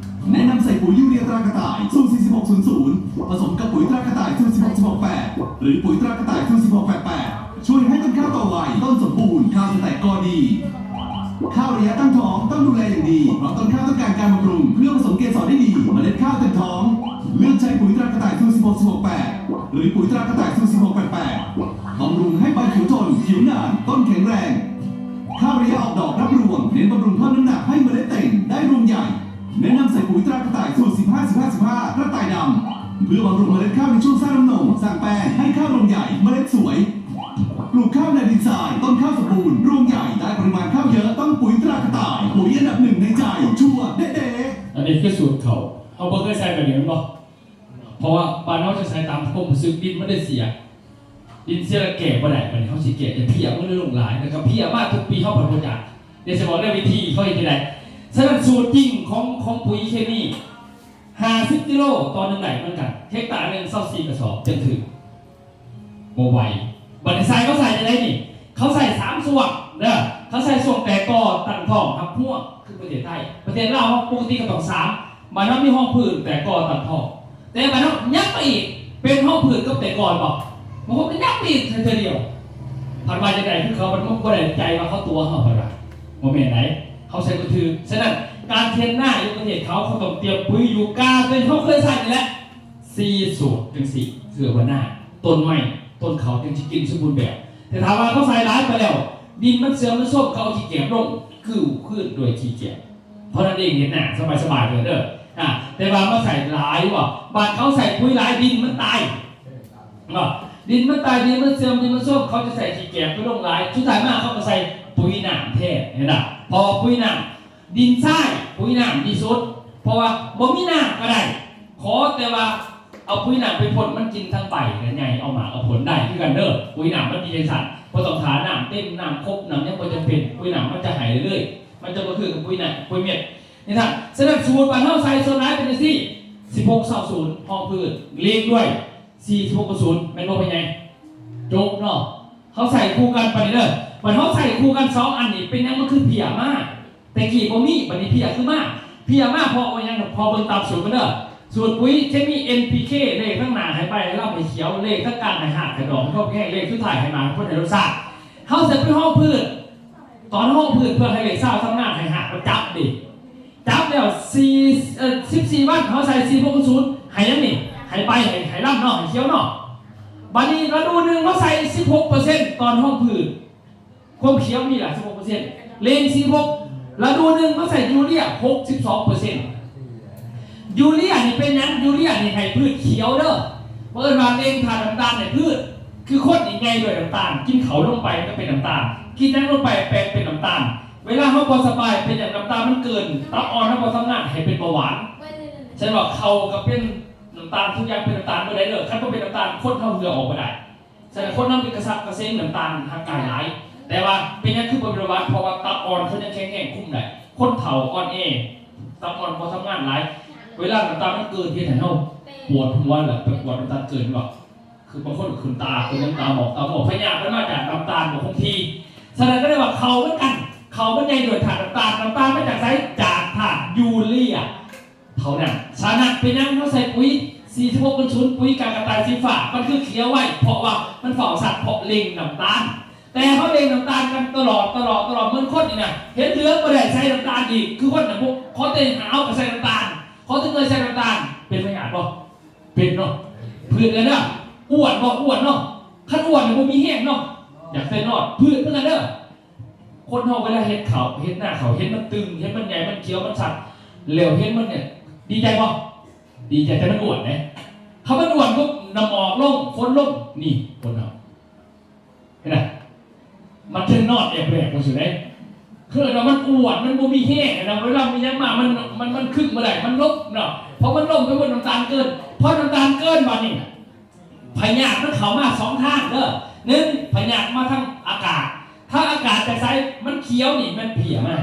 ແນະນຳໃສ່ປຸ໋ຍຢູເຣຍຕຣາກະຕ່າຍ ສູດ ສີ່ສິບຫົກ ສູນ ສູນ ຜະສົມກັບປຸ໋ຍຕຣາກະຕ່າຍ ສູດ ສິບຫົກ ສິບຫົກ ແປດ ຫຼື ປຸ໋ຍຕຣາກະຕ່າຍ ສູດ ສິບຫົກ ແປດ ແປດ ຊ່ວຍໃຫ້ຕົ້ນຂ້າວໂຕໄວ ຕົ້ນສົມບູນ ຂ້າວຈະແຕກກໍດີ. ຂ້າວໄລຍະຕັ້ງທ້ອງຕ້ອງດູແລຢ່າງດີ ເພາະຕົ້ນຂ້າວຕ້ອງການການບຳລຸງ ເພື່ອຜະສົມເກສອນໄດ້ດີ ເມລັດຂ້າວເຕັມທ້ອງ ເລືອກໃຊ້ປຸ໋ຍຕຣາກະຕ່າຍ ສູດ ສິບຫົກ ສິບຫົກ ແປດ ຫຼື ປຸ໋ຍຕຣາກະຕ່າຍ ສູດ ສິບຫົກ ແປດ ແປດ ບຳລຸງໃຫ້ໃບຂຽວທົນ ຂຽວໜານ ຕົ້ນແຂງແຮງ. ຂ້າວໄລຍະອອກດອກຮັບລວງ ເນັ້ນບຳລຸງເພີ່ມນ້ຳໜັກໃຫ້ເມລັດເຕັງໄດ້ລວງໃຫຍ່. ແນະນຳໃສ່ປຸ໋ຍຕຣາກະຕ່າຍ ສູດ ສິບຫ້າ ສິບຫ້າ ສິບຫ້າ ກະຕ່າຍດຳ ເພື່ອບຳລຸງເມລັດຂ້າວໃນຊ່ວງສ້າງນ້ຳນົມ ສ້າງແປ້ງ ໃຫ້ຂ້າວລວງໃຫຍ່ ເມລັດສວຍ. ປູກຂ້າວໃນດິນຊາຍ ຕົ້ນຂ້າວສົມບູນ ລວງໃຫຍ່ ໄດ້ປະລິມານຂ້າວເຢີ ຕ້ອງປຸ໋ຍຕຣາກະຕ່າຍ ປຸ໋ຍອັນດັບໜຶ່ງໃນໃຈ ຊັວເດະໆ. ອັນນີ້ຄືສູດເຂົາ ເຮົາບໍ່ເຄີຍໃສ່ແບບນີ້ແມ່ນບໍ່? ເພາະວ່າບ້ານເຮົາຈະໃສ່ຕາມຄວາມຮູ້ສຶກ ດິນມັນໄດ້ເສຍ ດິນເສຍແລ້ວແກ້ບໍ່ໄດ້ ບາດນີ້ເຮົາຊິແກ້ ຈະເພຍມັນເລີຍລົງຫຼາຍ ແລ້ວກໍເພຍມາທຸກປີ ເຮົາພັດບໍ່ຈັກ ດຽວຊິບອກແນວວິທີເຂົາເຮັດຈັ່ງໃດ. ສະນັ້ນສູດຈິງຂອງ ຂອງປຸ໋ຍເຄມີ ຫ້າສິບກິໂລຕໍ່ໜຶ່ງໄຮ່ເໝືອນກັນ ເຮັກຕາໜຶ່ງ ຊາວສີ່ກະສອບ ຈັ່ງຖືກ ບໍ່ໄຫວ. ບາດນີ້ໃສ່ ເຂົາໃສ່ຈັ່ງໃດນີ້? ເຂົາໃສ່ສາມຊ່ວງເດີ ເຂົາໃສ່ຊ່ວງແຕກກໍ ຕັ້ງທ້ອງ ຮັບຮວງ ຄືປະເທດໄທ. ປະເທດລາວເຮົາປົກກະຕິກໍຕ້ອງສາມ ບາດເຮົາມີຮອງພື້ນ ແຕກກໍ ຕັ້ງທ້ອງ ແຕ່ບາດເຮົາຍັບໄປອີກ ເປັນຮອງພື້ນກັບແຕກກໍ ແມ່ນບໍ່? ບາງຄົນກໍຍັບໄປອີກເທື່ອດຽວ ພັດວ່າຈັ່ງໃດ ຄືເຂົາມັນບໍ່ໄດ້ໃຈວ່າເຂົາຕົວະເຮົາ ພັດວ່າບໍ່ແມ່ນໃດ ເຮົາໃສ່ບໍ່ຖືກ. ສະນັ້ນ ການເຮັດນາຢູ່ປະເທດເຂົາ ເຂົາຕ້ອງຕຽມປຸ໋ຍຢູ່ກາ ເປັນເຮົາເຄີຍໃຊ້ນີ້ແຫຼະ ສີ່ສູດຈັ່ງຊີ້ ເພື່ອວ່ານາ ຕົ້ນໄມ້ ຕົ້ນເຂົ້າຈຶ່ງຊິກິນສົມບູນແບບ. ແຕ່ຖ້າວ່າເຂົາໃສ່ຫຼາຍໄປແລ້ວ ດິນມັນເສື່ອມມັນໂຊມ ເຂົາເອົາຂີ້ແກບລົງ ຄືນຄືນດ້ວຍຂີ້ແກບ. ເພາະນັ້ນເອງເຮັດໜ້າສະບາຍໆເດີ ອາ ແຕ່ວ່າມາໃສ່ຫຼາຍ ວ່າບ້ານເຂົາໃສ່ປຸ໋ຍຫຼາຍ ດິນມັນຕາຍ ເນາະ ດິນມັນຕາຍ ດິນມັນເສື່ອມ ດິນມັນໂຊມ ເຂົາຈະໃສ່ຂີ້ແກບໄປລົງຫຼາຍ ສຸດທ້າຍມາເຂົາກໍໃສ່ປຸ໋ຍນ້ຳແທນ ເຫັນບໍ່? ເພາະວ່າປຸ໋ຍນ້ຳ ດິນຊາຍ ປຸ໋ຍນ້ຳດີສຸດ ເພາະວ່າບໍ່ມີນ້ຳກໍໄດ້ ຂໍແຕ່ວ່າເອົາປຸ໋ຍນ້ຳໄປພົ່ນ ມັນກິນທັງໃບ ແລະ ໃຫຍ່ ເອົາໝາກເອົາຜົນໄດ້ຄືກັນເດີ. ປຸ໋ຍນ້ຳມັນດີຈັ່ງຊັ້ນ ບໍ່ຕ້ອງຖ້ານ້ຳເຕັມ ນ້ຳຄົບ ນ້ຳຫຍັງບໍ່ຈຳເປັນ ປຸ໋ຍນ້ຳມັນຈະໃຫ້ເລີຍ ມັນຈະບໍ່ຄືກັບປຸ໋ຍນ້ຳ ປຸ໋ຍເມັດ ນີ້ທ່ານ. ສະນັ້ນ ສູດບ້ານເຮົາໃສ່ສ່ວນຫຼາຍເປັນຈັ່ງຊີ້ ສິບຫົກ ຊາວ ສູນ ຮອງພື້ນ ເລັງດ້ວຍ ສີ່ສິບຫົກ ສູນ ແມ່ນບໍ່ພໍ່ໃຫຍ່? ຈົບເນາະ ເຮົາໃສ່ຄູ່ກັນປານນີ້ເດີ. ບັດເຮົາໃສ່ຄູ່ກັນສອງອັນນີ້ ເປັນຫຍັງມັນຄືເພຍມາ? ແຕ່ກີ້ບໍ່ມີ ບັດນີ້ເພຍຄືມາ. ເພຍມາເພາະວ່າຫຍັງ? ເພາະເບິ່ງຕາມສູດມັນເດີ ສູດປຸ໋ຍເຄມີ ເອັນ ພີ ເຄ ເລກທາງໜ້າໃຫ້ໃບ ໃຫ້ລຳ ໃຫ້ຂຽວ ເລກທາງກາງໃຫ້ຮາກ ໃຫ້ດອກ ໃຫ້ຄອບແຫ້ງ ເລກສຸດທ້າຍໃຫ້ໝາກ ໃຫ້ຜົນ ໃຫ້ລົດຊາດ. ເຮົາໃສ່ໄປຮອງພື້ນ ຕອນຮອງພື້ນເພື່ອໃຫ້ເລກຊາວທຳນານ ຈັບແລ້ວສີ່ ເອີ ສິບສີ່ວັນ ເຮົາໃສ່ສີ່ຫົກສູນ ໃຫ້ຫຍັງນີ້? ໃຫ້ໃບ ໃຫ້ ໃຫ້ລຳເນາະ ໃຫ້ຂຽວເນາະ. ບາດນີ້ລະດູໜຶ່ງເຮົາໃສ່ສິບຫົກເປີເຊັນ ຕອນຮອງພືດ ຄວາມຂຽວມີລະສິບຫົກເປີເຊັນ ເລັງສິບຫົກ. ລະດູໜຶ່ງເຮົາໃສ່ຢູເຣຍຫົກສິບສອງເປີເຊັນ. ຢູເຣຍນີ້ເປັນຫຍັງ? ຢູເຣຍນີ້ໃຫ້ພືດຂຽວເດີ ເພິ່ນວ່າເລັງທາດນ້ຳຕານໃຫ້ພືດ. ຄືຄົນນີ້ໃຫຍ່ດ້ວຍນ້ຳຕານ ກິນເຂົ້າລົງໄປມັນກໍເປັນນ້ຳຕານ ກິນຫຍັງລົງໄປແປງເປັນນ້ຳຕານ. ເວລາເຮົາບໍ່ສະບາຍ ເປັນຫຍັງນ້ຳຕານມັນເກີນ? ຕັບອ່ອນເຮົາບໍ່ທຳງານ ໃຫ້ເປັນເບົາຫວານ. ສະນັ້ນວ່າເຂົ້າກໍເປັນນ້ຳຕານ ທຸກຢ່າງເປັນນ້ຳຕານໝົດເລີຍ. ຄັນບໍ່ເປັນນ້ຳຕານ ຄົນເຮົາເຫື່ອອອກບໍ່ໄດ້. ສະນັ້ນຄົນເຮົາມີກະສັບກະເສງນ້ຳຕານຮ່າງກາຍຫຼາຍ. ແຕ່ວ່າເປັນຫຍັງຄືບໍ່ເປັນເບົາຫວານ? ເພາະວ່າຕັບອ່ອນເຂົາຍັງແຂງແຮງຄຸມໄດ້. ຄົນເຖົ້າອ່ອນແອ ຕັບອ່ອນບໍ່ທຳງານຫຼາຍ ເວລານ້ຳຕານມັນເກີນ ເຮັດໃຫ້ເຮົາປວດຫົວ ແລ້ວໄປກວດນ້ຳຕານເກີນບໍ່? ຄືບາງຄົນຂຶ້ນຕາ ເປັນນ້ຳຕາໝອກ ຕາໝອກ ພະຍາດມັນມາຈາກນ້ຳຕານບໍ່ຄົງທີ່. ສະນັ້ນກໍເລີຍວ່າເຂົ້າເໝືອນກັນ ເຂົ້າມັນໃຫຍ່ດ້ວຍທາດນ້ຳຕານ. ນ້ຳຕານມາຈາກໃສ? ຈາກທາດຢູເຣຍເທົ່ານັ້ນ. ສະນັ້ນເປັນຫຍັງເຮົາໃສ່ປຸ໋ຍສີ່ສິບຫົກເປັນສູນ ປຸ໋ຍກາກະຕ່າຍສີຟ້າ ມັນຄືຂຽວໄວ? ເພາະວ່າມັນຟ້າວສັກ ເພາະເລັງນ້ຳຕານ. ແຕ່ເຮົາເລັງນ້ຳຕານກັນຕະຫຼອດ ຕະຫຼອດ ຕະຫຼອດ ເໝືອນຄົນນີ້ນະ ເຫັນເຫຼືອງບໍ່ໄດ້ໃສ່ນ້ຳຕານອີກ. ຄືຄົນນະ ບໍ່ ຂໍແຕ່ຫາວກໍໃສ່ນ້ຳຕານ ຂໍແຕ່ເມື່ອຍໃສ່ນ້ຳຕານ. ເປັນພະຍາດບໍ່? ເປັນເນາະ. ເພື່ອນກັນເດີ ອ້ວນບໍ່? ອ້ວນເນາະ. ຄັນອ້ວນນີ້ບໍ່ມີແຮງເນາະ ຢາກໃສ່ນອນ. ເພື່ອນເໝືອນກັນເດີ ຄົນເຮົາເວລາເຮັດເຂົ້າ ເຮັດນາເຂົ້າ ເຫັນມັນຕຶງ ເຫັນມັນໃຫຍ່ ມັນຂຽວ ມັນຊັດ ແລ້ວເຫັນມັນນີ້ ດີໃຈບໍ່? ດີໃຈ ແຕ່ມັນອ້ວນເດ້. ຄັນມັນອ້ວນປຸບ ນ້ຳໝອກລົງ ຝົນລົງ ນີ້ຄົນເຮົາ ເຫັນນະ ມັນເຖິງນອນແອບແບບຈັ່ງຊີ້ເດ້. ຄືວ່າມັນອ້ວນ ມັນບໍ່ມີແຮງນະ ເວລາມີຫຍັງມາ ມັນ ມັນ ມັນຄຶງບໍ່ໄດ້ ມັນລົ້ມເນາະ. ເພາະມັນລົ້ມໄປໝົດ ນ້ຳຕານເກີນ ເພາະນ້ຳຕານເກີນ ບາດນີ້ນະ ພະຍາດມັນເຂົ້າມາສອງທາງເດີ. ໜຶ່ງ ພະຍາດມາທາງອາກາດ. ທາງອາກາດຈາກໃສ? ມັນຂຽວນີ້ ແມ່ນເພຍມາ.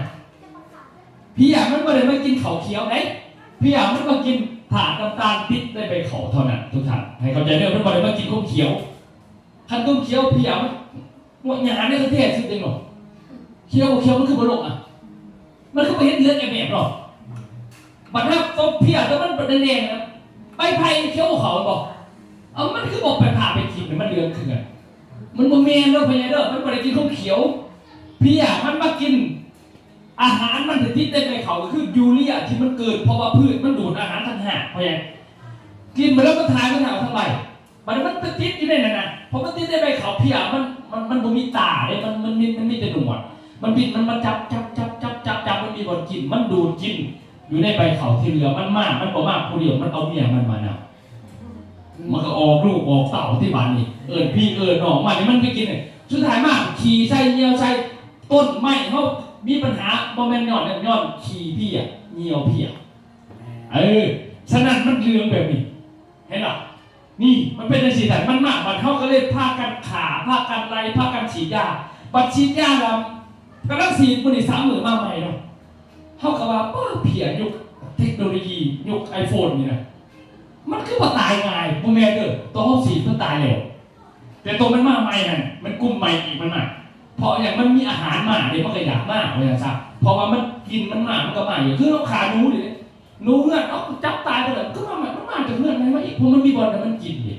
ເພຍມັນບໍ່ໄດ້ມາກິນເຂົ້າຂຽວເດ້. ເພຍມັນມາກິນທາດນ້ຳຕານຕິດໃນໃບເຂົ້າເທົ່ານັ້ນ ທຸກທ່ານ ໃຫ້ເຂົ້າໃຈເດີ. ມັນບໍ່ໄດ້ມາກິນຂອງຂຽວ. ຄັນຂອງຂຽວເພຍມັນ ໝົດຫຍ້ານີ້ແທ້ໆ ສຸດເດເນາະ. ຂຽວ ຂຽວມັນຄືບໍ່ລົງອະ? ມັນຄືບໍ່ເຮັດເລືອດແອບແບບເນາະ. ບັດຮັບຕົບເພຍ ແຕ່ມັນບໍ່ໄດ້ແນງນະ ໃບໄຜ່ຂຽວກວ່າເຂົາບໍ່? ເອົາ ມັນຄືບໍ່ໄປຜ່າໄປຖິ້ມໃຫ້ມັນເຫຼືອງຄືກັນ? ມັນບໍ່ແມ່ນເດີ ພໍ່ໃຫຍ່ເດີ ມັນບໍ່ໄດ້ກິນຂອງຂຽວ. ເພຍມັນມາກິນ ອາຫານມັນທີ່ຕິດໃນໃບເຂົ້າ ກໍຄືຢູເຣຍທີ່ມັນເກີນ ເພາະວ່າພືດມັນດູດອາຫານທາງຮາກ ພໍ່ໃຫຍ່ ກິນໄປແລ້ວມັນຖ່າຍ ມັນຖ່າຍອອກທາງໃບ. ບັດນີ້ມັນໄປຕິດຢູ່ໃນນັ້ນນະ ເພາະມັນຕິດໃນໃບເຂົ້າ ເພຍມັນ ມັນ ມັນບໍ່ມີຕາເດ້ ມັນ ມັນມີ ມັນມີແຕ່ໜວດ. ມັນບິນ ມັນມາຈັບ ຈັບ ຈັບ ຈັບ ຈັບ ຈັບ ມັນມີບ່ອນກິນ ມັນດູດກິນຢູ່ໃນໃບເຂົ້າທີ່ເຫຼືອ. ມັນມາ ມັນບໍ່ມາຜູ້ດຽວ ມັນເອົາເມຍມັນມານຳ. ມັນກໍອອກລູກອອກເຕົ້າທີ່ບາດນີ້ ເອີ້ນພີ່ເອີ້ນນ້ອງມານີ້ ມັນໄປກິນ. ສຸດທ້າຍມາຂີ້ໃສ່ ຍ່ຽວໃສ່. ຕົ້ນໄມ້ເຮົາມີບັນຫາ ບໍ່ແມ່ນຍ້ອນນັ້ນ ຍ້ອນຂີ້ເພຍ ຍ່ຽວເພຍ. ເອີ ສະນັ້ນມັນເຫຼືອງແບບນີ້ ເຫັນບໍ່? ນີ້ມັນເປັນຈັ່ງຊີ້ແຫຼະ ມັນມາ ບັດເຮົາກໍເລີຍພາກັນຂ້າ ພາກັນໄລ່ ພາກັນສີດຢາ. ບັດສີດຢາແລ້ວ ກຳລັງສີດ ມື້ນີ້ສາມມື້ມາໃໝ່ເນາະ. ເຮົາກໍວ່າ ປ້າ ເພຍຍຸກເຕັກໂນໂລຢີ ຍຸກໄອໂຟນນີ້ນະ ມັນຄືວ່າຕາຍງ່າຍ. ບໍ່ແມ່ນເດີ ໂຕເຮົາສີດມັນຕາຍແລ້ວ ແຕ່ໂຕມັນມາໃໝ່ຫັ້ນ ມັນກຸ່ມໃໝ່ອີກ ມັນມາ. ເພາະຫຍັງ? ມັນມີອາຫານມາເດ້ ມັນກໍຢາກມາ ວ່າຊັ້ນຊະ. ເພາະວ່າມັນ ກິ່ນມັນມາ ມັນກໍມາຢູ່. ຄືເຮົາຂ້າໜູນີ້ເດ້ ໜູເຮືອນ ເອົາ ຈັບຕາຍໄປແລ້ວ ກໍມາໃໝ່ ມັນມາຈາກເຮືອນໃໝ່ມາອີກ ເພາະມັນມີບ່ອນໃຫ້ມັນກິນເດ້.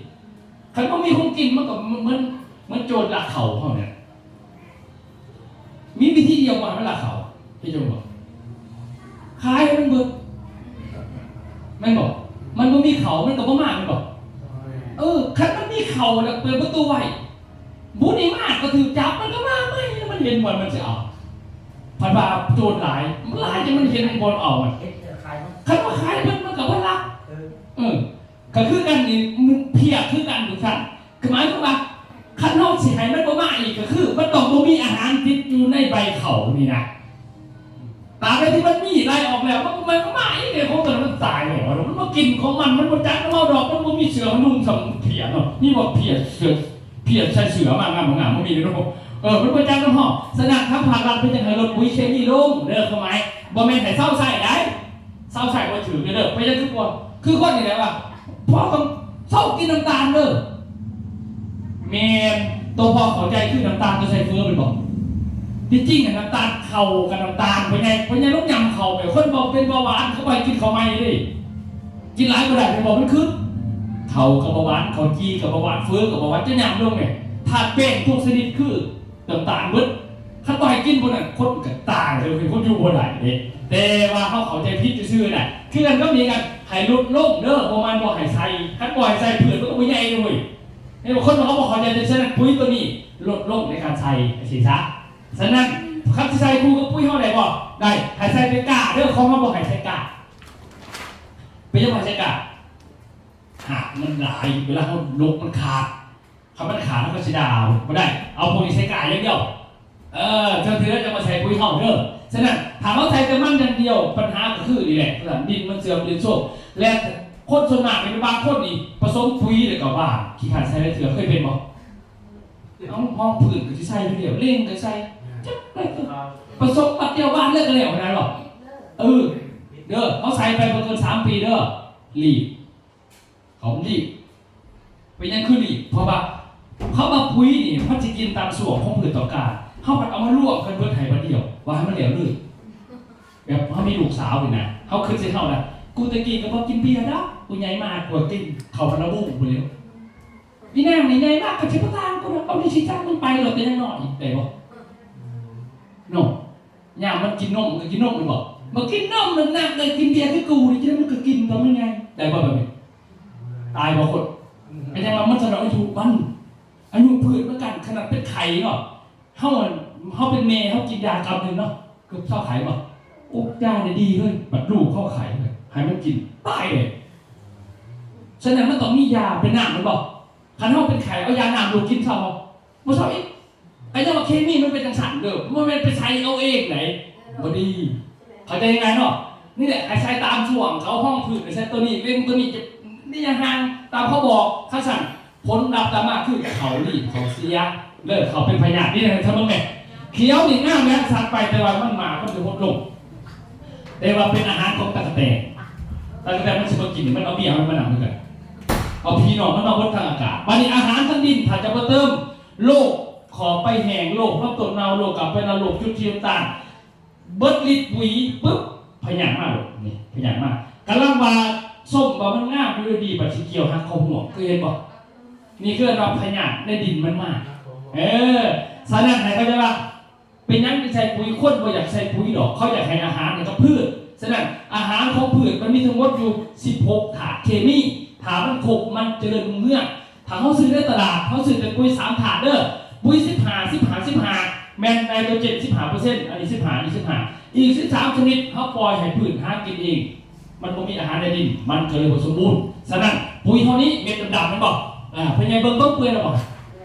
ຄັນບໍ່ມີຂອງກິນ ມັນກໍເໝືອນ ເໝືອນໂຈນລັກເຂົ້າເຮົານີ້. ມີວິທີດຽວ ບໍ່ໃຫ້ມັນລັກເຂົ້າ ເຮັດຈັ່ງໃດ? ຂາຍໃຫ້ມັນເບິດ ແມ່ນບໍ່? ມັນບໍ່ມີເຂົ້າ ມັນກໍບໍ່ມາ ແມ່ນບໍ່? ເອີ ຄັນມັນມີເຂົ້າແລ້ວເປີດປະຕູໄວ້ ບຸນນີ້ມາກໍຖືກຈັບ ມັນກໍມາໃໝ່ ມັນເຫັນບ່ອນມັນຊິເອົາ. ພັດວ່າໂຈນຫຼາຍ ມັນຫຼາຍຈົນມັນເຫັນບ່ອນເອົາມັນ. ເຮັດເພື່ອຂາຍມັນ ຄັນວ່າຂາຍເບິດ ມັນກໍບໍ່ລັກ. ເອີ ເອີ ກໍຄືກັນນີ້ ເພຍຄືກັນ ທຸກທ່ານ. ຄືໝາຍຄວາມວ່າ ຄັນເຮົາຊິໃຫ້ມັນບໍ່ມາອີກ ກໍຄືມັນຕ້ອງບໍ່ມີອາຫານຕິດຢູ່ໃນໃບເຂົ້ານີ້ນະ. ຕາບໃດທີ່ມັນມີໄລ່ອອກແລ້ວ ມັນ ມັນມາອີກເດ້ ຂອງຕົວນັ້ນມັນຕາຍແລ້ວ ມັນມາກິນຂອງມັນ ມັນບໍ່ຈັກນຳເຮົາດອກ ມັນບໍ່ມີເສື້ອມານຸ່ງສ່ຳເພຍເນາະ. ມີບໍ່ເພຍ ເສື້ອ ເພຍໃສ່ເສື້ອມາງາມໆ ບໍ່ມີເດ້ເນາະ. ເອີ ມັນບໍ່ຈັກນຳເຮົາ. ສະນັ້ນ ທາງພາກລັດເພິ່ນຈັ່ງໃຫ້ລົດປຸ໋ຍເຄມີລົງເດີ ຄວາມໝາຍ ບໍ່ແມ່ນໃຫ້ເຊົາໃຊ້ໄດ໋. ເຊົາໃຊ້ບໍ່ຖືກເດີ ເປັນຫຍັງຄືບໍ່ ຄືຄົນນີ້ແຫຼະວ່າ ພໍ່ຕ້ອງເຊົາກິນນ້ຳຕານເດີ. ແມ່ນ ໂຕພໍ່ເຂົ້າໃຈຄືນ້ຳຕານໂຕໃສ່ເຟີແມ່ນບໍ່? ທີ່ຈິງນະ ນ້ຳຕານ ເຂົ້າກັບນ້ຳຕານ ພໍ່ໃຫຍ່ ພໍ່ໃຫຍ່ລອງຫຍ້ຳເຂົ້າໄປ ຄົນເບົາ ເປັນເບົາຫວານ ເຂົາບໍ່ໃຫ້ກິນເຂົ້າໃໝ່ເດ້ ກິນຫຼາຍບໍ່ໄດ້ ແມ່ນບໍ່? ມັນຄືເຂົ້າກໍເບົາຫວານ ເຂົ້າຈີ່ກໍເບົາຫວານ ເຟີກໍເບົາຫວານ ຈະຫຍ້ຳລົງແມ່ ທາດແປ້ງທຸກຊະນິດຄື ນ້ຳຕານເບິດ. ຄັນບໍ່ໃຫ້ກິນພວກນັ້ນ ຄົນກໍຕາຍເລີຍ ເປັນຄົນຢູ່ບໍ່ໄດ້ເດ້. ແຕ່ວ່າເຮົາເຂົ້າໃຈຜິດຊື່ໆນະ. ຄືກັນກັບນີ້ກັນ ໃຫ້ຫຼຸດລົງເດີ ບໍ່ແມ່ນບໍ່ໃຫ້ໃສ່. ຄັນບໍ່ໃຫ້ໃສ່ ພືດມັນກໍບໍ່ໃຫຍ່ເດ້ເວີຍ. ໃຫ້ບາງຄົນເຂົາບໍ່ເຂົ້າໃຈ ສະນັ້ນ ປຸຍໂຕນີ້ ລົດລົງໃນການໃສ່ ຈັ່ງຊີ້ຊະ. ສະນັ້ນ ຄັນຊິໃສ່ຄູ່ກັບປຸຍເຮົາໄດ້ບໍ່? ໄດ້. ໃຫ້ໃສ່ແຕ່ກ້າເດີ ຂອງເຮົາບໍ່ໃຫ້ໃສ່ກ້າ. ເປັນຫຍັງບໍ່ໃຫ້ໃສ່ກ້າ? ຮາກມັນຫຼາຍ ເວລາເຮົາຫຼົກມັນຂາດ. ຄັນມັນຂາດ ເຮົາກໍຊິດ່າບໍ່ໄດ້. ເອົາພວກນີ້ໃສ່ກ້າຢ່າງດຽວ. ເອີ ເທື່ອໆຈະມາໃສ່ປຸຍເຮົາເດີ. ສະນັ້ນ ຖ້າເຮົາໃສ່ແຕ່ມັນຢ່າງດຽວ ບັນຫາກໍຄືນີ້ແຫຼະ. ສະນັ້ນ ດິນມັນເສື່ອມ ດິນໂຊມ ແລະ ຄົນສ່ວນມາກເປັນບາງຄົນນີ້ ປະສົມປຸຍແລ້ວກໍຫວ່ານ ຂີ້ຄ້ານໃສ່ຫຼາຍເທື່ອ. ເຄີຍເປັນບໍ່? ເອົາ ຮອງພື້ນກໍຊິໃສ່ຢູ່ແລ້ວ ເລັງກໍໃສ່ ຈັກໄປ ປະສົມບັດດຽວຫວ່ານເລີຍກໍແລ້ວ ບໍ່ໄດ້ດອກ. ເອີ ເດີ ເຮົາໃສ່ໄປບໍ່ເກີນສາມປີເດີ ລີບ ເຂົາມັນລີບ. ເປັນຫຍັງຄືລີບ? ເພາະວ່າເຮົາວ່າປຸຍນີ້ມັນຊິກິນຕາມຊ່ວງຂອງພືດຕ້ອງການ ເຮົາພັດເອົາມາລວມກັນເບິດໃຫ້ບັດດຽວ ວ່າໃຫ້ມັນແລ້ວເລີຍ. ແບບເຮົາມີລູກສາວນີ້ນະ ເຮົາຄິດໃສ່ເຮົານະ ກູແຕ່ກີ້ກໍບໍ່ກິນເບຍດອກ ກູໃຫຍ່ມາກວດກິນເຂົ້າພັນລະວົງພຸ້ນແລ້ວ. ອີນາງນີ້ໃຫຍ່ມາກໍຊິບໍ່ຕ່າງກູດອກ ເອົານີ້ຊິຈັກມັນໄປໂລດແຕ່ຍັງນ້ອຍ ໄດ້ບໍ່? ເນາະ ຍາມມັນກິນນົມ ມັນກໍກິນນົມແມ່ນບໍ່? ມາກິນນົມໜັກໆ ໄດ້ກິນເບຍຄືກູນີ້ ຈັ່ງໃດມັນກໍກິນຕອນມັນໃຫຍ່ ໄດ້ບໍ່ແບບນີ້? ຕາຍບໍ່ຄົນ? ກໍຍັງວ່າມັນສະໜອງອາຍຸມັນ ອາຍຸພືດເໝືອນກັນ ຂະໜາດເປັນໄຂ້ເນາະ ເຮົາ ເຮົາເປັນແມ່ ເຮົາກິນຢາກຳໜຶ່ງເນາະ ເກີບເຊົາໄຂ້ບໍ່? ໂອ້ ຢານີ້ດີເຮີ້ຍ ບັດລູກເຮົາໄຂ້ເຮີ້ຍ ໃຫ້ມັນກິນ ຕາຍເດ້. ສະນັ້ນມັນຕ້ອງມີຢາເປັນນ້ຳແມ່ນບໍ່? ຄັນເຮົາເປັນໄຂ້ ເອົາຢານ້ຳລູກກິນເຊົາບໍ່? ບໍ່ເຊົາອີກ. ກະຍ້ອນວ່າເຄມີມັນເປັນຈັ່ງຊັ້ນເດີ ບໍ່ແມ່ນໄປໃສ່ເອົາເອງໃດ໋ ບໍ່ດີ. ເຂົ້າໃຈງ່າຍເນາະ? ນີ້ແຫຼະ ໃຫ້ໃສ່ຕາມຊ່ວງ ເຂົາຮອງພື້ນໃຫ້ໃສ່ໂຕນີ້ ເລັງໂຕນີ້ ຈະນີ້ຢ່າຫ່າງຕາມເຂົາບອກ. ຄັນຊັ້ນ ຜົນລັບຕາມມາຄືເຂົາລີບ ເຂົາເສຍ ເລີກເຂົາເປັນພະຍາດ. ນີ້ນະ ຖ້າເບິ່ງແມ່ ຂຽວນີ້ງາມແລ້ວ ສັກໄປ ແຕ່ວ່າມັນໝາກ ມັນຊິຫົດລົງ. ແຕ່ວ່າເປັນອາຫານຂອງຕັກກະແຕນ ຕັກກະແຕນມັນຊິມາກິນ ມັນເອົາເບຍມັນມານຳຄືກັນ ເອົາພີ່ນ້ອງມັນມາເບິດທາງອາກາດ. ບາດນີ້ອາຫານທາງດິນ ຖ້າຈະບໍ່ເຕີມ ໂລກຂອບໃບແຫ້ງ ໂລກລຳຕົ້ນເນົ່າ ໂລກກາບໃບເນົ່າ ໂລກຈຸດສີນ້ຳຕານ ເບິດລິດປຸຍປຶບ ພະຍາດມາໂລດ. ນີ້ພະຍາດມາ ກຳລັງວ່າຊົມວ່າມັນງາມຢູ່ດີໆ ບັດຊິກ່ຽວຫັກເຂົ້າຮ່ວງ ເຄີຍເຫັນບໍ່? ນີ້ຄືເອີ້ນວ່າພະຍາດໃນດິນມັນມາ. ເອີ ສະນັ້ນໃຫ້ເຂົ້າໃຈວ່າ ເປັນຫຍັງຈຶ່ງໃສ່ປຸຍ? ຄົນບໍ່ຢາກໃສ່ປຸຍດອກ ເຂົາຢາກໃຫ້ອາຫານໃຫ້ກັບພືດ. ສະນັ້ນ ອາຫານຂອງພືດມັນມີທັງໝົດຢູ່ສິບຫົກທາດເຄມີ ຖ້າມັນຄົບ ມັນຈະເລີນຮຸ່ງເຮືອງ. ຖ້າເຮົາຊື້ໃນຕະຫຼາດ ເຮົາຊື້ແຕ່ປຸຍສາມທາດເດີ ປຸຍສິບຫ້າ ສິບຫ້າ ສິບຫ້າ ແມ່ນໄນໂຕຣເຈນສິບຫ້າເປີເຊັນ ອັນນີ້ສິບຫ້າ ອັນນີ້ສິບຫ້າ ອີກສິບສາມຊະນິດ ເຮົາປ່ອຍໃຫ້ພືດຫາກິນເອງ ມັນບໍ່ມີອາຫານໃນດິນ ມັນກໍເລີຍບໍ່ສົມບູນ. ສະນັ້ນ ປຸຍເຮົານີ້ເມັດດຳໆ ແມ່ນບໍ່? ອ່າ ພໍ່ໃຫຍ່ເບິ່ງເບິ່ງ ເປື່ອຍແລ້ວບໍ່?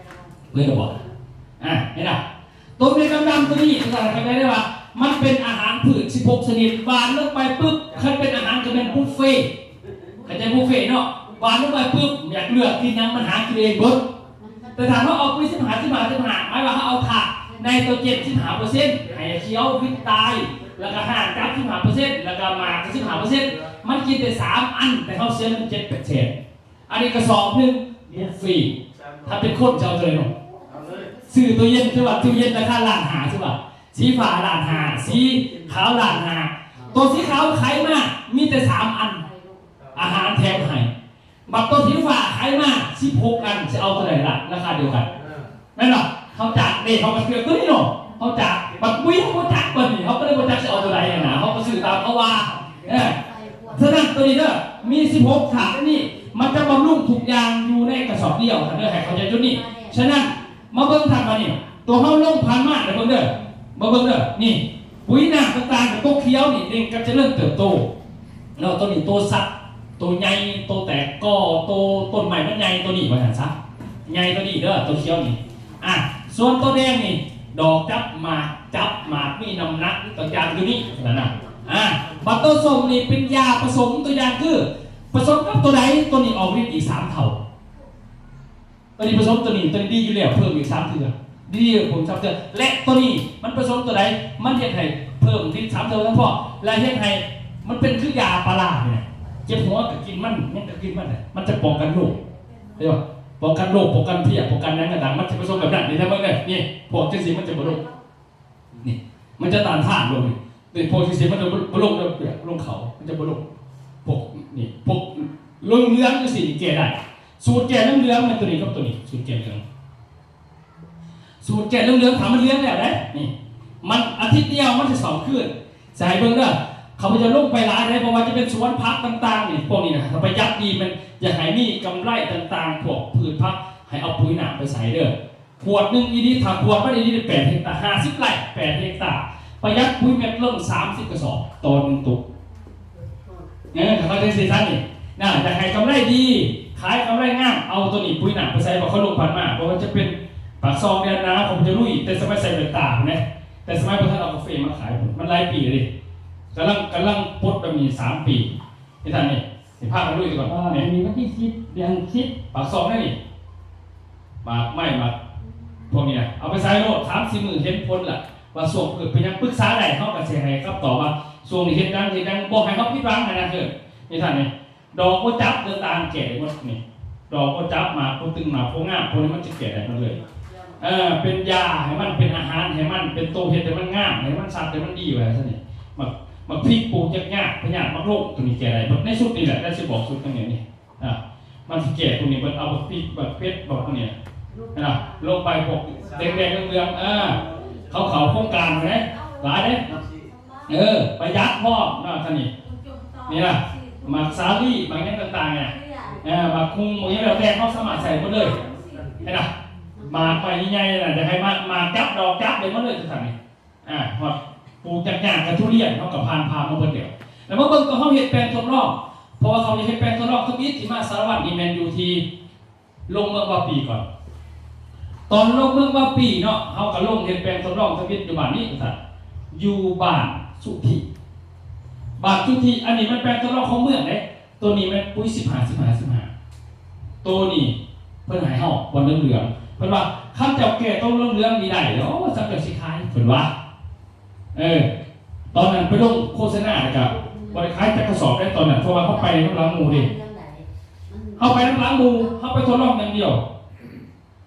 ເປື່ອຍແລ້ວບໍ່? ອ່າ ເຫັນລະ? ໂຕເມັດດຳໆໂຕນີ້ ພາສາໄທເອີ້ນໄດ້ວ່າ ມັນເປັນອາຫານພືດສິບຫົກຊະນິດ ຫວ່ານລົງໄປປຶບ ຄັນເປັນອາຫານກໍແມ່ນບຸບເຟ. ເຂົ້າໃຈບຸບເຟເນາະ? ຫວ່ານລົງໄປປຶບ ຢາກເລືອກກິນຫຍັງ ມັນຫາກິນເອງເບິດ. ແຕ່ຖ້າເຮົາເອົາປຸຍສິບຫ້າ ສິບຫ້າ ສິບຫ້າ ໝາຍວ່າເຮົາເອົາທາດໄນໂຕຣເຈນສິບຫ້າເປີເຊັນ ໃຫ້ຂຽວວິດຕາຍ ແລ້ວກໍຮາກຈັບສິບຫ້າເປີເຊັນ ແລ້ວກໍໝາກສິບຫ້າເປີເຊັນ ມັນກິນໄດ້ສາມອັນ ແຕ່ເຮົາເສຍເງິນເຈັດແປດແສນ. ອັນນີ້ກະສອບໜຶ່ງບຸບເຟ. ຖ້າເປັນຄົນຈະເອົາໂຕໃດເນາະ? ເອົາເລີຍ ຊື້ຕູ້ເຢັນ ຄືວ່າຕູ້ເຢັນລາຄາລ້ານຫ້າ ຊື້ວ່າ ສີຟ້າລ້ານຫ້າ ສີຂາວລ້ານຫ້າ. ໂຕສີຂາວຂາຍມາມີແຕ່ສາມອັນ ອາຫານແຖມໃຫ້ ບັດໂຕສີຟ້າຂາຍມາສິບຫົກອັນ ຊິເອົາໂຕໃດລະ? ລາຄາດຽວກັນ ເອີ ແມ່ນບໍ່? ເຮົາຈັກເດ້ ເຮົາກໍເລືອກໂຕນີ້ເນາະ ເຮົາຈັກ. ບັດປຸຍເຮົາບໍ່ຈັກ ບັດນີ້ເຮົາກໍເລີຍບໍ່ຈັກຊິເອົາໂຕໃດຫັ້ນນະ ເຮົາກໍຊື້ຕາມເຂົາວ່າ. ເອີ ສະນັ້ນໂຕນີ້ເດີ ມີສິບຫົກທາດນີ້ ມັນຈະບຳລຸງທຸກຢ່າງຢູ່ໃນກະສອບດຽວກັນເດີ ໃຫ້ເຂົ້າໃຈຈຸດນີ້. ສະນັ້ນ ມາເບິ່ງທາດບາດນີ້ ໂຕເຮົາລົງຜ່ານມາເດີ ເບິ່ງເດີ ມາເບິ່ງເດີ ນີ້ ປຸຍນ້ຳຕ່າງໆ ໂຕຂຽວນີ້ ເລັ່ງການຈະເລີນເຕີບໂຕເນາະ. ໂຕນີ້ໂຕສັດ ໂຕໃຫຍ່ ໂຕແຕກກໍ ໂຕ ຕົ້ນໄມ້ມັນໃຫຍ່ ໂຕນີ້ວ່າຊັ້ນຊະ ໃຫຍ່ໂຕນີ້ເດີ ໂຕຂຽວນີ້. ອ່າ ສ່ວນໂຕແດງນີ້ ດອກຈັບໝາກ ຈັບໝາກ ມີນ້ຳໜັກ ມີຕົວຢ່າງຢູ່ນີ້ນັ້ນນະ. ອ່າ ບັດໂຕສົ້ມນີ້ເປັນຢາປະສົມ ຕົວຢ່າງຄື ປະສົມກັບໂຕໃດ ໂຕນີ້ອອກລິດອີກສາມເທົ່າ. ໂຕນີ້ປະສົມໂຕນີ້ ໂຕນີ້ດີຢູ່ແລ້ວ ເພີ່ມອີກສາມເທື່ອ ດີເພີ່ມສາມເທື່ອ. ແລະ ໂຕນີ້ມັນປະສົມໂຕໃດ ມັນເຮັດໃຫ້ເພີ່ມລິດສາມເທື່ອທັງພໍ້ ແລະ ເຮັດໃຫ້ມັນເປັນຄືຢາປາລານີ້ແຫຼະ ເຈັບຫົວກໍກິນມັນ ຫຍັງກໍກິນມັນ ມັນຈະປ້ອງກັນໂລກ ເຫັນບໍ່? ປ້ອງກັນໂລກ ປ້ອງກັນເພຍ ປ້ອງກັນຫຍັງກໍຕາມ ມັນຈະປະສົມແບບນັ້ນ. ນີ້ ຖ້າເບິ່ງເດີ ນີ້ ພວກຈັ່ງຊີ້ມັນຈະບໍ່ລົງ ນີ້ ມັນຈະຕ້ານທານລົງ ນີ້ ນີ້ ພວກຈັ່ງຊີ້ມັນຈະບໍ່ ບໍ່ລົງເດີ ລົງເຂົາ ມັນຈະບໍ່ລົງ. ພວກ ນີ້ ພວກເຫຼືອງໆຈັ່ງຊີ້ນີ້ແກ້ໄດ້. ສູດແກ້ເຫຼືອງໆ ແມ່ນໂຕນີ້ກັບໂຕນີ້ ສູດແກ້ເຫຼືອງ ສູດແກ້ເຫຼືອງໆ ຖ້າມັນເຫຼືອງແລ້ວເດ້ ນີ້ ມັນອາທິດດຽວມັນຊິສອງຄືນ. ຊິໃຫ້ເບິ່ງເດີ ຂ້າພະເຈົ້າລົງໄປຫຼາຍເດ້ ບໍ່ວ່າຈະເປັນສວນຜັກຕ່າງໆນີ້ ພວກນີ້ນະ ຖ້າປະຢັດດີ ມັນຈະໃຫ້ມີກຳໄລຕ່າງໆ ພວກພືດຜັກ ໃຫ້ເອົາປຸ໋ຍນ້ຳໄປໃສ່ເດີ. ຂວດໜຶ່ງອີ່ຫຼີ ຖ້າຂວດມັນອີ່ຫຼີແປດເຮັກຕາ ຫ້າສິບໄຮ່ ແປດເຮັກຕາ ປະຢັດປຸ໋ຍເມັດລົງສາມສິບກະສອບຕໍ່ໜຶ່ງຕຸກ. ເອີ ຖ້າເຂົາເຈົ້າເຮັດຈັ່ງຊັ້ນນີ້ນະ ຢາກໃຫ້ກຳໄລດີ ຂາຍກຳໄລງາມ ເອົາໂຕນີ້ປຸ໋ຍນ້ຳໄປໃສ່. ບໍ່ ເຂົາລົງຜ່ານມາ ບໍ່ວ່າຈະເປັນປາກຊ່ອງ ແດນນາ ຂ້າພະເຈົ້າລຸຍ ແຕ່ສະໄໝໃສ່ແວ່ນຕາພຸ້ນເດ້ ແຕ່ສະໄໝບໍ່ທັນເອົາກາເຟມາຂາຍພຸ້ນ ມັນຫຼາຍປີແລ້ວເດ້ ກຳລັງ ກຳລັງປົດແບບນີ້ສາມປີ. ເຮັດອັນນີ້ ຊິພາກັນລຸຍກ່ອນ. ເອີ ນີ້ ອັນນີ້ວັນທີສິບ ເດືອນສິບ ປາກຊ່ອງເດ້ນີ້ ໝາກໄມ້ ໝາກພວກນີ້ນະ ເອົາໄປໃສ່ໂລດ ສາມສີ່ມື້ເຫັນຜົນລະ ວ່າຊ່ວງເກີດເປັນຫຍັງ ປຶກສາໄດ້ ເຮົາກໍຊິໃຫ້ຄຳຕອບວ່າຊ່ວງນີ້ເຮັດຫຍັງ ເຮັດຫຍັງ ບໍ່ໃຫ້ເຮົາຜິດຫວັງຫັ້ນນະ. ເອີ ນີ້ທ່ານນີ້ ດອກບໍ່ຈັບ ຕ່າງໆ ແກ້ໄດ້ໝົດນີ້ ດອກບໍ່ຈັບ ໝາກບໍ່ຕຶງ ໝາກບໍ່ງາມ ພວກນີ້ມັນຈະແກ້ໄດ້ໝົດເລີຍ. ເອີ ເປັນຢາໃຫ້ມັນ ເປັນອາຫານໃຫ້ມັນ ເປັນໂຕເຮັດໃຫ້ມັນງາມ ໃຫ້ມັນຊັດ ໃຫ້ມັນດີ ວ່າຊັ້ນນີ້. ໝາກ ໝາກພິກ ປູກຍາກໆ ພະຍາດໝາກລົງ ໂຕນີ້ແກ້ໄດ້ໝົດ ໃນຊຸດນີ້ແຫຼະ ແລ້ວຊິບອກຊຸດຫຍັງນີ້. ອ່າ ມັນຊິແກ້ພວກນີ້ເບິດ ເອົາບັກພິກ ບັກເຜັດ ບັກພວກນີ້ ເຫັນບໍ່ ລົງໄປ ພວກແດງໆ ເຫຼືອງໆ ເອີ ເຂົາເຂົ້າໂຄງການເດ້ ຫຼາຍເດ້ ເອີ ປະຢັດພ້ອມເນາະ ທ່ານນີ້ ນີ້ນະ ໝາກສາລີ ໝາກຫຍັງຕ່າງໆ ນີ້ນະ ເອີ ໝາກຮຸ່ງ ໝາກຫຍັງແລ້ວແຕ່ ເຮົາສາມາດໃຊ້ໝົດເລີຍ ເຫັນນະ ໝາກໄມ້ໃຫຍ່ໆ ນະ ຢາກໃຫ້ໝາກ ໝາກຈັບ ດອກຈັບ ໄດ້ໝົດເລີຍ ທ່ານນີ້. ອາ ຮອດປູກຍາກໆ ກະທຸລຽນ ເຮົາກະຜ່ານ ຜ່ານມາເບິດແລ້ວ. ແລ້ວມາເບິ່ງຕອນເຮົາເຮັດແປງທົດລອງ ເພາະວ່າເຂົາຈະເຮັດແປງທົດລອງທຳອິດທີ່ມາສາລະວັນນີ້ ແມ່ນຢູ່ທີ່ລົງເມືອງວາປີກ່ອນ. ຕອນລົງເມືອງວາປີເນາະ ເຮົາກະລົງເຮັດແປງທົດລອງທຳອິດຢູ່ບ້ານນີ້ວ່າຊັ້ນ ຢູ່ບ້ານສຸທິ ບ້ານສຸທິ. ອັນນີ້ມັນແປງທົດລອງຂອງເມືອງເດ້. ໂຕນີ້ແມ່ນປຸ໋ຍສິບຫ້າ ສິບຫ້າ ສິບຫ້າ ໂຕນີ້ເພິ່ນໃຫ້ເຮົາບ່ອນເຫຼືອງໆ ເພິ່ນວ່າ ຄັນເຈົ້າແກ້ໂຕເຫຼືອງໆນີ້ໄດ້ແລ້ວ ໂອ້ ເຈົ້າ ເຈົ້າຊິຂາຍ ເພິ່ນວ່າ. ເອີ ຕອນນັ້ນໄປລົງໂຄສະນາ ແລ້ວກະບໍ່ໄດ້ຂາຍຈັກກະສອບໄດ້ຕອນນັ້ນ ເພາະວ່າເຮົາໄປນຳຫຼັງໝູ່ເດ້ ເຮົາໄປນຳຫຼັງໝູ່ ເຮົາໄປທົດລອງຢ່າງດຽວ.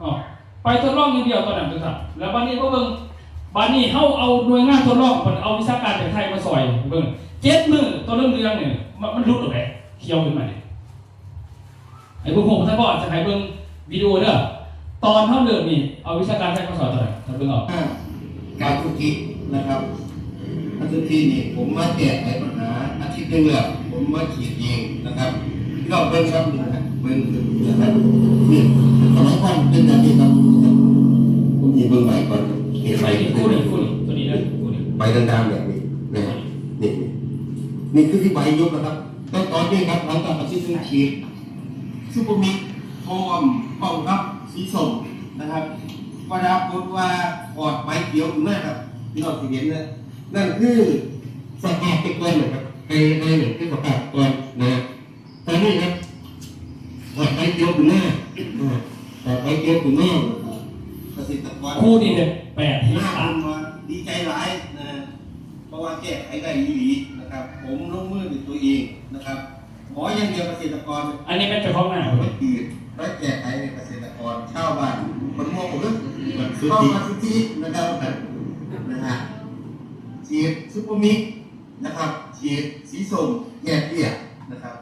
ອໍ ໄປທົດລອງຢ່າງດຽວຕອນນັ້ນ ແລ້ວບາດນີ້ມາເບິ່ງ ບາດນີ້ເຮົາເອົາໜ່ວຍງານທົດລອງ ເພິ່ນເອົາວິຊາການແພດໄທມາຊ່ອຍເບິ່ງ ເຈັດມື້ ໂຕເຫຼືອງໆນີ້ ມັນ ມັນຫຼຸດອອກເດ້ ຂຽວຂຶ້ນມາເດ້. ໃຫ້ເບິ່ງ ທ່ານບອກ ຈະໃຫ້ເບິ່ງວິດີໂອເດີ ຕອນເຮົາເລີ່ມນີ້ ເອົາວິຊາການແພດມາຊ່ອຍຕອນນັ້ນ ທ່ານເບິ່ງເອົາ. ການທຸດທິນະຄັບ ອັນສຸດທ້າຍນີ້ ຜົມມາແກ້ໄຂບັນຫາອາທິດໜຶ່ງແລ້ວ ຜົມມາສີດເອງນະຄັບ. ພີ່ນ້ອງເບິ່ງຄັບ ນີ້ນະ ເບິ່ງນະຄັບ ນີ້ ສະໄໝກ່ອນເປັນແບບນີ້ຄັບ. ຜົມຊິເບິ່ງໃບກ່ອນ ນີ້ໃບ ນີ້ ໂຕນີ້ ໂຕນີ້ ໂຕນີ້ນະ ໂຕນີ້ ໃບດ່າງໆ ແບບນີ້ນະ ນີ້ ນີ້ ນີ້ຄື ຄືໃບຍຸບນະຄັບ. ແຕ່ຕອນນີ້ຄັບ ຫຼັງຈາກອາທິດໜຶ່ງ ສີດຊຸບເປີມິກ ພ້ອມ ພ້ອມກັບສີສົ້ມນະຄັບ ປາລາກົດວ່າຂອດໃບຂຽວຂຶ້ນມາຄັບ ພີ່ນ້ອງຊິເຫັນນະ ນັ້ນຄືສະພາບແຕ່ກ່ອນນະຄັບ ໃຫ້ ໃຫ້ເຫັນຄືສະພາບກ່ອນນະ ຕອນນີ້ຄັບ ຂອດໃບຂຽວຂຶ້ນມາ ຂອດໃບຂຽວຂຶ້ນມາ ກະເສດຕະກອນ ຄູນີ້ເປັນແປດເຮັກຕາ ດີໃຈຫຼາຍນະ ເພາະວ່າແກ້ໄຂໄດ້ອີ່ຫຼີນະຄັບ ຜົມລົງມືດ້ວຍຕົວເອງນະຄັບ. ຂໍຢ່າງດຽວກະເສດຕະກອນ ອັນນີ້ແມ່ນເຈົ້າຂອງນາ ມາແກ້ໄຂໃຫ້ກະເສດຕະກອນຊາວບ້ານ ເພິ່ນບໍ່ຮູ້ເລື່ອງ ເຂົ້າມາສິດທິນະຄັບ ນະຮະ ສີດຊຸບເປີມິກນະຄັບ ສີດສີສົ້ມແຍກເບຍນະຄັບ.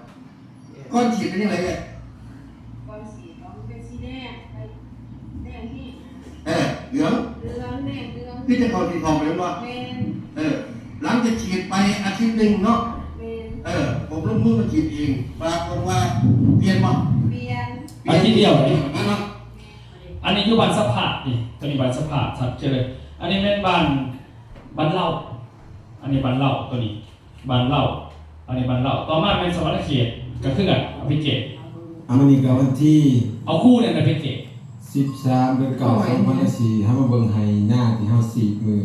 ກ່ອນສີດເປັນຈັ່ງໃດເອື້ອຍ? ກ່ອນສີດມັນເປັນສີແດງ ແດງແຮງ ເອີ ເຫຼືອງ ເຫຼືອງ ແດງເຫຼືອງ ຄືຈັ່ງເຂົາສີທອງໄປແມ່ນບໍ່? ແມ່ນ ເອີ ຫຼັງຈາກສີດໄປອາທິດໜຶ່ງເນາະ ແມ່ນ ເອີ ຜົມລົງມືມາສີດເອງ ປາກົດວ່າປ່ຽນບໍ່? ປ່ຽນ ອາທິດດຽວເດ້ ອັນນີ້ຢູ່ບ້ານສະພາດນີ້ ໂຕນີ້ບ້ານສະພາດ ຊັດເຈນເລີຍ ອັນນີ້ແມ່ນບ້ານ ບ້ານເລົ່າ ອັນນີ້ບ້ານເລົ່າ ໂຕນີ້ ບ້ານເລົ່າ ອັນນີ້ບ້ານເລົ່າ ຕໍ່ມາແມ່ນສະຫວັນນະເຂດ ກະຄືກັນ ອາເພເກດ ອັນນີ້ກະວັນທີ ເອົາຄູ່ແນ່ນະເພເກດ ສິບສາມ ເດືອນເກົ້າ ສອງພັນຊາວສີ່ ເຮົາມາເບິ່ງໄຮ່ນາທີ່ເຮົາສີດມື້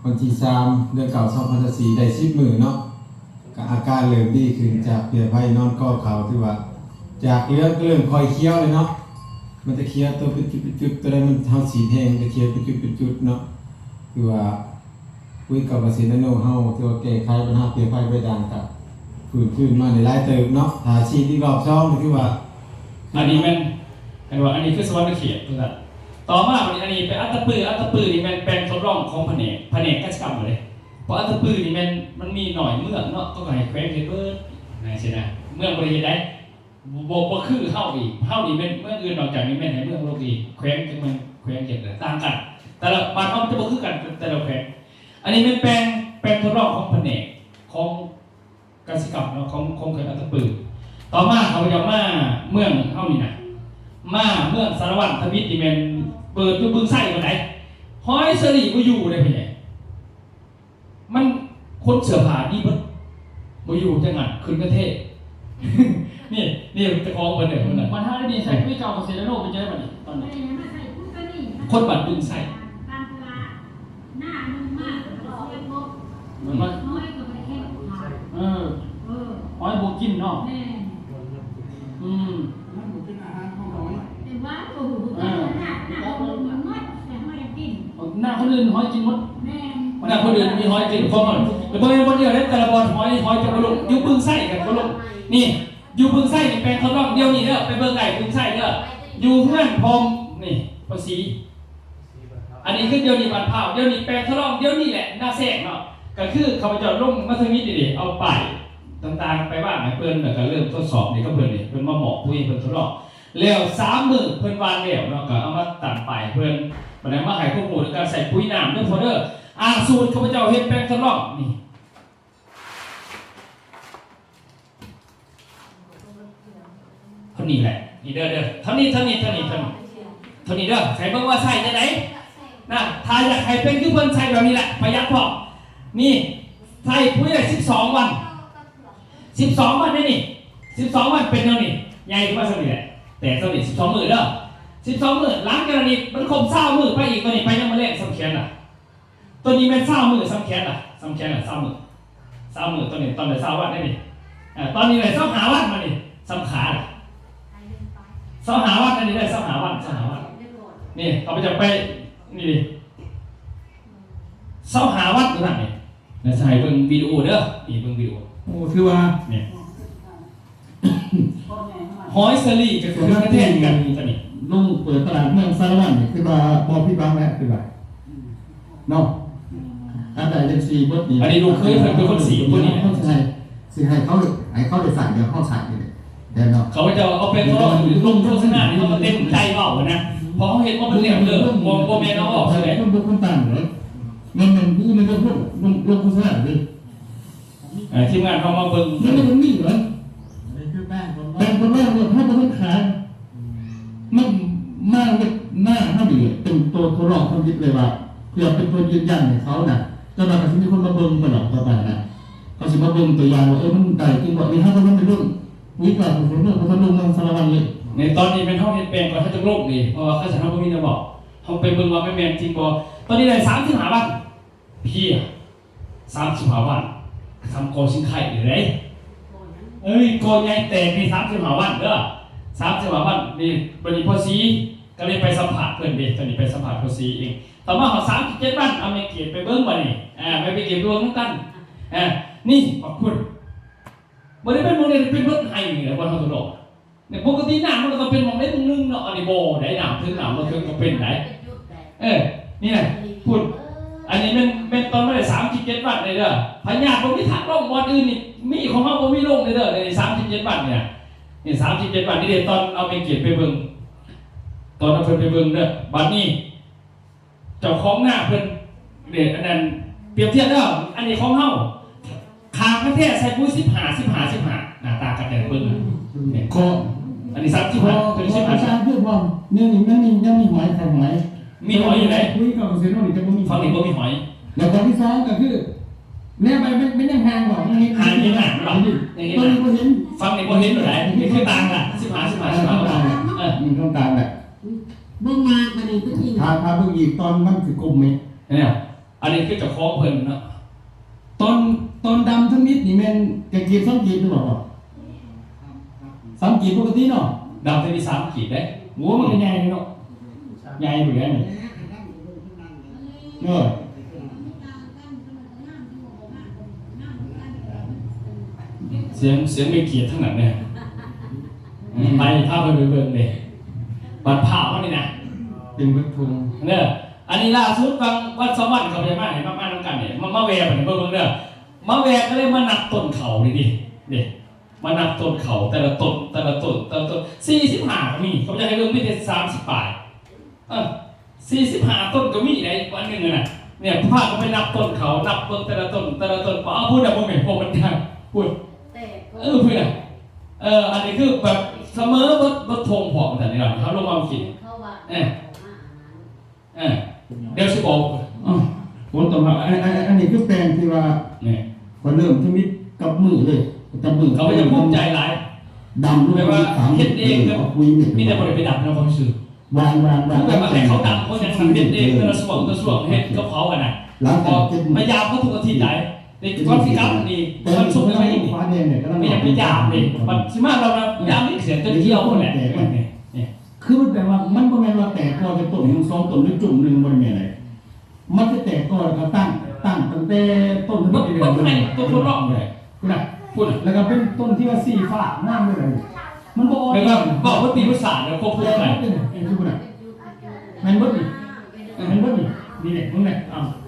ວັນທີສາມ ເດືອນເກົ້າ ສອງພັນຊາວສີ່ ໄດ້ສິບມື້ເນາະ ກະອາການເລີ່ມດີຂຶ້ນຈາກເພຍໄພນອນກໍເຂົ້າ ຖືວ່າຈາກເຫຼືອງກະເລີ່ມຄ່ອຍຂຽວແລ້ວເນາະ ມັນຈະຂຽວໂຕເປັນຈຸດເປັນຈຸດ ໂຕໃດມັນເຮົາສີດແຮງມັນຈະຂຽວເປັນຈຸດເປັນຈຸດເນາະ ຖືວ່າ ປຸ໋ຍກັບກະເສດນາໂນເຮົາ ຖືວ່າແກ້ໄຂບັນຫາເພຍໄພໃບດ່າງກະຟື້ນຄືນມາໄດ້ຫຼາຍເຕີບເນາະ ຖ້າສີດອີກລອບສອງນີ້ຖືວ່າ ອັນນີ້ແມ່ນ ເຫັນວ່າອັນນີ້ຄືສະຫວັນນະເຂດ ຄືກັນ ຕໍ່ມາບັດນີ້ ອັນນີ້ເປັນອັດຕະປື ອັດຕະປືນີ້ແມ່ນແປງທົດລອງຂອງພະແນກ ພະແນກກະສິກຳເລີຍ ເພາະອັດຕະປືນີ້ແມ່ນມັນມີໜ້ອຍເມືອງເນາະ ເຂົາກະໃຫ້ແຂວງເຮັດເບິດ ຈັ່ງຊີ້ນະ ເມືອງບໍ່ໄດ້ເຮັດໃດ ບໍ່ ບໍ່ຄືເຮົາອີກ ເຮົານີ້ແມ່ນເມືອງອື່ນນອກຈາກນີ້ແມ່ນໃຫ້ເມືອງລົງອີກ ແຂວງຈັກແມ່ນແຂວງເຮັດຕ່າງກັນ ແຕ່ລະບ້ານເຮົາມັນຈະບໍ່ຄືກັນແຕ່ລະແຂວງ ອັນນີ້ແມ່ນແປງ ແປງທົດລອງຂອງພະແນກຂອງກະສິກຳເນາະ ຂອງ ຂອງເຂື່ອນອັດຕະປື. ຕໍ່ມາເຂົາຈະມາເມືອງເຮົານີ້ນະ ມາເມືອງສາລະວັນທຳອິດນີ້ແມ່ນເປີດຢູ່ບຶງໄຊພຸ້ນໃດ໋. ຫອຍເຊີຣີບໍ່ຢູ່ເດ້ພໍ່ໃຫຍ່. ມັນ ຄົນເສື້ອຜ້າດີເບິດ ບໍ່ຢູ່ຈັ່ງນັ້ນ ຂຶ້ນກະເທດ. ນີ້ ນີ້ເຈົ້າຂອງເພິ່ນເດ້ ເພິ່ນນະ. ບັດເຮົາໄດ້ນີ້ໃສ່ປຸ໋ຍເກົ່າກະເສດໂລ ເປັນຈັ່ງໃດບັດນີ້ ຕອນນີ້? ຄົນບ້ານບຶງໄຊ ມັນວ່າ ເອີ ຫອຍບໍ່ກິນເນາະ. ອືມ ເອີ ໜ້າຄົນອື່ນຫອຍກິນໝົດ. ໜ້າຄົນອື່ນມີຫອຍກິນຂອງເຮົາ ແຕ່ບໍ່ແມ່ນບ່ອນດຽວເດ້ ແຕ່ລະບ່ອນຫອຍ ຫອຍຈະບໍ່ລົງ. ຢູ່ບຶງໄຊກໍບໍ່ລົງ. ນີ້ ຢູ່ບຶງໄຊນີ້ແປງທົດລອງດຽວນີ້ເດີ ໄປເບິ່ງໄດ້ບຶງໄຊເດີ ຢູ່ເຮືອນພໍ່ ນີ້ ພໍ່ສີ. ອັນນີ້ຄືດຽວນີ້ບ້ານພ້າວ ດຽວນີ້ແປງທົດລອງ ດຽວນີ້ແຫຼະ ນາແຊງເນາະ. ກໍຄືຂ້າພະເຈົ້າລົງມາທຳອິດນີ້ເດ້ ເອົາປ້າຍຕ່າງໆໄປວາງໃຫ້ເພິ່ນ ແລ້ວກໍເລີ່ມທົດສອບນີ້ກັບເພິ່ນນີ້ ເພິ່ນມາມອບປຸ໋ຍ ເພິ່ນທົດລອງ ແລ້ວສາມມື້ເພິ່ນຫວ່ານແລ້ວເນາະ ກໍເອົາມາຕັ້ງປ້າຍໃຫ້ເພິ່ນ ບັດນີ້ມາໃຫ້ຄວາມຮູ້ເລື່ອງການໃຊ້ປຸ໋ຍນ້ຳເດີພໍ່ເດີ. ອ່າ ສູດຂ້າພະເຈົ້າເຮັດແປງທົດລອງນີ້ ເທົ່ານີ້ແຫຼະ ນີ້ເດີ ເດີ ເທົ່ານີ້ ເທົ່ານີ້ ເທົ່ານີ້ ເທົ່ານີ້ ເທົ່ານີ້ເດີ. ໃຫ້ເບິ່ງວ່າໃຊ້ຈັ່ງໃດນະ ຖ້າຢາກໃຫ້ເປັນຄືເພິ່ນໃຊ້ແບບນີ້ແຫຼະ ປະຢັດພ້ອມ. ນີ້ ໃສ່ປຸ໋ຍໄດ້ສິບສອງວັນ ສິບສອງວັນເດ້ນີ້ ສິບສອງວັນເປັນແນວນີ້ ໃຫຍ່ຂຶ້ນມາສ່ຳນີ້ແຫຼະ ແຕກສ່ຳນີ້ ສິບສອງມື້ເດີ ສິບສອງມື້. ຫຼັງຈາກນັ້ນອີກ ມັນຄົບຊາວມື້ໄປອີກ ຕົວນີ້ໄປຍາມມື້ແລງສ່ຳແຂນລະ ຕົວນີ້ແມ່ນຊາວມື້ສ່ຳແຂນລະ ສ່ຳແຂນລະ ຊາວມື້ ຊາວມື້. ຕົວນີ້ ຕອນໄດ້ຊາວວັນເດ້ນີ້ ເອີ ຕອນນີ້ໄດ້ຊາວຫ້າວັນ ມານີ້ສ່ຳຂາລະ ຊາວຫ້າວັນ. ອັນນີ້ໄດ້ຊາວຫ້າວັນ ຊາວຫ້າວັນ. ນີ້ ຂ້າພະເຈົ້າໄປ ນີ້ ຊາວຫ້າວັນຕົວນັ້ນນີ້ ແລ້ວຊິໃຫ້ເບິ່ງວິດີໂອເດີ ນີ້ເບິ່ງວິດີໂອ. ໂອ້ ຖືວ່າ ນີ້ ຫອຍເຊີຣີກໍຄືແທ້ກັນຕົວນີ້ ລົງເປີດຕະຫຼາດເມືອງສາລະວັນນີ້ ຄືວ່າບໍ່ຜິດຫວັງແລ້ວ ຄືວ່າເນາະ. ອັນໃດຈັ່ງຊີ້ເບິດນີ້ ອັນນີ້ລູກເຂີຍເພິ່ນເປັນຄົນສີຜູ້ນີ້ ເຮົາຊິໃຫ້ ຊິໃຫ້ເຂົາ ໃຫ້ເຂົາໄດ້ໃຊ້ ດຽວເຮົາໃຊ້ນີ້ແຫຼະ ແມ່ນເນາະ. ຂ້າພະເຈົ້າເອົາໄປທົດລອງລົງໂຄສະນານີ້ ເຮົາກໍເຕັມໃຈເວົ້ານະ ເພາະເຮົາເຮັດມາເບິດແລ້ວເດີ ບໍ່ ບໍ່ແມ່ນເອົາອອກຊື່ໃດ. ເພິ່ນບໍ່ຄົນຕ່າງເດ້ ແມ່ນ ແມ່ນຮູ້ແມ່ນເດີ ລົງ ລົງໂຄສະນາເດີ. ເອີ ທີມງານເຮົາມາເບິ່ງ ມັນບໍ່ມີເດ້ ແປງທົດລອງໂລດ ເຮົາບໍ່ທັນຂາຍ. ມັນມາເຮັດໜ້າເຮົານີ້ເປັນໂຕທົດລອງທຳອິດເລີຍວ່າ ເພື່ອເປັນຕົວຢືນຢັນໃຫ້ເຂົານະ. ແຕ່ວ່າກໍຊິມີຄົນມາເບິ່ງໄປດອກຕໍ່ໄປນະ ເຂົາຊິມາເບິ່ງຕົວຢ່າງວ່າ ເອີ ມັນໄດ້ຈິງບໍ່. ນີ້ເຮົາບໍ່ທັນໄດ້ລົງ ປຸ໋ຍກໍບໍ່ທັນລົງ ບໍ່ທັນລົງເມືອງສາລະວັນເລີຍ. ໃນຕອນນີ້ແມ່ນເຮົາເຮັດແປງກ່ອນ ເຮົາຈຶ່ງລົງເດ້ ເພາະວ່າຄັນຊັ້ນເຮົາບໍ່ມີແນວບອກ ເຮົາໄປເບິ່ງວ່າມັນແມ່ນຈິງບໍ່. ຕອນນີ້ໄດ້ສາມສິບຫ້າວັນ ເພຍ ສາມສິບຫ້າວັນ ສ່ຳກໍຊິງໄຄຢູ່ເດ້. ເອີຍ ກໍໃຫຍ່ແຕກນີ້ ສາມສິບຫ້າວັນເດີ ສາມສິບຫ້າວັນນີ້. ບັດນີ້ພໍ່ສີກໍເລີຍໄປສຳພາດເພິ່ນເດ້ ຕອນນີ້ໄປສຳພາດພໍ່ສີເອງ. ຕໍ່ມາຮອດສາມສິບເຈັດວັນ ເອົາແມ່ເກດໄປເບິ່ງບັດນີ້ ອ່າ ແມ່ເກດໄປເບິ່ງນຳກັນ. ອ່າ ນີ້ບັກຄຸນ ບໍ່ໄດ້ເປັນໝ່ອງໃດ ເປັນເບິດໄຮ່ນີ້ແຫຼະ ບ່ອນເຮົາທົດລອງ. ໃນປົກກະຕິນ້ຳມັນກໍຕ້ອງເປັນໝ່ອງໃດໝ່ອງໜຶ່ງເນາະ ອັນນີ້ບໍ່ໄດ້ ນ້ຳເຖິງ ນ້ຳບໍ່ເຖິງກໍເປັນໄດ. ເອີ ນີ້ນະ ພຸ້ນ ອັນນີ້ແມ່ນ ແມ່ນຕອນມາໄດ້ສາມສິບເຈັດວັນເດີ. ພະຍາດບໍ່ມີທາງລົງບ່ອນອື່ນນີ້ ມີຂອງເຮົາບໍ່ມີລົງເດີ ໃນສາມສິບເຈັດວັນນີ້ນະ. ນີ້ສາມສິບເຈັດວັນນີ້ເດ້ ຕອນເອົາແມ່ເກດໄປເບິ່ງ ຕອນເອົາເພິ່ນໄປເບິ່ງເດີ. ບັດນີ້ ເຈົ້າຂອງນາເພິ່ນເດ້ ອັນນັ້ນປຽບທຽບແລ້ວ ອັນນີ້ຂອງເຮົາ ຂ້າງແທ້ໆໃສ່ປຸ໋ຍສິບຫ້າ ສິບຫ້າ ສິບຫ້າ ໜ້າຕາກັນແຕ່ລະເບິ່ງ. ນີ້ ກໍ ອັນນີ້ສາມສິບຫ້າ ເພິ່ນສິບຫ້າ ອາຈານ ຄືວ່າແນວນີ້ມັນມີ ຍັງມີຫອຍ ໄຂ່ຫອຍ ມີຫອຍຢູ່ໃດ໋. ປຸ໋ຍເກົ້າເປີເຊັນນີ້ຈະບໍ່ມີ ຝັ່ງນີ້ບໍ່ມີຫອຍ. ແລ້ວຂໍ້ທີສອງກໍຄື ແນວໃບມັນ ມັນຍັງຫ່າງບໍ່ ຍັງເຫັນ ຫ່າງຢູ່ນະ ຕົວນີ້ບໍ່ເຫັນ ຝັ່ງນີ້ບໍ່ເຫັນຢູ່ໃດ໋. ນີ້ຄືຕ່າງລະ ສິບຫ້າ ສິບຫ້າ ສິບຫ້າ ເອີ ຕ່າງລະ ເອີ ນີ້ຕ້ອງຕ່າງລະ. ເບິ່ງມາກບັດນີ້ເພິ່ນອີກ ຖ້າ ຖ້າເບິ່ງອີກຕອນມັນຊິກົມແມ່ນ ເອີ ອັນນີ້ຄືເຈົ້າຂອງເພິ່ນເນາະ. ຕອນ ຕອນດຳທຳອິດນີ້ແມ່ນກະກີບສອງກີບຫຼືບໍ່? ສາມກີບປົກກະຕິເນາະ ດຳທຳອິດສາມກີບເດ້. ໂອ້ ມັນກະໃຫຍ່ເນາະ ໃຫຍ່ຢູ່ແລ້ວນີ້ ເອີ. ສຽງ ສຽງແມ່ກຽດທັງນັ້ນເດ້ ອືມ ໄປພາເພິ່ນໄປເບິ່ງເດ້ ບ້ານພ້າວເຮົານີ້ນະ ເຕັມເບິດທົ່ງເດີ. ອັນນີ້ລ່າສຸດຫວ່າງວັນສອງວັນເຂົາໄດ້ມາໃຫ້ມາ ມານຳກັນນີ້ ມາ ມາແວ່ບັດນີ້ເບິ່ງເດີ ມາແວ່ກໍເລີຍມານັບຕົ້ນເຂົ້ານີ້ເດ້ ເດ້ ມານັບຕົ້ນເຂົ້າແຕ່ລະຕົ້ນ ແຕ່ລະຕົ້ນ ແຕ່ລະຕົ້ນ ສີ່ສິບຫ້າກໍມີ ເຂົາຢາກໃຫ້ເບິ່ງມີແຕ່ສາມສິບປາຍ ເອີ ສີ່ສິບຫ້າຕົ້ນກໍມີໃດ ວັນໜຶ່ງຫັ້ນນະ ນີ້ພາກັນໄປນັບຕົ້ນເຂົາ ນັບເບິ່ງແຕ່ລະຕົ້ນ ແຕ່ລະຕົ້ນ ເອົາ ພຸ້ນນະ ບໍ່ແມ່ນ ພວກມັນ ພຸ້ນ ແຕ່ ເອີ ພຸ້ນນະ ເອີ ອັນນີ້ຄືແບບສະເໝີເບິດ ເບິດທົ່ງ ພວກມັນ ນີ້ເນາະ ເຮົາລົງມາເມື່ອກີ້ ເອີ ເອີ ດຽວຊິບອກ ອໍ ບໍ່ຕ້ອງ ອັນ ອັນ ອັນນີ້ຄືແປງທີ່ວ່າ ນີ້ ຂ້ອຍເລີ່ມທຳອິດກັບມືເລີຍ ກັບມື ເຂົາກໍຈະພູມໃຈຫຼາຍ ດຳລົງ ແບບວ່າເຮັດເອງ ເອົາປຸຍເມັດ ມີແຕ່ບໍ່ໄດ້ໄປດັບນຳເຂົາຊື່ ວາງ ວາງ ວາງ ຄືແບບວ່າໃຫ້ເຂົາດຳ ເຂົາຫຍັງນຳ ເຮັດເອງ ແຕ່ລະຊ່ວງ ແຕ່ລະຊ່ວງ ເຮັດກັບເຂົາຫັ້ນນະ ຫຼັງຈາກເຈັດມື້ ໄປຢາມເຂົາທຸກອາທິດໃດ ແຕ່ກ່ອນຊິກັບນີ້ ວັນສຸກໄປອີກ ໄປຢາມເດ້ ບັດຊິມາລອບນະ ຢາມນີ້ເສຍຈົນກ່ຽວພຸ້ນແຫຼະ ຄືມັນແປວ່າ ມັນບໍ່ແມ່ນວ່າແຕກກໍແຕ່ຕົ້ນໜຶ່ງ ສອງຕົ້ນ ຫຼື ຈຸ້ມໜຶ່ງ ບໍ່ໄດ້ແມ່ນໃດ ມັນຈະແຕກກໍແລ້ວກໍຕັ້ງ ຕັ້ງຕັ້ງແຕ່ຕົ້ນ ເບິດ ເບິດໃຫ້ຕົວທົດລອງເລີຍ ພຸ້ນນະ ພຸ້ນນະ ແລ້ວກໍເປັນຕົ້ນທີ່ວ່າສີຟ້າງາມເລີຍ ມັນບໍ່ ແບບວ່າເວົ້າເບິດປີເບິດຊາດແລ້ວຄວບຄຸມໄປ ເອີ ຄືພຸ້ນນະ ແມ່ນເບິດນີ້ ແມ່ນເບິດນີ້ ນີ້ແຫຼະ ເບິ່ງແຫຼະ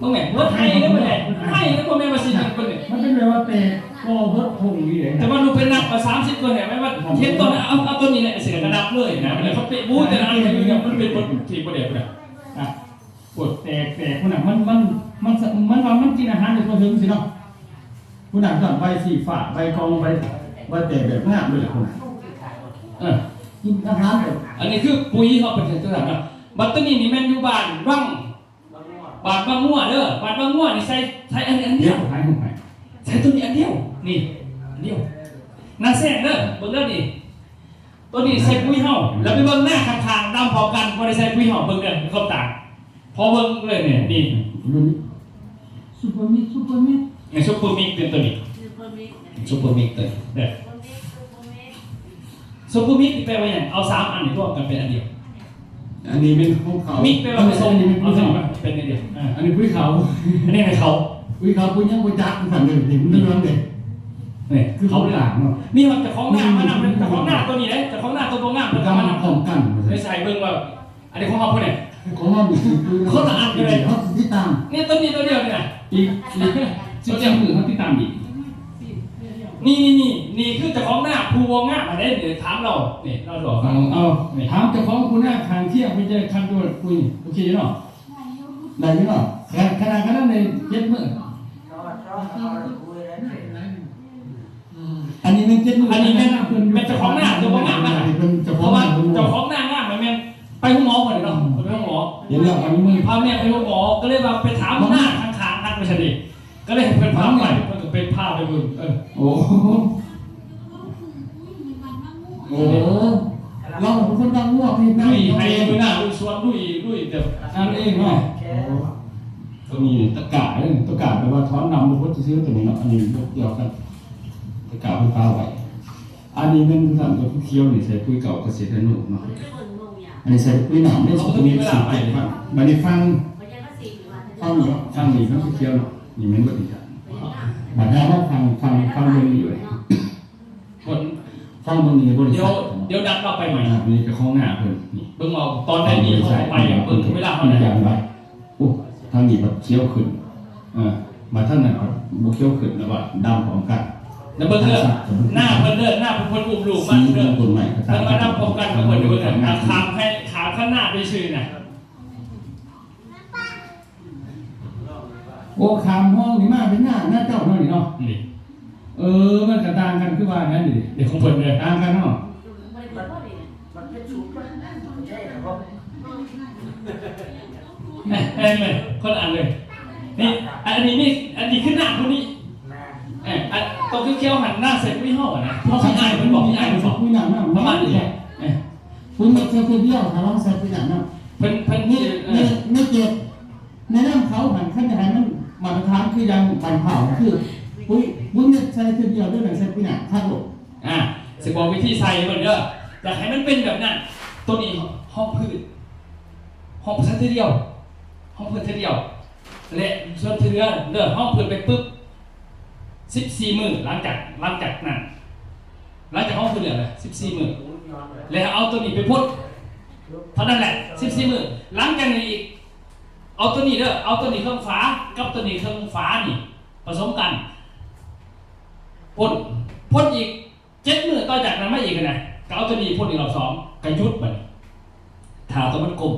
ເບິ່ງແຫຼະ ເບິດໄຮ່ເດ້ ເບິດໄຮ່ ໄຮ່ເດ້ ບໍ່ແມ່ນວ່າຊິເປັນ ເປັນ ມັນເປັນແບບວ່າແຕກກໍເບິດທົ່ງນີ້ເດ້ ແຕ່ວ່າລູກໄປນັບວ່າສາມສິບກວ່າແຫຼະ ແມ່ນວ່າເຮັດຕົ້ນ ເອົາ ເອົາຕົ້ນນີ້ແຫຼະ ຊິກະນັບເລີຍນະ ແລ້ວເຂົາເປະ ໂອ້ ແຕ່ລະອັນຢູ່ນີ້ມັນເປັນບົດທີ່ບໍ່ໄດ້ພຸ້ນນະ ອ່ະ ໂອ້ ແຕກ ແຕກພຸ້ນນະ ມັນ ມັນ ມັນ ມັນວ່າມັນກິນອາຫານໄດ້ທົ່ວເຖິງຊີ້ເນາະ ພຸ້ນນະ ໃບສີຟ້າ ໃບກອງ ໃບ ໃບແຕກແບບງາມເລີຍພຸ້ນນະ ເອີ ກິນອາຫານແບບ ອັນນີ້ຄືປຸຍເຮົາເປັນຈັ່ງຊັ້ນນະ ບັດໂຕນີ້ນີ້ແມ່ນຢູ່ບ້ານວັງ ບ້ານວັງງົວເດີ ບ້ານວັງງົວນີ້ໃສ່ ໃສ່ອັນນີ້ອັນດຽວ ຖ່າຍຮູບໃຫ້ ໃສ່ໂຕນີ້ອັນດຽວ ນີ້ ອັນດຽວ ໜ້າແຊງເດີ ເບິ່ງເດີນີ້ ໂຕນີ້ໃສ່ປຸຍເຮົາ ແລ້ວໄປເບິ່ງໜ້າຂ້າງໆ ດຳເຂົ້າກັນ ບໍ່ໄດ້ໃສ່ປຸຍເຮົາ ເບິ່ງເດີ ຄວາມຕ່າງ ພໍເບິ່ງເລີຍນີ້ ນີ້ ຊຸບເປີມິກ ຊຸບເປີມິກ ເອີ ຊຸບເປີມິກເປັນໂຕນີ້ ຊຸບເປີມິກ ຊຸບເປີມິກໂຕນີ້ເດີ ຊຸບເປີມິກ ຊຸບເປີມິກ ຊຸບເປີມິກແປວ່າຫຍັງ? ເອົາສາມອັນນີ້ລວມກັນເປັນອັນດຽວ ອັນນີ້ແມ່ນຂອງເຂົາ ມິກແປວ່າຜົສົມ ອັນນີ້ແມ່ນ ເອົາສາມອັນເປັນອັນດຽວ ອ່າ ອັນນີ້ປຸຍເຂົາ ອັນນີ້ໃຫ້ເຂົາ ປຸຍເຂົາ ປຸຍຫຍັງບໍ່ຈັກ ຄືກັນເດ້ ນີ້ມັນເຫຼືອງເດ້ ນີ້ຄືເຂົາເນາະ ມີຮອດເຈົ້າຂອງນາມານຳ ເຈົ້າຂອງນາໂຕນີ້ເດ້ ເຈົ້າຂອງນາໂຕບໍ່ງາມເພິ່ນກໍມານຳ ພ້ອມກັນ ໄປໃສ່ເບິ່ງວ່າ ອັນນີ້ຂອງເຮົາຜູ້ໃດ? ຂອງເຮົານີ້ຄື ຄົນລະອັນກັນເລີຍ ເຮົາຕິດຕາມ ນີ້ ໂຕນີ້ໂຕດຽວນີ້ນະ ອີກ ອີກສິບສີ່ມື້ເຮົາຕິດຕາມອີກ ນີ້ ນີ້ ນີ້ ນີ້ຄືເຈົ້າຂອງນາຜູ້ບໍ່ງາມຫັ້ນເດ້ ນີ້ຖາມລາວ ນີ້ລາວບອກ ເອົາ ເອົາ ນີ້ ຖາມເຈົ້າຂອງຜູ້ນາຂ້າງຄຽງເພິ່ນຈະຄັນໂດດ ໂອເຄຢູ່ເນາະ ໄດ້ຢູ່ເນາະ ຂະໜາດ ຂະໜາດນັ້ນເດ້ ເຈັດມື້ ອັນນີ້ແມ່ນເຈັດມື້ ອັນນີ້ແມ່ນ ແມ່ນເຈົ້າຂອງນາຕົວບໍ່ງາມນະ ເພິ່ນເຈົ້າຂອງນາ ເຈົ້າຂອງນາງາມນະ ແມ່ນໄປໂຮງໝໍພຸ້ນເນາະ ເພິ່ນໄປໂຮງໝໍ ເຫັນແລ້ວ ອັນນີ້ມື້ພາແມ່ໄປໂຮງໝໍ ກໍເລີຍວ່າໄປຖາມນາຂ້າງໆ ນັດໄວ້ຊັ້ນເດ ກໍເລີຍໃຫ້ເພິ່ນພາໄປ ເພິ່ນກໍໄປພາໄປເບິ່ງ ເອີ ໂອ້ ໂອ້ ລາວເປັນຄົນດັງງວກ ລຸຍໄຮ່ລຸຍນາ ລຸຍສວນ ລຸຍ ລຸຍແບບນັ້ນເອງເນາະ ໂອ້ ຕົວນີ້ຕະກາ ເອີ ຕະກາແປວ່າຖອນນ້ຳບໍ່ພົດຊື່ໆ ຕົວນີ້ເນາະ ອັນນີ້ບໍ່ກ່ຽວກັນ ຕະກາເພິ່ນປະໄວ້ ອັນນີ້ແມ່ນຄືກັນ ຕົວຂຽວໆ ນີ້ໃສ່ປຸຍເກົ່າກະເສດອະນຸເນາະ ອັນນີ້ໃສ່ປຸຍນ້ຳເດ້ ສຸກນີ້ ບາດນີ້ຝັ່ງ ຝັ່ງນີ້ເນາະ ຝັ່ງນີ້ມັນຂຽວເນາະ ນີ້ແມ່ນເບິດນີ້ ບາດນີ້ເຮົາມາຝັ່ງ ຝັ່ງ ຝັ່ງເບິ່ງນີ້ເລີຍ ເພິ່ນ ຝັ່ງເບິ່ງນີ້ບໍລິສັດ ດຽວ ດຽວນັດເຮົາໄປໃໝ່ ອ່າ ນີ້ເຈົ້າຂອງນາເພິ່ນ ນີ້ ເບິ່ງເອົາຕອນໃດນີ້ເຮົາໄປ ເບິ່ງເວລາເຮົາໄດ້ ໂອ້ ທາງນີ້ບັດຂຽວຂຶ້ນ ເອີ ມາທາງນັ້ນບັດບໍ່ຂຽວຂຶ້ນ ແລ້ວວ່າດຳພ້ອມກັນ ແລ້ວເບິ່ງເດີ ໜ້າເພິ່ນເດີ ໜ້າຜູ້ເພິ່ນອຸ້ມລູກມາເດີ ເພິ່ນມາດຳພ້ອມກັນກັບເພິ່ນເດີ ນະ ຂ້າມໃຫ້ ຂ້າມຄັນນາໄປຊື່ນະ ໂອ້ ຂ້າມຮ່ອງນີ້ມາເປັນໜ້າ ໜ້າເຈົ້າເນາະນີ້ເນາະ ນີ້ ເອີ ມັນກໍຕ່າງກັນຄືວ່ານັ້ນນີ້ ເດ້ ຂອງເພິ່ນເດ້ ຕ່າງກັນເນາະ ມັນເປັນສູດມັນໃຫຍ່ນະບໍ່ ແມ່ນ ແມ່ນ ຄົນລະອັນເລີຍ ນີ້ ອັນນີ້ມີ ອັນນີ້ຄືໜ້າຜູ້ນີ້ ແມ່ນ ເອີ ອັນຕົວຂຽວໆຫັ້ນໜ້າໃສ່ປຸຍເຮົາຫັ້ນນະ ເພາະມີອ້າຍເພິ່ນບອກ ມີອ້າຍເພິ່ນບອກ ປະມານນີ້ແຫຼະ ເອີ ປຸຍເມັກໃສ່ເທື່ອດຽວ ຖ້າລອງໃສ່ປຸຍໜ້ານຳ ເພິ່ນ ເພິ່ນ ໃນ ເອີ ໃນເຂດ ແນະນຳເຂົາຫັ້ນ ຄັນຈະໃຫ້ມັນມາດຕະຖານຄືຢ່າງບ້ານພ້າວ ຄືປຸຍ ປຸຍເມັດໃສ່ເທື່ອດຽວ ແລ້ວໃສ່ປຸຍໜ້າ ຄັກໂລດ ອ່າ ຊິບອກວິທີໃສ່ເບິ່ງເດີ ຢາກໃຫ້ມັນເປັນແບບນັ້ນ ໂຕນີ້ຮອງພືດ ຮອງພືດໃສ່ເທື່ອດຽວ ຮອງພືດເທື່ອດຽວ ແລະ ສ່ວນທີ່ເຫຼືອເດີ ຮອງພືດໄປປຶບ ສິບສີ່ມື້ ຫຼັງຈາກ ຫຼັງຈາກນັ້ນ ຫຼັງຈາກຮອງພືດແລ້ວນະ ສິບສີ່ມື້ ແລ້ວເອົາໂຕນີ້ໄປພົດ ເທົ່ານັ້ນແຫຼະ ສິບສີ່ມື້ ຫຼັງຈາກນີ້ອີກ ເອົາໂຕນີ້ເດີ ເອົາໂຕນີ້ເຄິ່ງຝາ ກັບໂຕນີ້ເຄິ່ງຝານີ້ ປະສົມກັນ ພົດ ພົດອີກ ເຈັດມື້ຕໍ່ຈາກນັ້ນມາອີກຫັ້ນນະ ກໍເອົາໂຕນີ້ພົດອີກລອບສອງ ກໍຢຸດບັດນີ້ ຖ້າຕົວມັນກົມ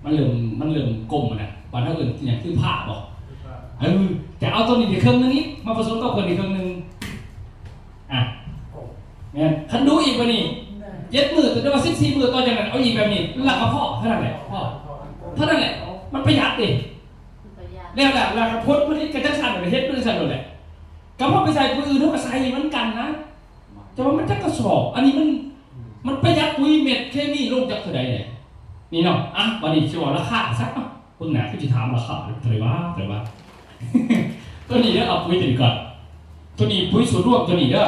ມັນເລີ່ມ ມັນເລີ່ມກົມຫັ້ນນະ ບ້ານເຮົາເອີ້ນຫຍັງ ຄືພ້າບໍ? ເອີ ຈະເອົາໂຕນີ້ໄປເຄິ່ງໜຶ່ງອີກ ມາປະສົມກັບເພິ່ນອີກເຄິ່ງໜຶ່ງ ອ່ະ ແມ່ນ ຄັນດູອີກບາດນີ້ ເຈັດມື້ ແຕ່ວ່າສິບສີ່ມື້ຕໍ່ຈາກນັ້ນ ເອົາອີກແບບນີ້ ລະກະພໍ ເທົ່ານັ້ນແຫຼະ ພໍ ເທົ່ານັ້ນແຫຼະ ມັນປະຢັດເດ້ ປະຢັດ ແລ້ວລະ ລະກະຜົນຜະລິດກະຈັ່ງຊັ້ນ ເຮັດໄປຈັ່ງຊັ້ນໂລດແຫຼະ ກະພໍໄປໃສ່ ມື້ອື່ນເຮົາກະໃສ່ເໝືອນກັນນະ ແຕ່ວ່າມັນຈັກກະສອບ ອັນນີ້ມັນ ມັນປະຢັດປຸ໋ຍເມັດເຄມີລົງຈັກເທົ່າໃດແດ່ ນີ້ເນາະ ອ່ະ ບາດນີ້ຊິເວົ້າລາຄາຊະເນາະ ເບິ່ງໜ້າຄືຊິຖາມລາຄາເທົ່າໃດວະ ເທົ່າໃດວະ ໂຕນີ້ເດີ ເອົາປຸ໋ຍໂຕນີ້ກ່ອນ ໂຕນີ້ປຸ໋ຍສູດລວມໂຕນີ້ເດີ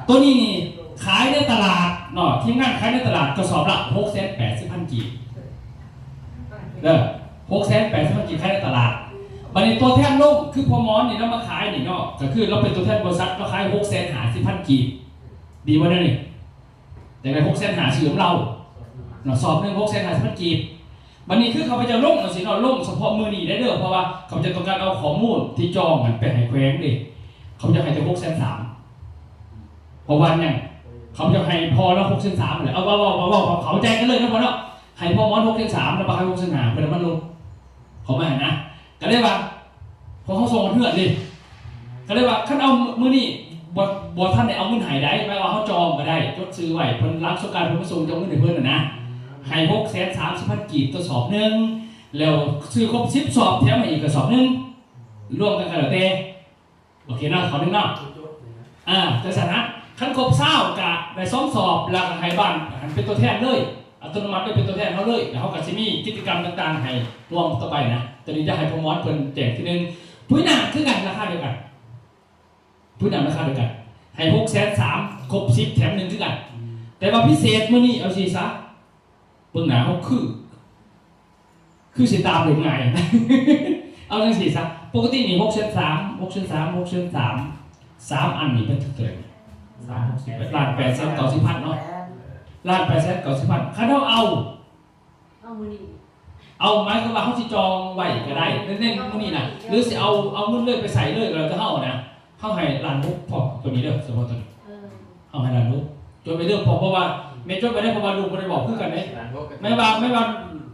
ໂຕນີ້ນີ້ຂາຍໃນຕະຫຼາດເນາະ ທີມງານຂາຍໃນຕະຫຼາດກະສອບລະຫົກແສນແປດສິບພັນກີບ ເດີ ຫົກແສນແປດສິບພັນກີບຂາຍໃນຕະຫຼາດ ບາດນີ້ຕົວແທນລົງ ຄືພໍ່ໝອນນີ້ລາວມາຂາຍນີ້ເນາະ ກະຄືລາວເປັນຕົວແທນບໍລິສັດ ລາວຂາຍຫົກແສນຫ້າສິບພັນກີບ ດີບໍ່ແນວນີ້? ຢາກໄດ້ຫົກແສນຫ້າ ຊື້ນຳລາວເນາະ ສອບໜຶ່ງຫົກແສນຫ້າສິບພັນກີບ ບາດນີ້ຄືຂ້າພະເຈົ້າລົງຈັ່ງຊີ້ເນາະ ລົງສະເພາະມື້ນີ້ໄດ້ເດີ ເພາະວ່າຂ້າພະເຈົ້າຕ້ອງການເອົາຂໍ້ມູນທີ່ຈອງຫັ້ນໄປໃຫ້ແຂວງເດ້ ຂ້າພະເຈົ້າໃຫ້ແຕ່ຫົກແສນສາມ ເພາະວ່າຫຍັງ ຂ້າພະເຈົ້າໃຫ້ພໍ່ລາວຫົກແສນສາມຫັ້ນແຫຼະ ເອົາ ເວົ້າ ເວົ້າ ເວົ້າ ເວົ້າເຂົ້າໃຈກັນເລີຍນະພໍ່ເນາະ ໃຫ້ພໍ່ໝອນຫົກແສນສາມ ແລ້ວບາດໃຫ້ຫົກແສນຫ້າ ເພິ່ນເອົາມາລົງ ເຂົ້າໃຈຫັ້ນນະ ກະເລີຍວ່າ ພໍເຮົາສົ່ງຮອດເຮືອນເດ້ ກະເລີຍວ່າ ຄັນເອົາມື້ນີ້ ບໍ່ ບໍ່ທັນໄດ້ເອົາເງິນໃຫ້ໃດ ແປວ່າເຮົາຈອງກະໄດ້ ຈົດຊື່ໄວ້ ເພິ່ນຫຼັງສົງການເພິ່ນມາສົ່ງ ຈະເອົາເງິນໃຫ້ເພິ່ນຫັ້ນນະ ໃຫ້ຫົກແສນສາມສິບພັນກີບຕໍ່ສອບໜຶ່ງ ແລ້ວຊື້ຄົບສິບສອບ ແຖມໃຫ້ອີກກະສອບໜຶ່ງ ລວມກັນກະແລ້ວແຕ່ ໂອເຄເນາະ ຂໍ້ໜຶ່ງເນາະ ອ່າ ຈັ່ງຊັ້ນນະ ຄັນຄົບຊາວກະໄດ້ສອງສອບ ແລ້ວກະໃຫ້ບ້ານຫັ້ນເປັນຕົວແທນເລີຍ ອັດຕະໂນມັດເລີຍ ເປັນຕົວແທນເຮົາເລີຍ ແລ້ວເຮົາກະຊິມີກິດຈະກຳຕ່າງໆໃຫ້ຮ່ວມຕໍ່ໄປນະ ໂຕນີ້ຈະໃຫ້ພໍ່ໝອນເພິ່ນແຈ້ງທີໜຶ່ງ ປຸ໋ຍນ້ຳຄືກັນ ລາຄາດຽວກັນ ປຸ໋ຍນ້ຳລາຄາດຽວກັນ ໃຫ້ຫົກແສນສາມ ຄົບສິບແຖມໜຶ່ງຄືກັນ ແຕ່ວ່າພິເສດມື້ນີ້ ເອົາຊີ້ຊະ ເບິ່ງໜ້າເຮົາຄື ຄືຊິຕາມໄດ້ງ່າຍ ເອົາຈັ່ງຊີ້ຊະ ປົກກະຕິນີ້ຫົກແສນສາມ ຫົກແສນສາມ ຫົກແສນສາມ ສາມອັນນີ້ເປັນເທົ່າໃດ? ສາມ ຫົກ ສິບແປດ ລ້ານແປດແສນເກົ້າສິບພັນເນາະ ລ້ານແປດແສນເກົ້າສິບພັນ ຄັນເຮົາເອົາ ເອົາມື້ນີ້ ເອົາ ໝາຍຄວາມວ່າເຮົາຊິຈອງໄວ້ກະໄດ້ ໃນ ໃນມື້ນີ້ນະ ຫຼືຊິເອົາ ເອົາເງິນເລີຍໄປໃສ່ເລີຍກະແລ້ວແຕ່ເຮົານະ ເຮົາໃຫ້ລ້ານຫົກ ພ້ອມໂຕນີ້ເດີ ສະເພາະໂຕນີ້ ເອີ ເຮົາໃຫ້ລ້ານຫົກ ຈົດໄວ້ເດີ ເພາະ ເພາະວ່າແມ່ນຈົດໄວ້ເດີ ເພາະວ່າລູກບໍ່ໄດ້ບອກຄືກັນເດ້ ແມ່ນວ່າ ແມ່ນວ່າ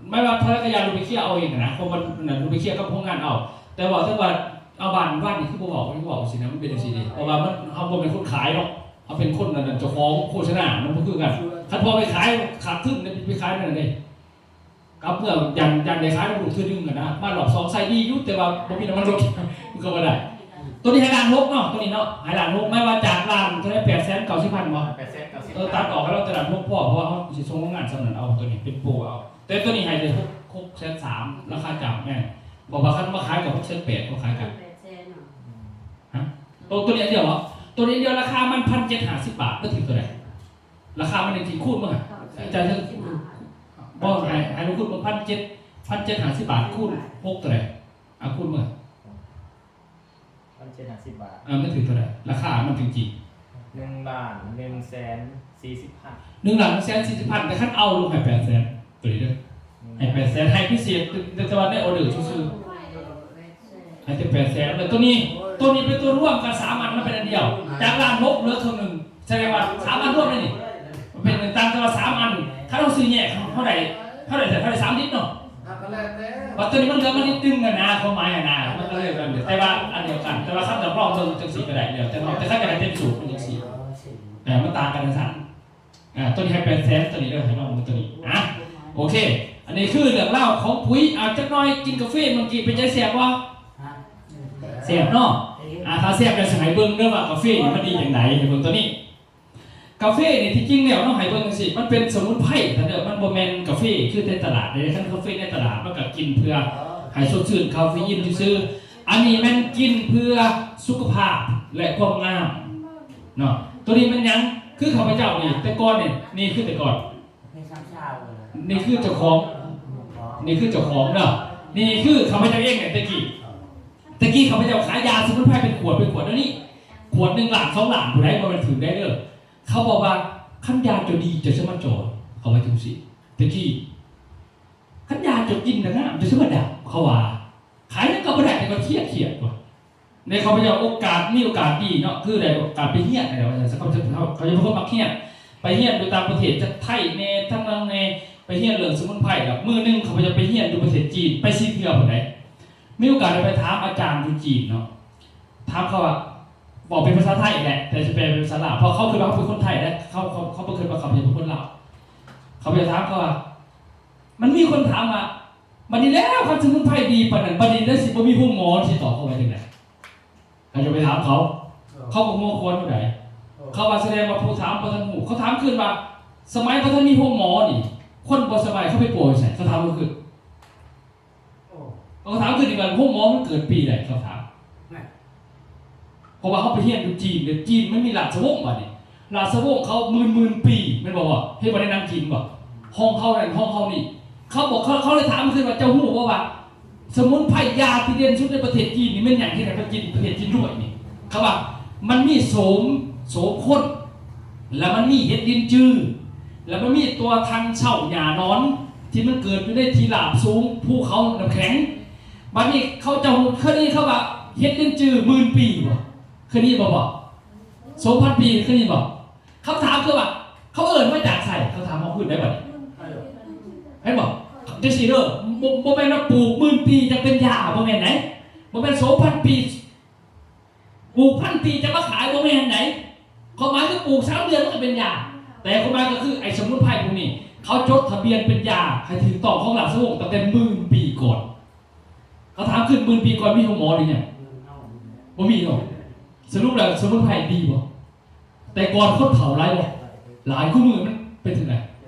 ແມ່ນວ່າ ພະນັກງານລູກໄປເຄຍເອົາເອງຫັ້ນນະ ເພາະວ່ານັ້ນລູກໄປເຄຍກັບໂຮງງານເອົາ ແຕ່ວ່າ ແຕ່ວ່າເອົາບ້ານ ບ້ານນີ້ຄືບໍ່ເວົ້າ ບໍ່ເວົ້າຊີ້ນະ ມັນເປັນຈັ່ງຊີ້ເດ້ ເພາະວ່າມັນ ເຮົາບໍ່ແມ່ນຄົນຂາຍເນາະ ເຮົາເປັນຄົນອັນນັ້ນ ເຈົ້າຂອງໂຄສະນາ ມັນບໍ່ຄືກັນ ຄັນພໍ່ໄປຂາຍຂາດທຶນ ໄປຂາຍນັ້ນເດ້ ກັບເມື່ອ ຢ້ານ ຢ້ານໄດ້ຂາຍນຳລູກເທື່ອໜຶ່ງຫັ້ນນະ ມາຮອບສອງໃຊ້ດີຢູ່ ແຕ່ວ່າບໍ່ມີນ້ຳມັນລົດ ມັນກະບໍ່ໄດ້ ໂຕນີ້ໃຫ້ລ້ານຫົກເນາະ ໂຕນີ້ເນາະ ໃຫ້ລ້ານຫົກ ໝາຍວ່າຈາກລ້ານເທົ່າໃດ ແປດແສນເກົ້າສິບພັນບໍ່? ແປດແສນເກົ້າສິບ ເອີ ຕັດອອກໃຫ້ລາວແຕ່ລ້ານຫົກພໍ ເພາະວ່າເຮົາຊິສົ່ງໂຮງງານສ່ຳນັ້ນ ເອົາໂຕນີ້ເປັນໂປຣເອົາ ແຕ່ໂຕນີ້ໃຫ້ແຕ່ຫົກ ຫົກແສນສາມ ລາຄາຈ້າງແມ່ນ ເພາະວ່າຄັນມາຂາຍກະຫົກແສນແປດ ເຂົາຂາຍກັນ ແປດແສນເນາະ ຮະ ໂຕ ໂຕນີ້ອັນດຽວເບາະ? ໂຕນີ້ອັນດຽວລາຄາມັນພັນເຈັດຫ້າສິບບາດ ມັນຖືກເທົ່າໃດ? ລາຄາມັນຈັ່ງຊີ້ ຄູນເບິ່ງຫາ ຈ່າຍເຖິງ ບໍ່ ໃຫ້ ໃຫ້ລອງຄູນເບິ່ງ ພັນເຈັດ ພັນເຈັດຫ້າສິບບາດ ຄູນຫົກເທົ່າໃດ? ອ່າ ຄູນເບິ່ງ ພັນເຈັດຫ້າສິບບາດ ເອີ ມັນຖືກເທົ່າໃດ? ລາຄາມັນຈິງໆ ໜຶ່ງລ້ານໜຶ່ງແສນສີ່ສິບພັນ ໜຶ່ງລ້ານໜຶ່ງແສນສີ່ສິບພັນ ແຕ່ຄັນເອົາລົງໃຫ້ແປດແສນ ໂຕນີ້ເດີ ໃຫ້ແປດແສນ ໃຫ້ພິເສດ ແຕ່ ແຕ່ວ່າໃນອໍເດີຊື່ໆ ໃຫ້ແຕ່ແປດແສນ ແລ້ວໂຕນີ້ ໂຕນີ້ເປັນໂຕລວມກັນສາມອັນ ມັນເປັນອັນດຽວ ຈາກລ້ານຫົກເຫຼືອເທົ່າໜຶ່ງ ສະແດງວ່າສາມອັນລວມເລີຍນີ້ ມັນເປັນຕ່າງ ແຕ່ວ່າສາມອັນ ຄັນເຮົາຊື້ແຍກ ເຮົາໄດ້ ເຮົາໄດ້ ເຮົາໄດ້ສາມລິດເນາະ ມັນກະແລ້ວແຕ່ ບັດໂຕນີ້ມັນເຫຼືອມາລິດໜຶ່ງຫັ້ນນະ ຄວາມໝາຍຫັ້ນນະ ມັນກະເລີຍແບບນີ້ ແຕ່ວ່າອັນດຽວກັນ ແຕ່ວ່າຄັນຈະລອງເບິ່ງຈັ່ງຊີ້ກະໄດ້ ແລ້ວແຕ່ເນາະ ແຕ່ຄັນຢາກໃຫ້ເຕັມສູດມັນຈັ່ງຊີ້ ເອີ ມັນຕ່າງກັນຈັ່ງຊັ້ນ ອ່າ ໂຕນີ້ໃຫ້ແປດແສນ ໂຕນີ້ເດີ ໃຫ້ນ້ອງເບິ່ງໂຕນີ້ ອ່າ ໂອເຄ ອັນນີ້ຄືເລື່ອງລາວຂອງປຸ໋ຍ ອ່າ ຈັກໜ່ອຍກິນກາເຟມື້ກີ້ເປັນຈັ່ງໃດ ແຊບບໍ່? ແຊບເນາະ ອ່າ ຖ້າແຊບແລ້ວຊິໃຫ້ເບິ່ງເດີວ່າກາເຟນີ້ມັນດີຈັ່ງໃດ ໃຫ້ເບິ່ງໂຕນີ້ ກາເຟນີ້ທີ່ຈິງແລ້ວເນາະ ໃຫ້ເບິ່ງຈັ່ງຊີ້ ມັນເປັນສະໝຸນໄພ ຖ້າເດີ ມັນບໍ່ແມ່ນກາເຟຄືໃນຕະຫຼາດເດ້ ຄັນກາເຟໃນຕະຫຼາດມັນກະກິນເພື່ອໃຫ້ສົດຊື່ນ ຄາເຟອີນຊື່ໆ ອັນນີ້ແມ່ນກິນເພື່ອສຸຂະພາບ ແລະ ຄວາມງາມ ເນາະ ໂຕນີ້ແມ່ນຫຍັງ? ຄືຂ້າພະເຈົ້ານີ້ ແຕ່ກ່ອນນີ້ ນີ້ຄືແຕ່ກ່ອນ ນີ້ຄືເຈົ້າຂອງ ນີ້ຄືເຈົ້າຂອງເນາະ ນີ້ຄືຂ້າພະເຈົ້າເອງນີ້ ແຕ່ກີ້ ແຕ່ກີ້ຂ້າພະເຈົ້າຂາຍຢາສະໝຸນໄພເປັນຂວດ ເປັນຂວດ ດຽວນີ້ຂວດໜຶ່ງລ້ານສອງລ້ານ ຜູ້ໃດບໍ່ແມ່ນຖືກໄດ້ເດີ ເຂົາບອກວ່າ ຄັນຢາເຈົ້າດີ ເຈົ້າຊິມາຈ່ອຍ ເຂົາວ່າຈັ່ງຊີ້ ແຕ່ກີ້ ຄັນຢາເຈົ້າກິນນະງາມ ເຈົ້າຊິມາດຳ ເຂົາວ່າ ຂາຍຫຍັງກະບໍ່ໄດ້ ແຕ່ກະຄຽດໆວ່າ ໃນຂ້າພະເຈົ້າໂອກາດ ມີໂອກາດດີເນາະ ຄືໄດ້ໂອກາດໄປຮຽນ ເຂົາ ເຂົາ ເຂົາເປັນຄົນມັກຮຽນ ໄປຮຽນຢູ່ຕ່າງປະເທດ ທັງໄທແດ່ ທັງລາວແດ່ ໄປຮຽນເລື່ອງສະໝຸນໄພ ແລ້ວມື້ໜຶ່ງຂ້າພະເຈົ້າໄປຮຽນຢູ່ປະເທດຈີນ ໄປສີ່ເທື່ອພຸ້ນໃດ໋. ມີໂອກາດໄດ້ໄປຖາມອາຈານຢູ່ຈີນເນາະ, ຖາມເຂົາວ່າ ເວົ້າເປັນພາສາໄທແຫຼະ ແຕ່ຈະແປເປັນພາສາລາວ ເພາະເຂົາຄິດວ່າເຮົາເປັນຄົນໄທເດ້ ເຂົາ ເຂົາ ເຂົາບໍ່ຄິດວ່າຂ້າພະເຈົ້າເປັນຄົນລາວ. ຂ້າພະເຈົ້າຖາມເຂົາວ່າ ມັນມີຄົນຖາມວ່າ ບັດນີ້ແລ້ວ ຄັນສະໝຸນໄພດີປານນັ້ນ ບັດນີ້ແລ້ວຊິບໍ່ມີໂຮງໝໍ ຊິຕອບເຂົາວ່າຈັ່ງໃດ? ເຂົາຈະໄປຖາມເຂົາ ເອີ ເຂົາກໍຫົວຂວັນຢູ່ໃດ໋ ເອີ ເຂົາວ່າສະແດງວ່າຜູ້ຖາມບໍ່ທັນຮູ້. ເຂົາຖາມຄືນວ່າ ສະໄໝບໍ່ທັນມີໂຮງໝໍນີ້ ຄົນບໍ່ສະບາຍເຂົາໄປປ່ວຍໃສ? ເຂົາຖາມເຮົາຄືນ ເອີ ເຂົາຖາມຄືນອີກວ່າ ໂຮງໝໍມັນເກີດປີໃດ? ເຂົາຖາມ ເພາະວ່າເຮົາໄປຮຽນຢູ່ຈີນເດ້ ຈີນມັນມີລາຊະວົງ ບັດນີ້ລາຊະວົງເຂົາໝື່ນໆປີ ແມ່ນບໍ່? ເຫັນບໍ່ໃນໜັງຈີນບໍ່? ຮອງເຮົານັ້ນ ຮອງເຮົານີ້ ເຂົາບອກ ເຂົາ ເຂົາເລີຍຖາມຄືນວ່າ ເຈົ້າຮູ້ບໍ່ວ່າ ສະໝຸນໄພຢາທີ່ເດັ່ນສຸດໃນປະເທດຈີນນີ້ແມ່ນຫຍັງ? ເຮັດໃຫ້ປະເທດຈີນ ປະເທດຈີນລວຍນີ້ ເຂົາວ່າມັນມີໂສມ ໂສມຄົນ ແລ້ວມັນມີເຫັດລິນຈື ແລ້ວມັນມີຕົວທັງເຊົາ ຫຍ້າໜອນ ທີ່ມັນເກີດຢູ່ໃນທີ່ລາບສູງ ພູເຂົາ ນ້ຳແຂງ. ບັດນີ້ເຂົາເຈົ້າເຄີຍໄດ້ຍິນຄຳວ່າເຫັດລິນຈືໝື່ນປີບໍ່? ເຄີຍໄດ້ຍິນບໍ່? ບໍ່ ສອງພັນປີ ເຄີຍໄດ້ຍິນບໍ່? ຄຳຖາມຄືວ່າ ເຂົາເອີ້ນມາຈາກໃສ? ເຂົາຖາມເຮົາຄືນໄດ້ບັດນີ້ ເຫັນບໍ່? ຈັ່ງຊີ້ເດີ ບໍ່ ບໍ່ແມ່ນວ່າປູກໝື່ນປີຈັ່ງເປັນຢາ ບໍ່ແມ່ນໃດ໋ ບໍ່ແມ່ນສອງພັນປີ ປູກພັນປີຈະມາຂາຍ ບໍ່ແມ່ນໃດ໋. ຄວາມໝາຍຄືປູກສາມເດືອນມັນກໍເປັນຢາ ແຕ່ຄວາມໝາຍກໍຄືໄອ້ສະໝຸນໄພພວກນີ້ ເຂົາຈົດທະບຽນເປັນຢາໃຫ້ຖືກຕ້ອງຂອງລາຊະວົງຕັ້ງແຕ່ໝື່ນປີກ່ອນ. ເຂົາຖາມຄືນ ໝື່ນປີກ່ອນມີໂຮງໝໍຫຼືຍັງ? ບໍ່ມີເນາະ. ສະຫຼຸບແລ້ວສະໝຸນໄພດີບໍ່? ແຕ່ກ່ອນຄົນເຖົ້າຫຼາຍບໍ່? ຫຼາຍ. ຄູ່ມື້ມັນເປັນຈັ່ງໃດ?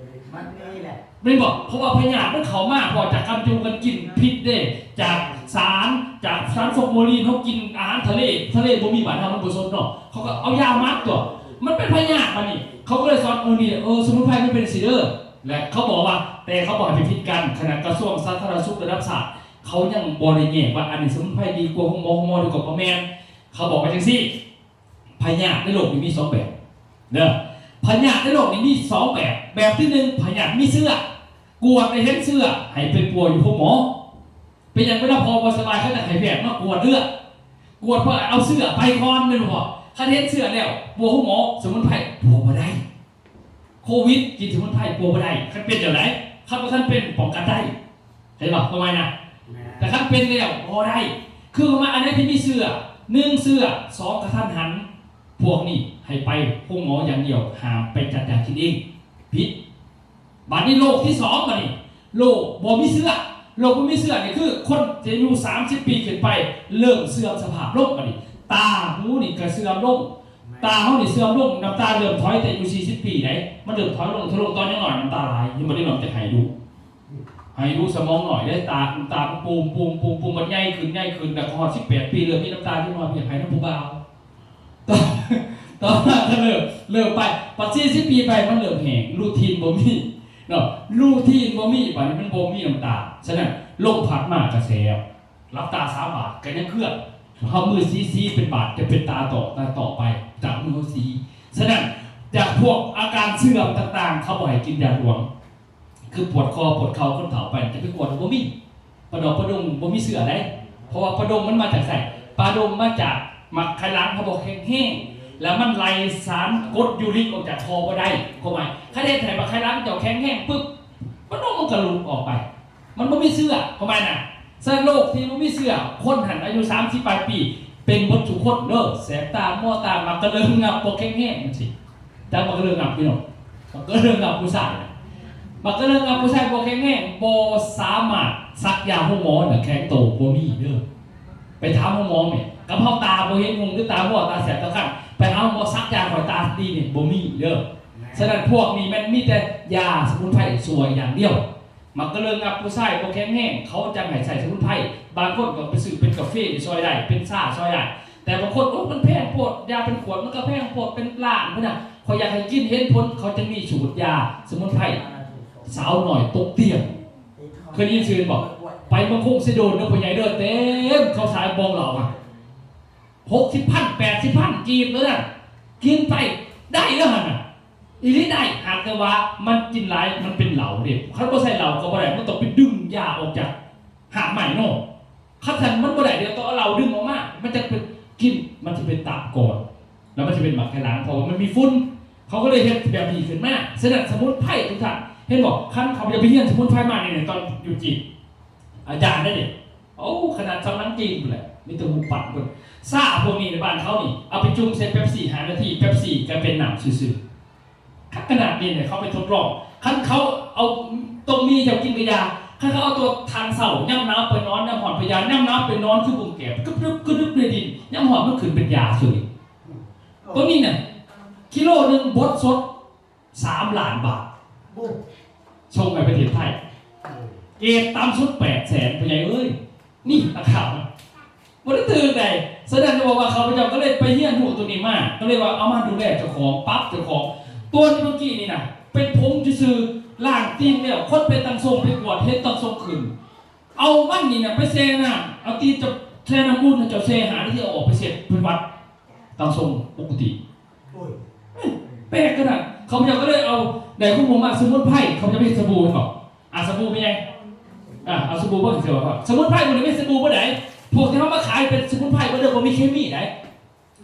ມັນມີແຫຼະ ແມ່ນບໍ່? ເພາະວ່າພະຍາດມັນເຂົ້າມາ ເພາະຈາກການຢູ່ກັນກິນ ພິດເດ້ ຈາກສານ ຈາກສານຟອກໂມລີນ ເຮົາກິນອາຫານທະເລ ທະເລບໍ່ມີ ບ້ານເຮົາມັນບໍ່ສົດເນາະ ເຂົາກໍເອົາຢາໝັກຕົວະ ມັນເປັນພະຍາດ. ບາດນີ້ເຂົາກໍເລີຍສອນ ເອີ ນີ້ ເອີ ສະໝຸນໄພມັນເປັນຈັ່ງຊີ້ເດີ ແລະ ເຂົາບອກວ່າ ແຕ່ເຂົາບໍ່ໃຫ້ໄປຜິດກັນ ຂະໜາດກະຊວງສາທາລະນະສຸກລະດັບຊາດ ເຂົາຍັງບໍ່ໄດ້ແຍກວ່າ ອັນນີ້ສະໝຸນໄພດີກວ່າໂຮງໝໍ ໂຮງໝໍດີກວ່າ ບໍ່ແມ່ນ. ເຂົາບອກວ່າຈັ່ງຊີ້ ພະຍາດໃນໂລກນີ້ມີສອງແບບເດີ ພະຍາດໃນໂລກນີ້ມີສອງແບບ. ແບບທີໜຶ່ງ ພະຍາດມີເຊື້ອ ກວດແລ້ວເຫັນເຊື້ອ ໃຫ້ໄປປົວຢູ່ໂຮງໝໍ. ເປັນຫຍັງເວລາພໍ່ບໍ່ສະບາຍ ເຂົາຈະໃຫ້ແພດມາກວດເລືອດ ກວດເພື່ອເອົາເຊື້ອໄປກ່ອນ ແມ່ນບໍ່? ຄັນເຫັນເຊື້ອແລ້ວ ປົວໂຮງໝໍ ສະໝຸນໄພປົວບໍ່ໄດ້. ໂຄວິດ ກິນສະໝຸນໄພປົວບໍ່ໄດ້. ຄັນເປັນແນວໃດ? ຄັນບໍ່ທັນເປັນ ປ້ອງກັນໄດ້ ເຫັນບໍ່? ຄວາມໝາຍນະ ແຕ່ຄັນເປັນແລ້ວບໍ່ໄດ້. ຄືຄວາມໝາຍ ອັນໃດທີ່ມີເຊື້ອ ໜຶ່ງ ເຊື້ອ ສອງ ກະທັນຫັນ ພວກນີ້ໃຫ້ໄປໂຮງໝໍຢ່າງດຽວ ຫ້າມໄປຈັດຢາກິນເອງ ຜິດ. ບາດນີ້ໂລກທີສອງ ບາດນີ້ໂລກບໍ່ມີເຊື້ອ ໂລກບໍ່ມີເຊື້ອນີ້ຄືຄົນທີ່ອາຍຸສາມສິບປີຂຶ້ນໄປ ເລີ່ມເສື່ອມສະພາບລົງ. ບາດນີ້ຕາຫູນີ້ກໍເສື່ອມລົງ ຕາເຮົານີ້ເສື່ອມລົງ ນ້ຳຕາເລີ່ມຖອຍແຕ່ອາຍຸສີ່ສິບປີໃດ໋ ມັນເລີ່ມຖອຍລົງ ຖອຍລົງຕອນຍັງນ້ອຍ ນ້ຳຕາຫຼາຍ ຍັງບໍ່ໄດ້ນ້ອງ ຈະໄຫ້ດຸ ໄຫ້ດຸສະໝອງໜ້ອຍເດ້ ຕາ ນ້ຳຕາມັນປູມໆໆໆ ມັນໃຫຍ່ຂຶ້ນ ໃຫຍ່ຂຶ້ນ ແລ້ວກໍຮອດສິບແປດປີ ເລີ່ມມີນ້ຳຕາຈັກໜ້ອຍ ໄປຢາກໄຫ້ນຳຜູ້ບ່າວ ຕໍ່ ຕໍ່ມາກໍເລີ່ມ ເລີ່ມໄປ ບັດສີ່ສິບປີໄປ ມັນເລີ່ມແຫ້ງ ລູທີນບໍ່ມີເນາະ ລູທີນບໍ່ມີ ບາດນີ້ມັນບໍ່ມີນ້ຳຕາ. ສະນັ້ນ ລົມພັດມາກະແສ ຫຼັບຕາສາມບາດກໍຍັງເຄືອງ ເຮົາມືສີໆເປັນບາດ ຈະເປັນຕາຕໍ່ ຕາຕໍ່ໄປ ຈາກມືເຮົາສີ. ສະນັ້ນ ຈາກພວກອາການເສື່ອມຕ່າງໆ ເຂົາບໍ່ໃຫ້ກິນຢາຫຼວງ ຄືປວດຄໍປວດເຂົ່າ ຄົນເຖົ້າໄປຈະໄປກວດບໍ່ມີ ປາດອກປາດົງບໍ່ມີເຊື້ອໃດ ເພາະວ່າປາດົງມັນມາຈາກໃສ? ປາດົງມາຈາກໝາກໄຂ່ຫຼັງ ເຮົາບໍ່ແຂງແຮງ ແລ້ວມັນໄລ່ສານກົດຢູຣິກອອກຈາກຄໍບໍ່ໄດ້. ຄວາມໝາຍ ຄັນເຮັດໃຫ້ໝາກໄຂ່ຫຼັງເຈົ້າແຂງແຮງປຶບ ປາດົງມັນກໍຫຼຸດອອກໄປ ມັນບໍ່ມີເຊື້ອ ຄວາມໝາຍນະ. ສະນັ້ນໂລກທີ່ບໍ່ມີເຊື້ອ ຄົນຫັ້ນອາຍຸສາມສິບປາຍປີ ເປັນໝົດທຸກຄົນເດີ ແສບຕາ ມົວຕາ ໝາກກະເລີງງັບບໍ່ແຂງແຮງຈັ່ງຊີ້. ຈັກໝາກກະເລີງງັບພີ່ນ້ອງ ໝາກກະເລີງງັບຜູ້ຊາຍ ໝາກກະເລີງງັບຜູ້ຊາຍບໍ່ແຂງແຮງ ບໍ່ສາມາດສັກຢາໂຮງໝໍນະ ແຂງໂຕ ບໍ່ມີເດີ. ໄປຖາມໂຮງໝໍແມ່ນ ກັບເຮົາຕາບໍ່ເຫັນຮຸ່ງ ຫຼືຕາບົວ ຕາແສບຕາຄັນ ໄປຫາໂຮງໝໍສັກຢາໃຫ້ຕາດີນີ້ ບໍ່ມີເດີ. ສະນັ້ນພວກນີ້ແມ່ນມີແຕ່ຢາສະໝຸນໄພຊ່ວຍຢ່າງດຽວ. ໝາກກະເລີງງັບຜູ້ຊາຍບໍ່ແຂງແຮງ ເຂົາຈັ່ງໃຫ້ໃຊ້ສະໝຸນໄພ. ບາງຄົນກໍໄປຊື້ເປັນກາເຟນີ້ຊ່ອຍໄດ້ ເປັນຊາຊ່ອຍໄດ້ ແຕ່ບາງຄົນ ໂອ້ ມັນແພງໂພດ ຢາເປັນຂວດມັນກໍແພງໂພດ ເປັນລ້ານພຸ້ນນະ. ຂ້ອຍຢາກໃຫ້ກິນເຫັນຜົນ ເຂົາຈຶ່ງມີສູດຢາສະໝຸນໄພ ສາວນ້ອຍຕົກຕຽງ ເຄີຍໄດ້ຍິນຊື່ບໍ່? ໄປເມືອງຄົງເຊໂດນເດີພໍ່ໃຫຍ່ເດີ ເຕັມເຂົາສາຍບອງເຫຼົ້າຫັ້ນ ຫົກສິບພັນ ແປດສິບພັນກີບເລີຍນະ ກິນໄປໄດ້ເລີຍຫັ້ນນະ. ອີ່ຫຼີໄດ້ ຫາກແຕ່ວ່າມັນກິນຫຼາຍ ມັນເປັນເຫຼົ້າເດ້ ຄັນບໍ່ໃສ່ເຫຼົ້າກໍບໍ່ໄດ້ ມັນຕ້ອງໄປດຶງຢາອອກຈາກຮາກໄມ້ເນາະ. ຄັນຊັ້ນມັນບໍ່ໄດ້ ດຽວຕ້ອງເອົາເຫຼົ້າດຶງອອກມາ ມັນຈະເປັນກິນ ມັນຊິເປັນຕາບກ່ອນ ແລ້ວມັນຊິເປັນໝາກໄຂ່ຫຼັງ ເພາະວ່າມັນມີຝຸ່ນ ເຂົາກໍເລີຍເຮັດແບບນີ້ຂຶ້ນມາ. ສະນັ້ນສະໝຸນໄພທຸກທ່ານ ເຫັນບໍ່? ຄັນເຂົາຈະໄປຮຽນສະໝຸນໄພມານີ້ ຕອນຢູ່ຈີນ ອາຈານໄດ້ເດ ໂອ້ ຂະໜາດຊາວໜັງຈີນພຸ້ນແຫຼະ ມີແຕ່ຮູບປັ້ນພຸ້ນ. ຊາພວກນີ້ໃນບ້ານເຂົານີ້ ເອົາໄປຈຸ່ມໃສ່ເປັບຊີຫ້ານາທີ ເປັບຊີກະເປັນນ້ຳຊື່ໆ. ຄັກຂະໜາດນີ້ເນຍ ເຂົາໄປທົດລອງ. ຄັນເຂົາເອົາຕົ້ມໝີ່ເຈົ້າກິນກະຢ່າ, ຄັນເຂົາເອົາຕົວທາງເຊົ້າ ຍາມໜາວໄປນອນ, ຍາມຮ້ອນໄປຢາ, ຍາມໜາວໄປນອນຄືບຸ້ງແກບ ກຶບໆ ກຶບໆ ໃນດິນ, ຍາມຮ້ອນມັນຂຶ້ນເປັນຢາຊຸນີ້. ໂຕນີ້ນະ ກິໂລໜຶ່ງບົດສົດ ສາມລ້ານບາດ ໂອ້ ສົ່ງໃຫ້ປະເທດໄທ. ໂອ້ ເກຣດຕ່ຳສຸດແປດແສນ ພໍ່ໃຫຍ່ເອີຍ. ນີ້ລາຄາມັນບໍ່ໄດ້ຖືກໃດ. ສະນັ້ນຈະບອກວ່າ ຂ້າພະເຈົ້າກໍເລີຍໄປຮຽນຮູ້ໂຕນີ້ມາ, ກໍເລີຍວ່າເອົາມາດູແລເຈົ້າຂອງ, ປັບເຈົ້າຂອງ. ຕົວນີ້ເມື່ອກີ້ນີ້ນະ ເປັນຜົງຊື່ໆ, ລ້າງຕີນແລ້ວ, ຄົນເປັນຕັງຊົງໄປກວດ ເຫັນຕັງຊົງຂຶ້ນ. ເອົາມັນນີ້ນະໄປແຊ່ນ້ຳ, ເອົາຕີນເຈົ້າແຊ່ນ້ຳອຸ່ນ, ເຈົ້າແຊ່ຫ້ານາທີ ເອົາອອກໄປເຊັດເປັນຫວັດ, ຕັງຊົງປົກກະຕິ. ໂອ້ຍ ເອີ ແປກຂະໜາດ. ຂ້າພະເຈົ້າກໍເລີຍເອົາ ໄດ້ຄວາມຮູ້ມາສະໝຸນໄພ, ຂ້າພະເຈົ້າເຮັດສະບູເນາະ. ອາ ສະບູແມ່ນຫຍັງ? ອາ ເອົາສະບູເບິ່ງ ຊິວ່າສະໝຸນໄພບໍ່ໄດ້ເປັນສະບູບໍ່ໄດ້. ພວກທີ່ເຮົາມາຂາຍເປັນສະໝຸນໄພບໍ່ໄດ້ ບໍ່ມີເຄມີໄດ້.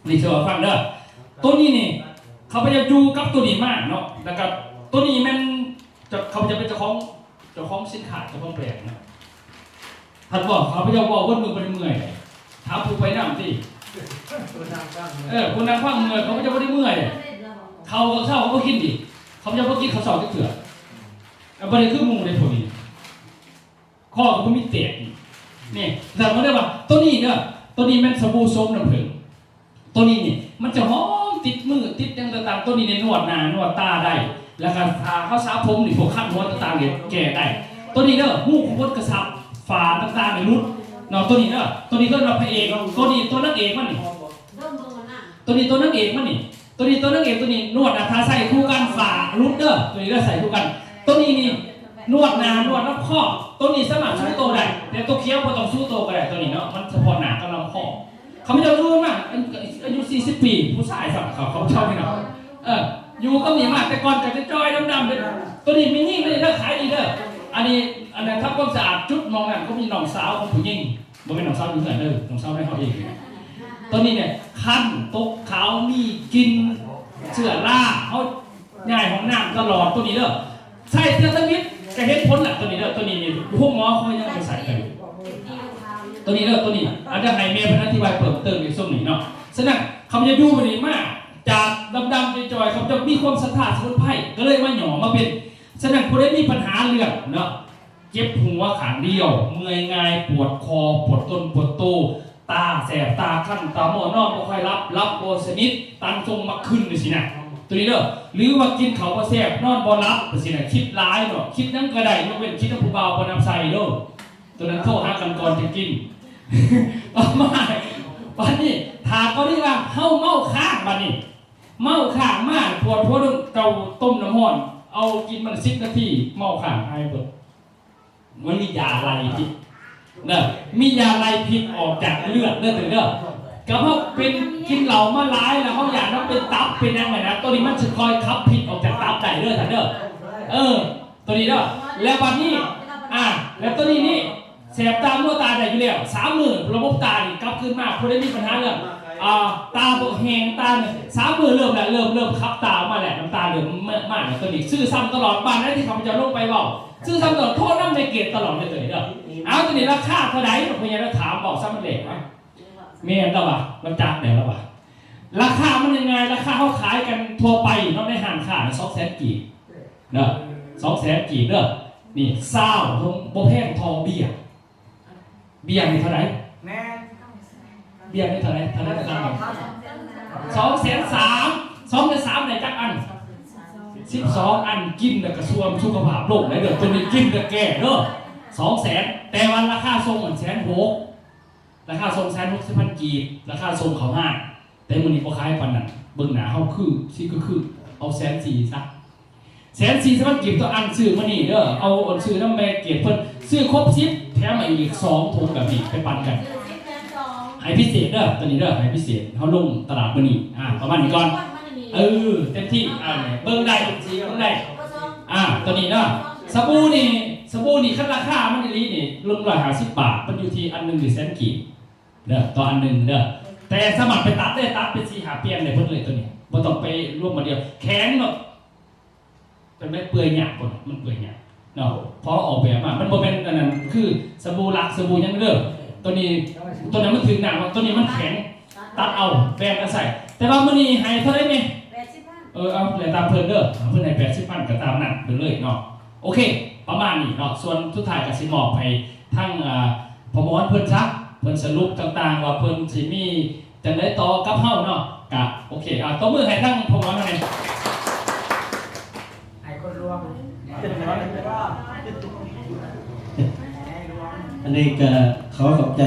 ນີ້ຊິເວົ້າໃຫ້ຟັງເດີ. ໂຕນີ້ນີ້ ຂ້າພະເຈົ້າຢູ່ກັບໂຕນີ້ມາເນາະ, ແລ້ວກໍໂຕນີ້ແມ່ນ ເຈົ້າ ຂ້າພະເຈົ້າເປັນເຈົ້າຂອງ ເຈົ້າຂອງສິນຄ້າ ເຈົ້າຂອງແບຣນນະ. ທ່ານບອກ ຂ້າພະເຈົ້າເວົ້າເບິດມື້ບໍ່ໄດ້ເມື່ອຍ. ຖາມຜູ້ໄປນຳຕິ. ເອີ ຜູ້ນັ່ງຟັງເມື່ອຍ, ຂ້າພະເຈົ້າບໍ່ໄດ້ເມື່ອຍ. ເຂົ້າກໍເຊົ້າກໍບໍ່ກິນຕິ, ຂ້າພະເຈົ້າບໍ່ກິນເຂົ້າເຊົ້າຈັກເທື່ອ. ເອີ ບໍ່ໄດ້ຄືໝູ່ເດ້ພວກນີ້. ຄໍກໍບໍ່ມີແຕກນີ້. ນີ້ ແລ້ວມັນໄດ້ວ່າ ໂຕນີ້ເດີ ໂຕນີ້ແມ່ນສະບູໂສມນ້ຳເຜິ້ງ. ໂຕນີ້ນີ້ ມັນຈະຫອມຕິດມືຕິດຫຍັງຕ່າງໆ. ໂຕນີ້ນີ້ນວດໜ້ານວດຕາໄດ້, ແລ້ວກໍຖ້າເຮົາສະຜົມນີ້ ພວກຄັນຫົວຕ່າງໆນີ້ແກ້ໄດ້. ໂຕນີ້ເດີ ຮູຂອງຄົນກະສັບ, ຝ້າຕ່າງໆນີ້ຫຼຸດເນາະ. ໂຕນີ້ເດີ ໂຕນີ້ເອີ້ນວ່າພະເອກ, ໂຕນີ້ໂຕນາງເອກມັນນີ້. ໂຕນີ້ໂຕນາງເອກມັນນີ້, ໂຕນີ້ໂຕນາງເອກ, ໂຕນີ້ນວດນະ ຖ້າໃສ່ຄູ່ກັນຝ້າຫຼຸດເດີ. ໂຕນີ້ເດີ ໃສ່ຄູ່ກັນ. ໂຕນີ້ນີ້ນວດໜ້ານວດລຳຄໍ, ໂຕນີ້ສາມາດຊູໂຕໄດ້, ແຕ່ໂຕຂຽວບໍ່ຕ້ອງຊູໂຕກໍໄດ້. ໂຕນີ້ເນາະ ມັນສະເພາະໜ້າກັບລຳຄໍ. ຂ້າພະເຈົ້າຢູ່ມາ ອາຍຸສີ່ສິບປີ ຜູ້ຊາຍຊ້ຳ ເຂົາ ເຂົາເຈົ້ານີ້ເນາະ. ເອີ ຢູ່ກັບນີ້ມາ ແຕ່ກ່ອນກໍຈະຈ່ອຍດຳໆເດ້. ໂຕນີ້ແມ່ນຍິງເດີ ຂາຍດີເດີ. ອັນນີ້ ອັນນັ້ນ ທຳຄວາມສະອາດຈຸດໝ່ອງນັ້ນ ກໍມີນ້ອງສາວຂອງຜູ້ຍິງ. ບໍ່ແມ່ນນ້ອງສາວຢູ່ເຮືອນເດີ ນ້ອງສາວໃນເຮົາເອງ. ໂຕນີ້ນີ້ຄັນຕົກຂາວ ມີກິ່ນເຊື້ອລາ, ເຮົາຍ້າຍຫ້ອງນ້ຳຕະຫຼອດ. ໂຕນີ້ເດີ ໃຊ້ເທື່ອທຳອິດກໍເຫັນຜົນລະ. ໂຕນີ້ເດີ ໂຕນີ້ນີ້ໂຮງໝໍເຂົາຍັງໄປໃຊ້ກັນຢູ່. ໂຕນີ້ເດີ ໂຕນີ້ອາດຈະໃຫ້ແມ່ເພິ່ນອະທິບາຍເພີ່ມເຕີມອີກຊ່ວງນີ້ເນາະ. ສະນັ້ນ ຄຳວ່າຢູ່ນີ້ມາຈາກດຳໆຈ່ອຍໆ ເຂົາເຈົ້າມີຄວາມສັດທາສະໝຸນໄພ ກໍເລີຍມາຫຍໍ້ມາເປັນ. ສະນັ້ນ ຜູ້ໃດມີບັນຫາເລື່ອງເນາະ ເຈັບຫົວຂ້າງດຽວ, ເມື່ອຍງ່າຍ, ປວດຄໍ, ປວດຕົ້ນ, ປວດໂຕ, ຕາແສບ, ຕາຄັນ, ຕາມົວ, ນອນບໍ່ຄ່ອຍຫຼັບ, ຫຼັບບໍ່ສະໜິດ, ຕັງຊົງມັກຂຶ້ນ ຈັ່ງຊີ້ນະ, ໂຕນີ້ເດີ. ຫຼືວ່າກິນເຂົ້າບໍ່ແຊບ, ນອນບໍ່ຫຼັບ ຈັ່ງຊີ້ນະ, ຄິດຫຼາຍເນາະ, ຄິດຫຍັງກໍໄດ້, ຍົກເວັ້ນຄິດນຳຜູ້ບ່າວບໍ່ນຳໃສ່ເດີ. ໂຕນັ້ນໂທຫາກັນກ່ອນຈຶ່ງກິນ. ຕໍ່ມາ ບັດນີ້ ຖ້າກໍໄດ້ວ່າເຮົາເມົາຄ້າງ, ບັດນີ້ເມົາຄ້າງມາ ປວດຫົວ, ເຈົ້າຕົ້ມນ້ຳຮ້ອນ ເອົາກິນມັນສິບນາທີ ເມົາຄ້າງຫາຍເບິດ. ມັນມີຢາໄລ່ພິດເດີ ມີຢາໄລ່ພິດອອກຈາກເລືອດເດີ ເດີ. ກັບເຮົາເປັນ ກິນເຫຼົ້າມາຫຼາຍແລ້ວ ເຮົາຢ້ານວ່າເປັນຕັບເປັນຫຍັງຫັ້ນນະ, ໂຕນີ້ມັນຊິຄອຍຂັບພິດອອກຈາກຕັບໄດ້ເດີທ່ານເດີ. ເອີ ໂຕນີ້ເດີ. ແລ້ວບັດນີ້ ອາ ແລ້ວໂຕນີ້ນີ້ ແສບຕາມົວຕາໄດ້ຢູ່ແລ້ວ ສາມມື້ ລະບົບຕານີ້ກັບຄືນມາ. ຜູ້ໃດມີບັນຫາເລື່ອງ ອາ ຕາບໍ່ແຫ້ງ ຕານີ້ ສາມມື້ເລີ່ມແລ້ວ ເລີ່ມ ເລີ່ມຂັບຕາອອກມາແລ້ວ ນ້ຳຕາເລີ່ມມາແລ້ວ. ໂຕນີ້ຊື້ຊ້ຳຕະຫຼອດ ບ້ານໃດທີ່ຂ້າພະເຈົ້າລົງໄປເວົ້າ ຊື້ຊ້ຳຕະຫຼອດ ໂທນຳແມ່ເກດຕະຫຼອດເລີຍໂຕນີ້ເດີ. ເອົາ ໂຕນີ້ລາຄາເທົ່າໃດ? ພໍ່ໃຫຍ່ລາວຖາມ ເວົ້າຊະມັນແຫຼກວະ. ແມ່ນລະວະ ລາວຈັກແລ້ວລະວະ. ລາຄາມັນງ່າຍໆ ລາຄາເຮົາຂາຍກັນທົ່ວໄປເນາະ ໃນຮ້ານຄ້າ ສອງແສນກີບເດີ ສອງແສນກີບເດີ. ນີ້ ຊາວ ບໍ່ແພງທໍ່ເບຍ. ເບຍນີ້ເທົ່າໃດ? ແມ່ນ ເບຍນີ້ເທົ່າໃດ? ເທົ່າໃດ? ສອງແສນສາມ ສອງແສນສາມ ໄດ້ຈັກອັນ? ສິບສອງອັນ. ກິນແລ້ວກະຊວມສຸຂະພາບໂລກໄດ້ເດີ ໂຕນີ້ກິນແລ້ວແກ່ເດີ ສອງແສນ. ແຕ່ວ່າລາຄາສົ່ງຫັ້ນ ແສນຫົກ ລາຄາສົ່ງ ແສນຫົກສິບພັນກີບ ລາຄາສົ່ງເຂົ້າຮ້ານ. ແຕ່ມື້ນີ້ບໍ່ຂາຍປານນັ້ນ ເບິ່ງໜ້າເຮົາຄື ຊິຄືໆ ເອົາແສນສີ່ຊະ ແສນສີ່ສິບພັນກີບ. ຕົວອັນຊື້ມື້ນີ້ເດີ ເອົາອັນຊື້ນຳແມ່ເກດເພິ່ນ ຊື້ຄົບສິບ ແຖມມາອີກສອງຖົງແບບນີ້ ໄປປັນກັນ ໃຫ້ພິເສດເດີ ຕົວນີ້ເດີ ໃຫ້ພິເສດ. ເຮົາລົງຕະຫຼາດມື້ນີ້ ອາ ປະມານນີ້ກ່ອນ. ເອີ ເຕັມທີ່ ອາ ເບິ່ງໄດ້ ເບິ່ງໄດ້ ອາ ຕົວນີ້ເດີ. ສະບູນີ້ ສະບູນີ້ ຄັນລາຄາມັນອີ່ຫຼີນີ້ ລົງຮ້ອຍຫ້າສິບບາດ ມັນຢູ່ທີ່ອັນໜຶ່ງນີ້ແສນກີບ ເດີ ຕໍ່ອັນໜຶ່ງເດີ. ແຕ່ສາມາດໄປຕັດໄດ້ ຕັດເປັນສີ່ຫ້າປ່ຽງໄດ້ເບິດເລີຍໂຕນີ້ ບໍ່ຕ້ອງໄປລວມບາດດຽວ ແຂງເນາະ. ມັນເປື່ອຍຍາກພຸ້ນ ມັນເປື່ອຍຍາກເນາະ ພໍອອກແບບມາ ມັນບໍ່ແມ່ນອັນນັ້ນ ຄືສະບູລັກ ສະບູຫຍັງເດີ ໂຕນີ້ ໂຕນັ້ນມັນຖືກນ້ຳ ໂຕນີ້ມັນແຂງ ຕັດເອົາ ແບ່ງກັນໃສ່ ແຕ່ວ່າມື້ນີ້ໃຫ້ເທົ່າໃດແມ່? ແປດສິບພັນ ເອີ ເອົາ ແລ້ວຕາມເພິ່ນເດີ ເພິ່ນໃຫ້ແປດສິບພັນ ກໍຕາມນັ້ນໄປເລີຍເນາະ ໂອເຄ ປະມານນີ້ເນາະ ສ່ວນສຸດທ້າຍກໍຊິມອບໃຫ້ທາງ ອ່າ ພໍ່ໝອນເພິ່ນຊະ ເພິ່ນສະຫຼຸບຕ່າງໆ ວ່າເພິ່ນຊິມີ ຈັ່ງໃດຕໍ່ກັບເຮົາເນາະ ກະໂອເຄ ອ່າ ຕົບມືໃຫ້ທາງພໍ່ໝອນເຮົາແດ່ ໃຫ້ຄົນລວມ ອັນນີ້ກະຂໍຂອບໃຈ